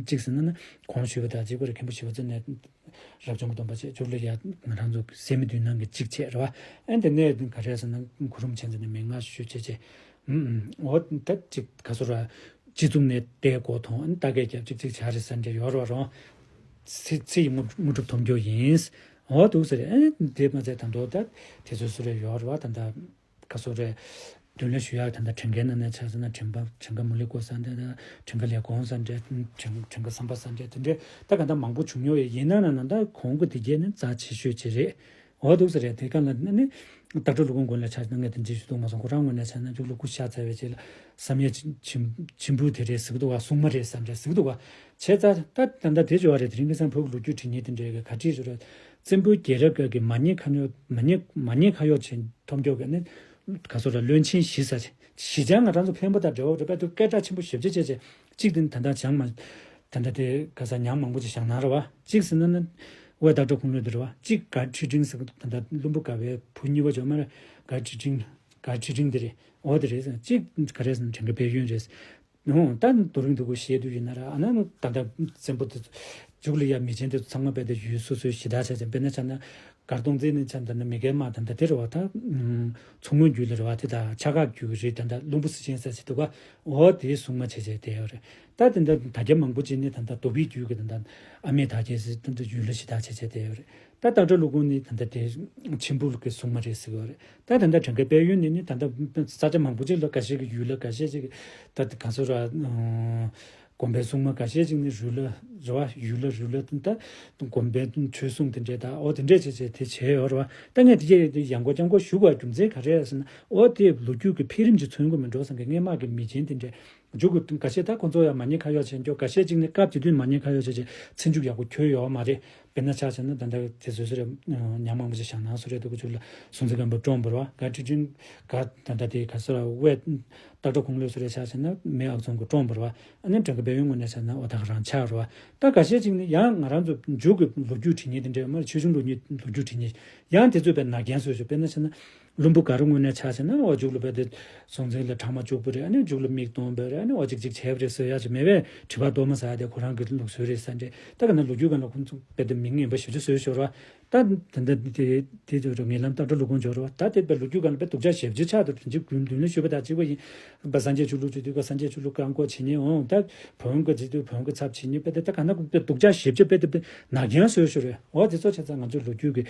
ཅིག་ཟེར་ན་ན་གོང་ཞུས་པ་དང་གཅིག་པ་རེད། མཁན་པོ་ཞི་བ་འཚོ་ནས་རབ་བྱུང་གི་སྡོམ་པ་བྱས། མཇུག་ལ་ཡ་ང་རང་ཚོ་སད་མི་བདུན་ནང་གི་གཅིག་བྱས་རེད་བ། ཨ་དེ་ནས་ག་རེ་ཟེར་ན་གུ་རུ་མཁྱེན་བརྩེ་ནས་མན་ངག་ཞུས་བྱས་བྱས། ཨུམ་ཨུམ། འོ་ད་ཅིག་ག་སོ་ར་སྤྱི་གཙུག་ནས་ཏེ་གོ་མཐོང་། ཨ་ནི་ད་གས་རྒྱབ་ཅིག་ཅིག་བྱ་རེད་ཟེར་འདྲ་ཡོད་རེད་བ། རོང་ཚེ་ཚེ་ཡི་དངོས་དངོས་གྲུབ་ཐོབ་རྒྱུ་ཡིན། འོ་འདུག་ཟེར། ཨ་ནི་དེ་མ་ཚད་ད་མདོ་ད་དེ་ཚོ་སུ་རེད་ཡོད་རེད་བ། ད་ད་ག་སོ་རེད། མདུན་ལ་ཞུ་ཡག་ད་ལྟ་ཁྲིམས་འགལ་ནང་ནས་ཆ་ཟེར་ན་ཁྲིམས་པ་ཁྲིམས་ཀ་མུ་ལི་ཀོ་ས་འདྲ་དང་ཁྲིམས་ཀ་ལས་ཁུངས་ས་འདྲ་ཁྲིམས་ཁྲིམས་ཀ་བསམ་པ་ས་འདྲ་དེ་འདྲའི་ད་ག་ད་མང་པོ་བྱུང་མྱོང་ཡོད། ཡིན་ན་ན་ན་ད་གོང་གི་དེ་རྗེས་ནི་རྩ་ཆེ་ཤོས་ཅིག་རེད། འོ་འདུག་ས་རེད། དེ་ག་ལ་ནི་སྟག་སྒྲ་ཀླུ་ཁོང་དགོན་ལ་ཆ་ཟེར་ན་ངས་དེ་འདྲའི་ཞུ་གཏོང་མ་སོང་། ཁོ་རང་ངོས་ནས་ཆ་ན་མཇུག་ལ་སྐུ་གཤེགས་ཚར་བའི་རྗེས་ལ་བསམ་ཡས་ཆིམ་ཆིམ་ཆིམ་ཕུ་དེ་རེད་ཟེར་གི་འདུག་བ། སྲུང་མ་རེད་བསམ་རེད་ཟེར་གི་འདུག་བ། བྱས་ཙང་ད་ད་ལྟ་དེ་བྱོས་བ་རེད། དེ་རིང་ཁ་སང་བོད་ཀྱི་ལོ་རྒྱུས་བྲིས་མཁན་དེ་འདྲའི་གི་ག་བྲིས་བྱོས་རེད། བཙན་པོའི་རྒྱལ་རབས་སྐབས་ཀྱི་མ་ཉེས་ཁ་གཡོག་མ་ཉེས་མ་ཉེས་ཁ་གཡོག་ཆེན་ཐོབ་མགྱོགས་ཀྱི་ནི་ག་སོ་ར་བློན་ཆེན་བཞི་ས་ཆེ་བཞི་ཆ་ང་རང་ཚོ་འཕན་པོ་དང་འབྲེལ་བ་རེད་པས། དུ་སྐད་གྲགས་ཆེན་པོ་ཞེ་པོ་ཅིག་བྱས་བྱས་གཅིག་དེ་ནི་ད་ལྟ་བྱང་མ་ད་ལྟ་དེ་ག་ས་ཉང་མང་པོ་ཅིག་བཞག་ན་རེད་བ། གཅིག་ཟེར་ན་ནི་ཝེ་ཏག་ཏོ་ཁུང་ལོ་དེ་རེད་བ། གཅིག་གར་ཁྲི་ཀྲིང་ཟེར་གི་ད་ལྟ་ལྷུན་པོ་དགའ་བའི་བུ་གཉིས་པ་འཇོག་མ་རེད། གར་ཁྲི་ཀྲིང་གར་ཁྲི་ཀྲིང་དེ་རེད། འོ་དེ་རེད་ཟེར། གཅིག་ག་རེ་ཟེར་ན་དྲན་གི་དཔལ་ཡོན་རེད། ཨོ་ད་རྡོ་རིང་དུ་གུ་བཤད་དུས་ཡིན་ན་ར། ཨ་ན་ད་ལྟ་བཙན་པོ་དེ་མཇུག་ལ་ཡ་མི་ཆེན་དེ་ཚོ་ཚང་མ་དཔེ་དེ་ཡུལ་སོ་སོའི་གཞི་བདག་ཆ་ཅན། དཔེར་ན་ཆ་ན་མགར་སྟོང་བཙན་ནི་ཆ་ད་ནི་མི་རྒན་མ་ད་ད་དེ་རེད་བ། ད་མཚོ་སྔོན་རྒྱུད་ལ་རེད་བ། དེ་ད་ཆ་ག་རྒྱུད་རེད། ད་ད་ལྷུན་པོ་སེ་ཆེན་ས་ཆེ་དུ་ག་འོ་དེའི་སྲུང་མ་བྱས་བྱས་དེ་ཡོད་རེད། ད་དེ་འདྲ་དར་རྒྱས་མང་པོ་ཅིག་ནི་ད་ལྟ་རྡོ་སྦིས་རྒྱུད་ཀྱི་ད་ལྟ་ཨ་མེས་དར་རྒྱས་སི་ད་ལྟ་ཡུལ་ལ་གཞི་བདག་བྱས་བྱས་དེ་ཡོད་རེད། ད་སྟག་སྒྲ་ཀླུ་ཁོང་ནི་ད་ལྟ་དེ་མཆིམས་ཕུ་གི་སྲུང་མ་རེད་ཟེར་གི་ཡོད་རེད། ད་ད་ལྟ་དྲན་གི་དཔལ་ཡོན་ནི་ནི་ད་ལྟ་ས་ཆ་མང་པོ་ཅིག་ལ་འགའ་ཤས་ཀྱི་ཡུལ་ལ་འགའ་ཤས་ཅིག་ད་ག་ཚོད་ར་དགོན་པའི་སྲུང་མ་འགའ་ཤས་ཅིག་ནི་རུ་ལ་རེད་བ། ཡུལ་ལ་རུ་ལ་ད་དགོན་པའི་ཆོས་སྲུང་དེ་འདྲས་ད་འོ་དེ་འདྲས་བྱས་བྱས་དེ་བྱས་ཡོད་རེད་བ། ད་ངས་དེ་རྗེས་ཡང་སྐོར་རྐྱང་སྐོར་ཞུ་དགོས་རྒྱུ་མཚན་ག་རེ་ཟེར་ན་འོ་དེ་ལོ་རྒྱུས་ཀྱི་འཕེལ་རིམ་ཅིག་མཚོན་གི་མི་འགྲོ་བསམ་གི། སྔས་མ་གི་མི་ཆེན་དེ་འདྲས། མཇུག་གི་འགའ་ཤས་ད་ཁོང་ཚོ་ཡང་མ་ཉེས་ཁ་གཡོག་བྱས་མགྱོགས། འགའ་ཤས་ཅིག་ནི་སྐབས་དེ་དུས་མ་ཉེས་ཁ་གཡོག་བྱས་བྱས་ཚེ་མཇུག་ཡག་པོ་འཁྱོལ་ཡོད་མ་རེད། དཔེར་ན་ཆ་བཞག་ན་ད་ལྟ་དེ་ཚོ་སུ་རེད། ཉག་མང་པོ་ཞིག་བཞག་ན་སུ་རེད་འདུག་གི་མཇུག་ལ་སྲོང་བཙན་སྒམ་པོ་བཀྲོངས་པ་རེད་བ། ག་ཁྲི་ཀྲིང་ག་ད་ལྟ་དེ་ག་སུ་ར་ཝེ་སྟག་སྒྲ་ཁུང་ལོ་སུ་རེད་ཆ་བཞག་ན་མེས་ཨག་ཚོམ་གིས་བཀྲོངས་པ་རེད་བ། ཨ་ནི་དྲན་གི་དཔལ་ཡོན་ངོས་ནས་བྱས་ན་འོ་ད་ག་རང་ཆགས་རེད་བ། ད་འགའ་ཤས་ཅིག་ནི་ཡང་ང་རང་ཚོ་མཇུག་གི་ལོ་རྒྱུས་བྲིས་མཁན་དེ་འདྲས་མ་རེད། ཆོས་འབྱུང་ལོ་རྒྱུས་བྲིས་མཁན་ཡང་དེ་ཚོས་དཔེ་ནག་རྒྱན་བཟོས་བྱུང་། དཔེར་ན་བྱས་ན། ལྷུན་པོ་ག་རུ་ངོས་ནས་ཆ་བཞག་ན་འོ་མཇུག་ལ་དཔེ་དེ་སྲོང་བཙན་ལ་ཕྲ་མ་བཅུག་པ་རེད། ཨ་ནི་མཇུག་ལ་མིག་སྟོང་པ་རེད། ཨ་ནི་འོ་ཅིག་ཅིག་བྱས་པ་རེད་ཟེར་ཡག་ཅིག་མེད་པས། དྲི་བ་གཏོར་མ་ཟེར་ཡག་དེ་ཁོ་རང་གི་ལུགས་སྲོལ་རེད་ཟེར་འདྲ། ད་ག་ན་ལོ་རྒྱུས་སྒང་ལ་ཁོང་ཚོ་དཔེ་དེ་མིང་ངན་པ་ཞེ་པོ་ཅིག་བཟོས་ཤོར་བ། ད་ད་ད་དེ་དེ་ཚོ་ངན་ལམ་སྟག་སྒྲ་ཀླུ་ཁོང་འབྱོར་བ། ད་དེ་དཔེ་ལོ་རྒྱུས་སྒང་ལ་དཔེ་སྡུག་ཅག་ཞེ་པོ་ཅིག་ཆགས་འདུག་དེ་འཇིག་རྒྱུན་མདུན་ལ་ཞུས་པ་དང་གཅིག་པ་ཡིན་པ། སངས་རྒྱས་ཆོས་ལུགས་ཅིག་དུས་སྐབས་སངས་རྒྱས་ཆོས་ལུགས་བཀག་འགོག་བྱེད་མཁན་འོང་། ད་བོན་གྱི་ཅིག་དུས་བོན་གྱི་ཚབ་བྱེད་མཁན་དཔེ་དེ་ད་ག་ན་དཔེ་སྡུག་ཅག་ཞེ་པོ་ཅིག་དཔེ་དེ་དཔེ་ནག་རྒྱན་བཟོས་ཤོར་རེད། འོ་དེ་ཚོ་བྱས་ཙང་ང་ཚོས་ལོ་རྒྱུས་ཀྱི་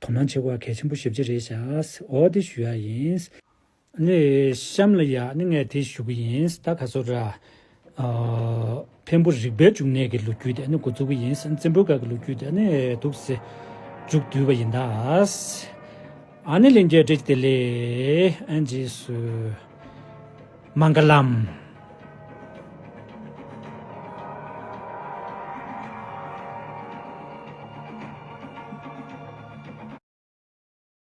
དོ་སྣང་བྱེད་དགོས་པ་གལ་ཆེན་པོ་ཞེ་པོ་ཅིག་རེད་ཤག་འོ་དེ་ཞུ་ཡག་ཡིན། ཨ་ནི་གཤམ་ལ་ཡ་ཨ་ནི་ངས་དེ་ཞུ་གི་ཡིན། ད་ག་ཚོད་ར། ཨ། འཕན་པོ་རིག་པའི་འབྱུང་གནས་ཀྱི་ལོ་རྒྱུས་དེ་ཨ་ནི་འགོ་འཛུགས་ཀྱི་ཡིན། བཙན་པོའི་སྐབས་ཀྱི་ལོ་རྒྱུས་དེ་ཨ་ནི་འདུག་སེ་མཇུག་བསྡུས་པ་ཡིན་ད། ཨ་ནི་ལྷན་རྒྱས་བཀྲ་ཤིས་བདེ་ལེགས། ཨན་རྗེས་སུ། མངྒ་ལམ།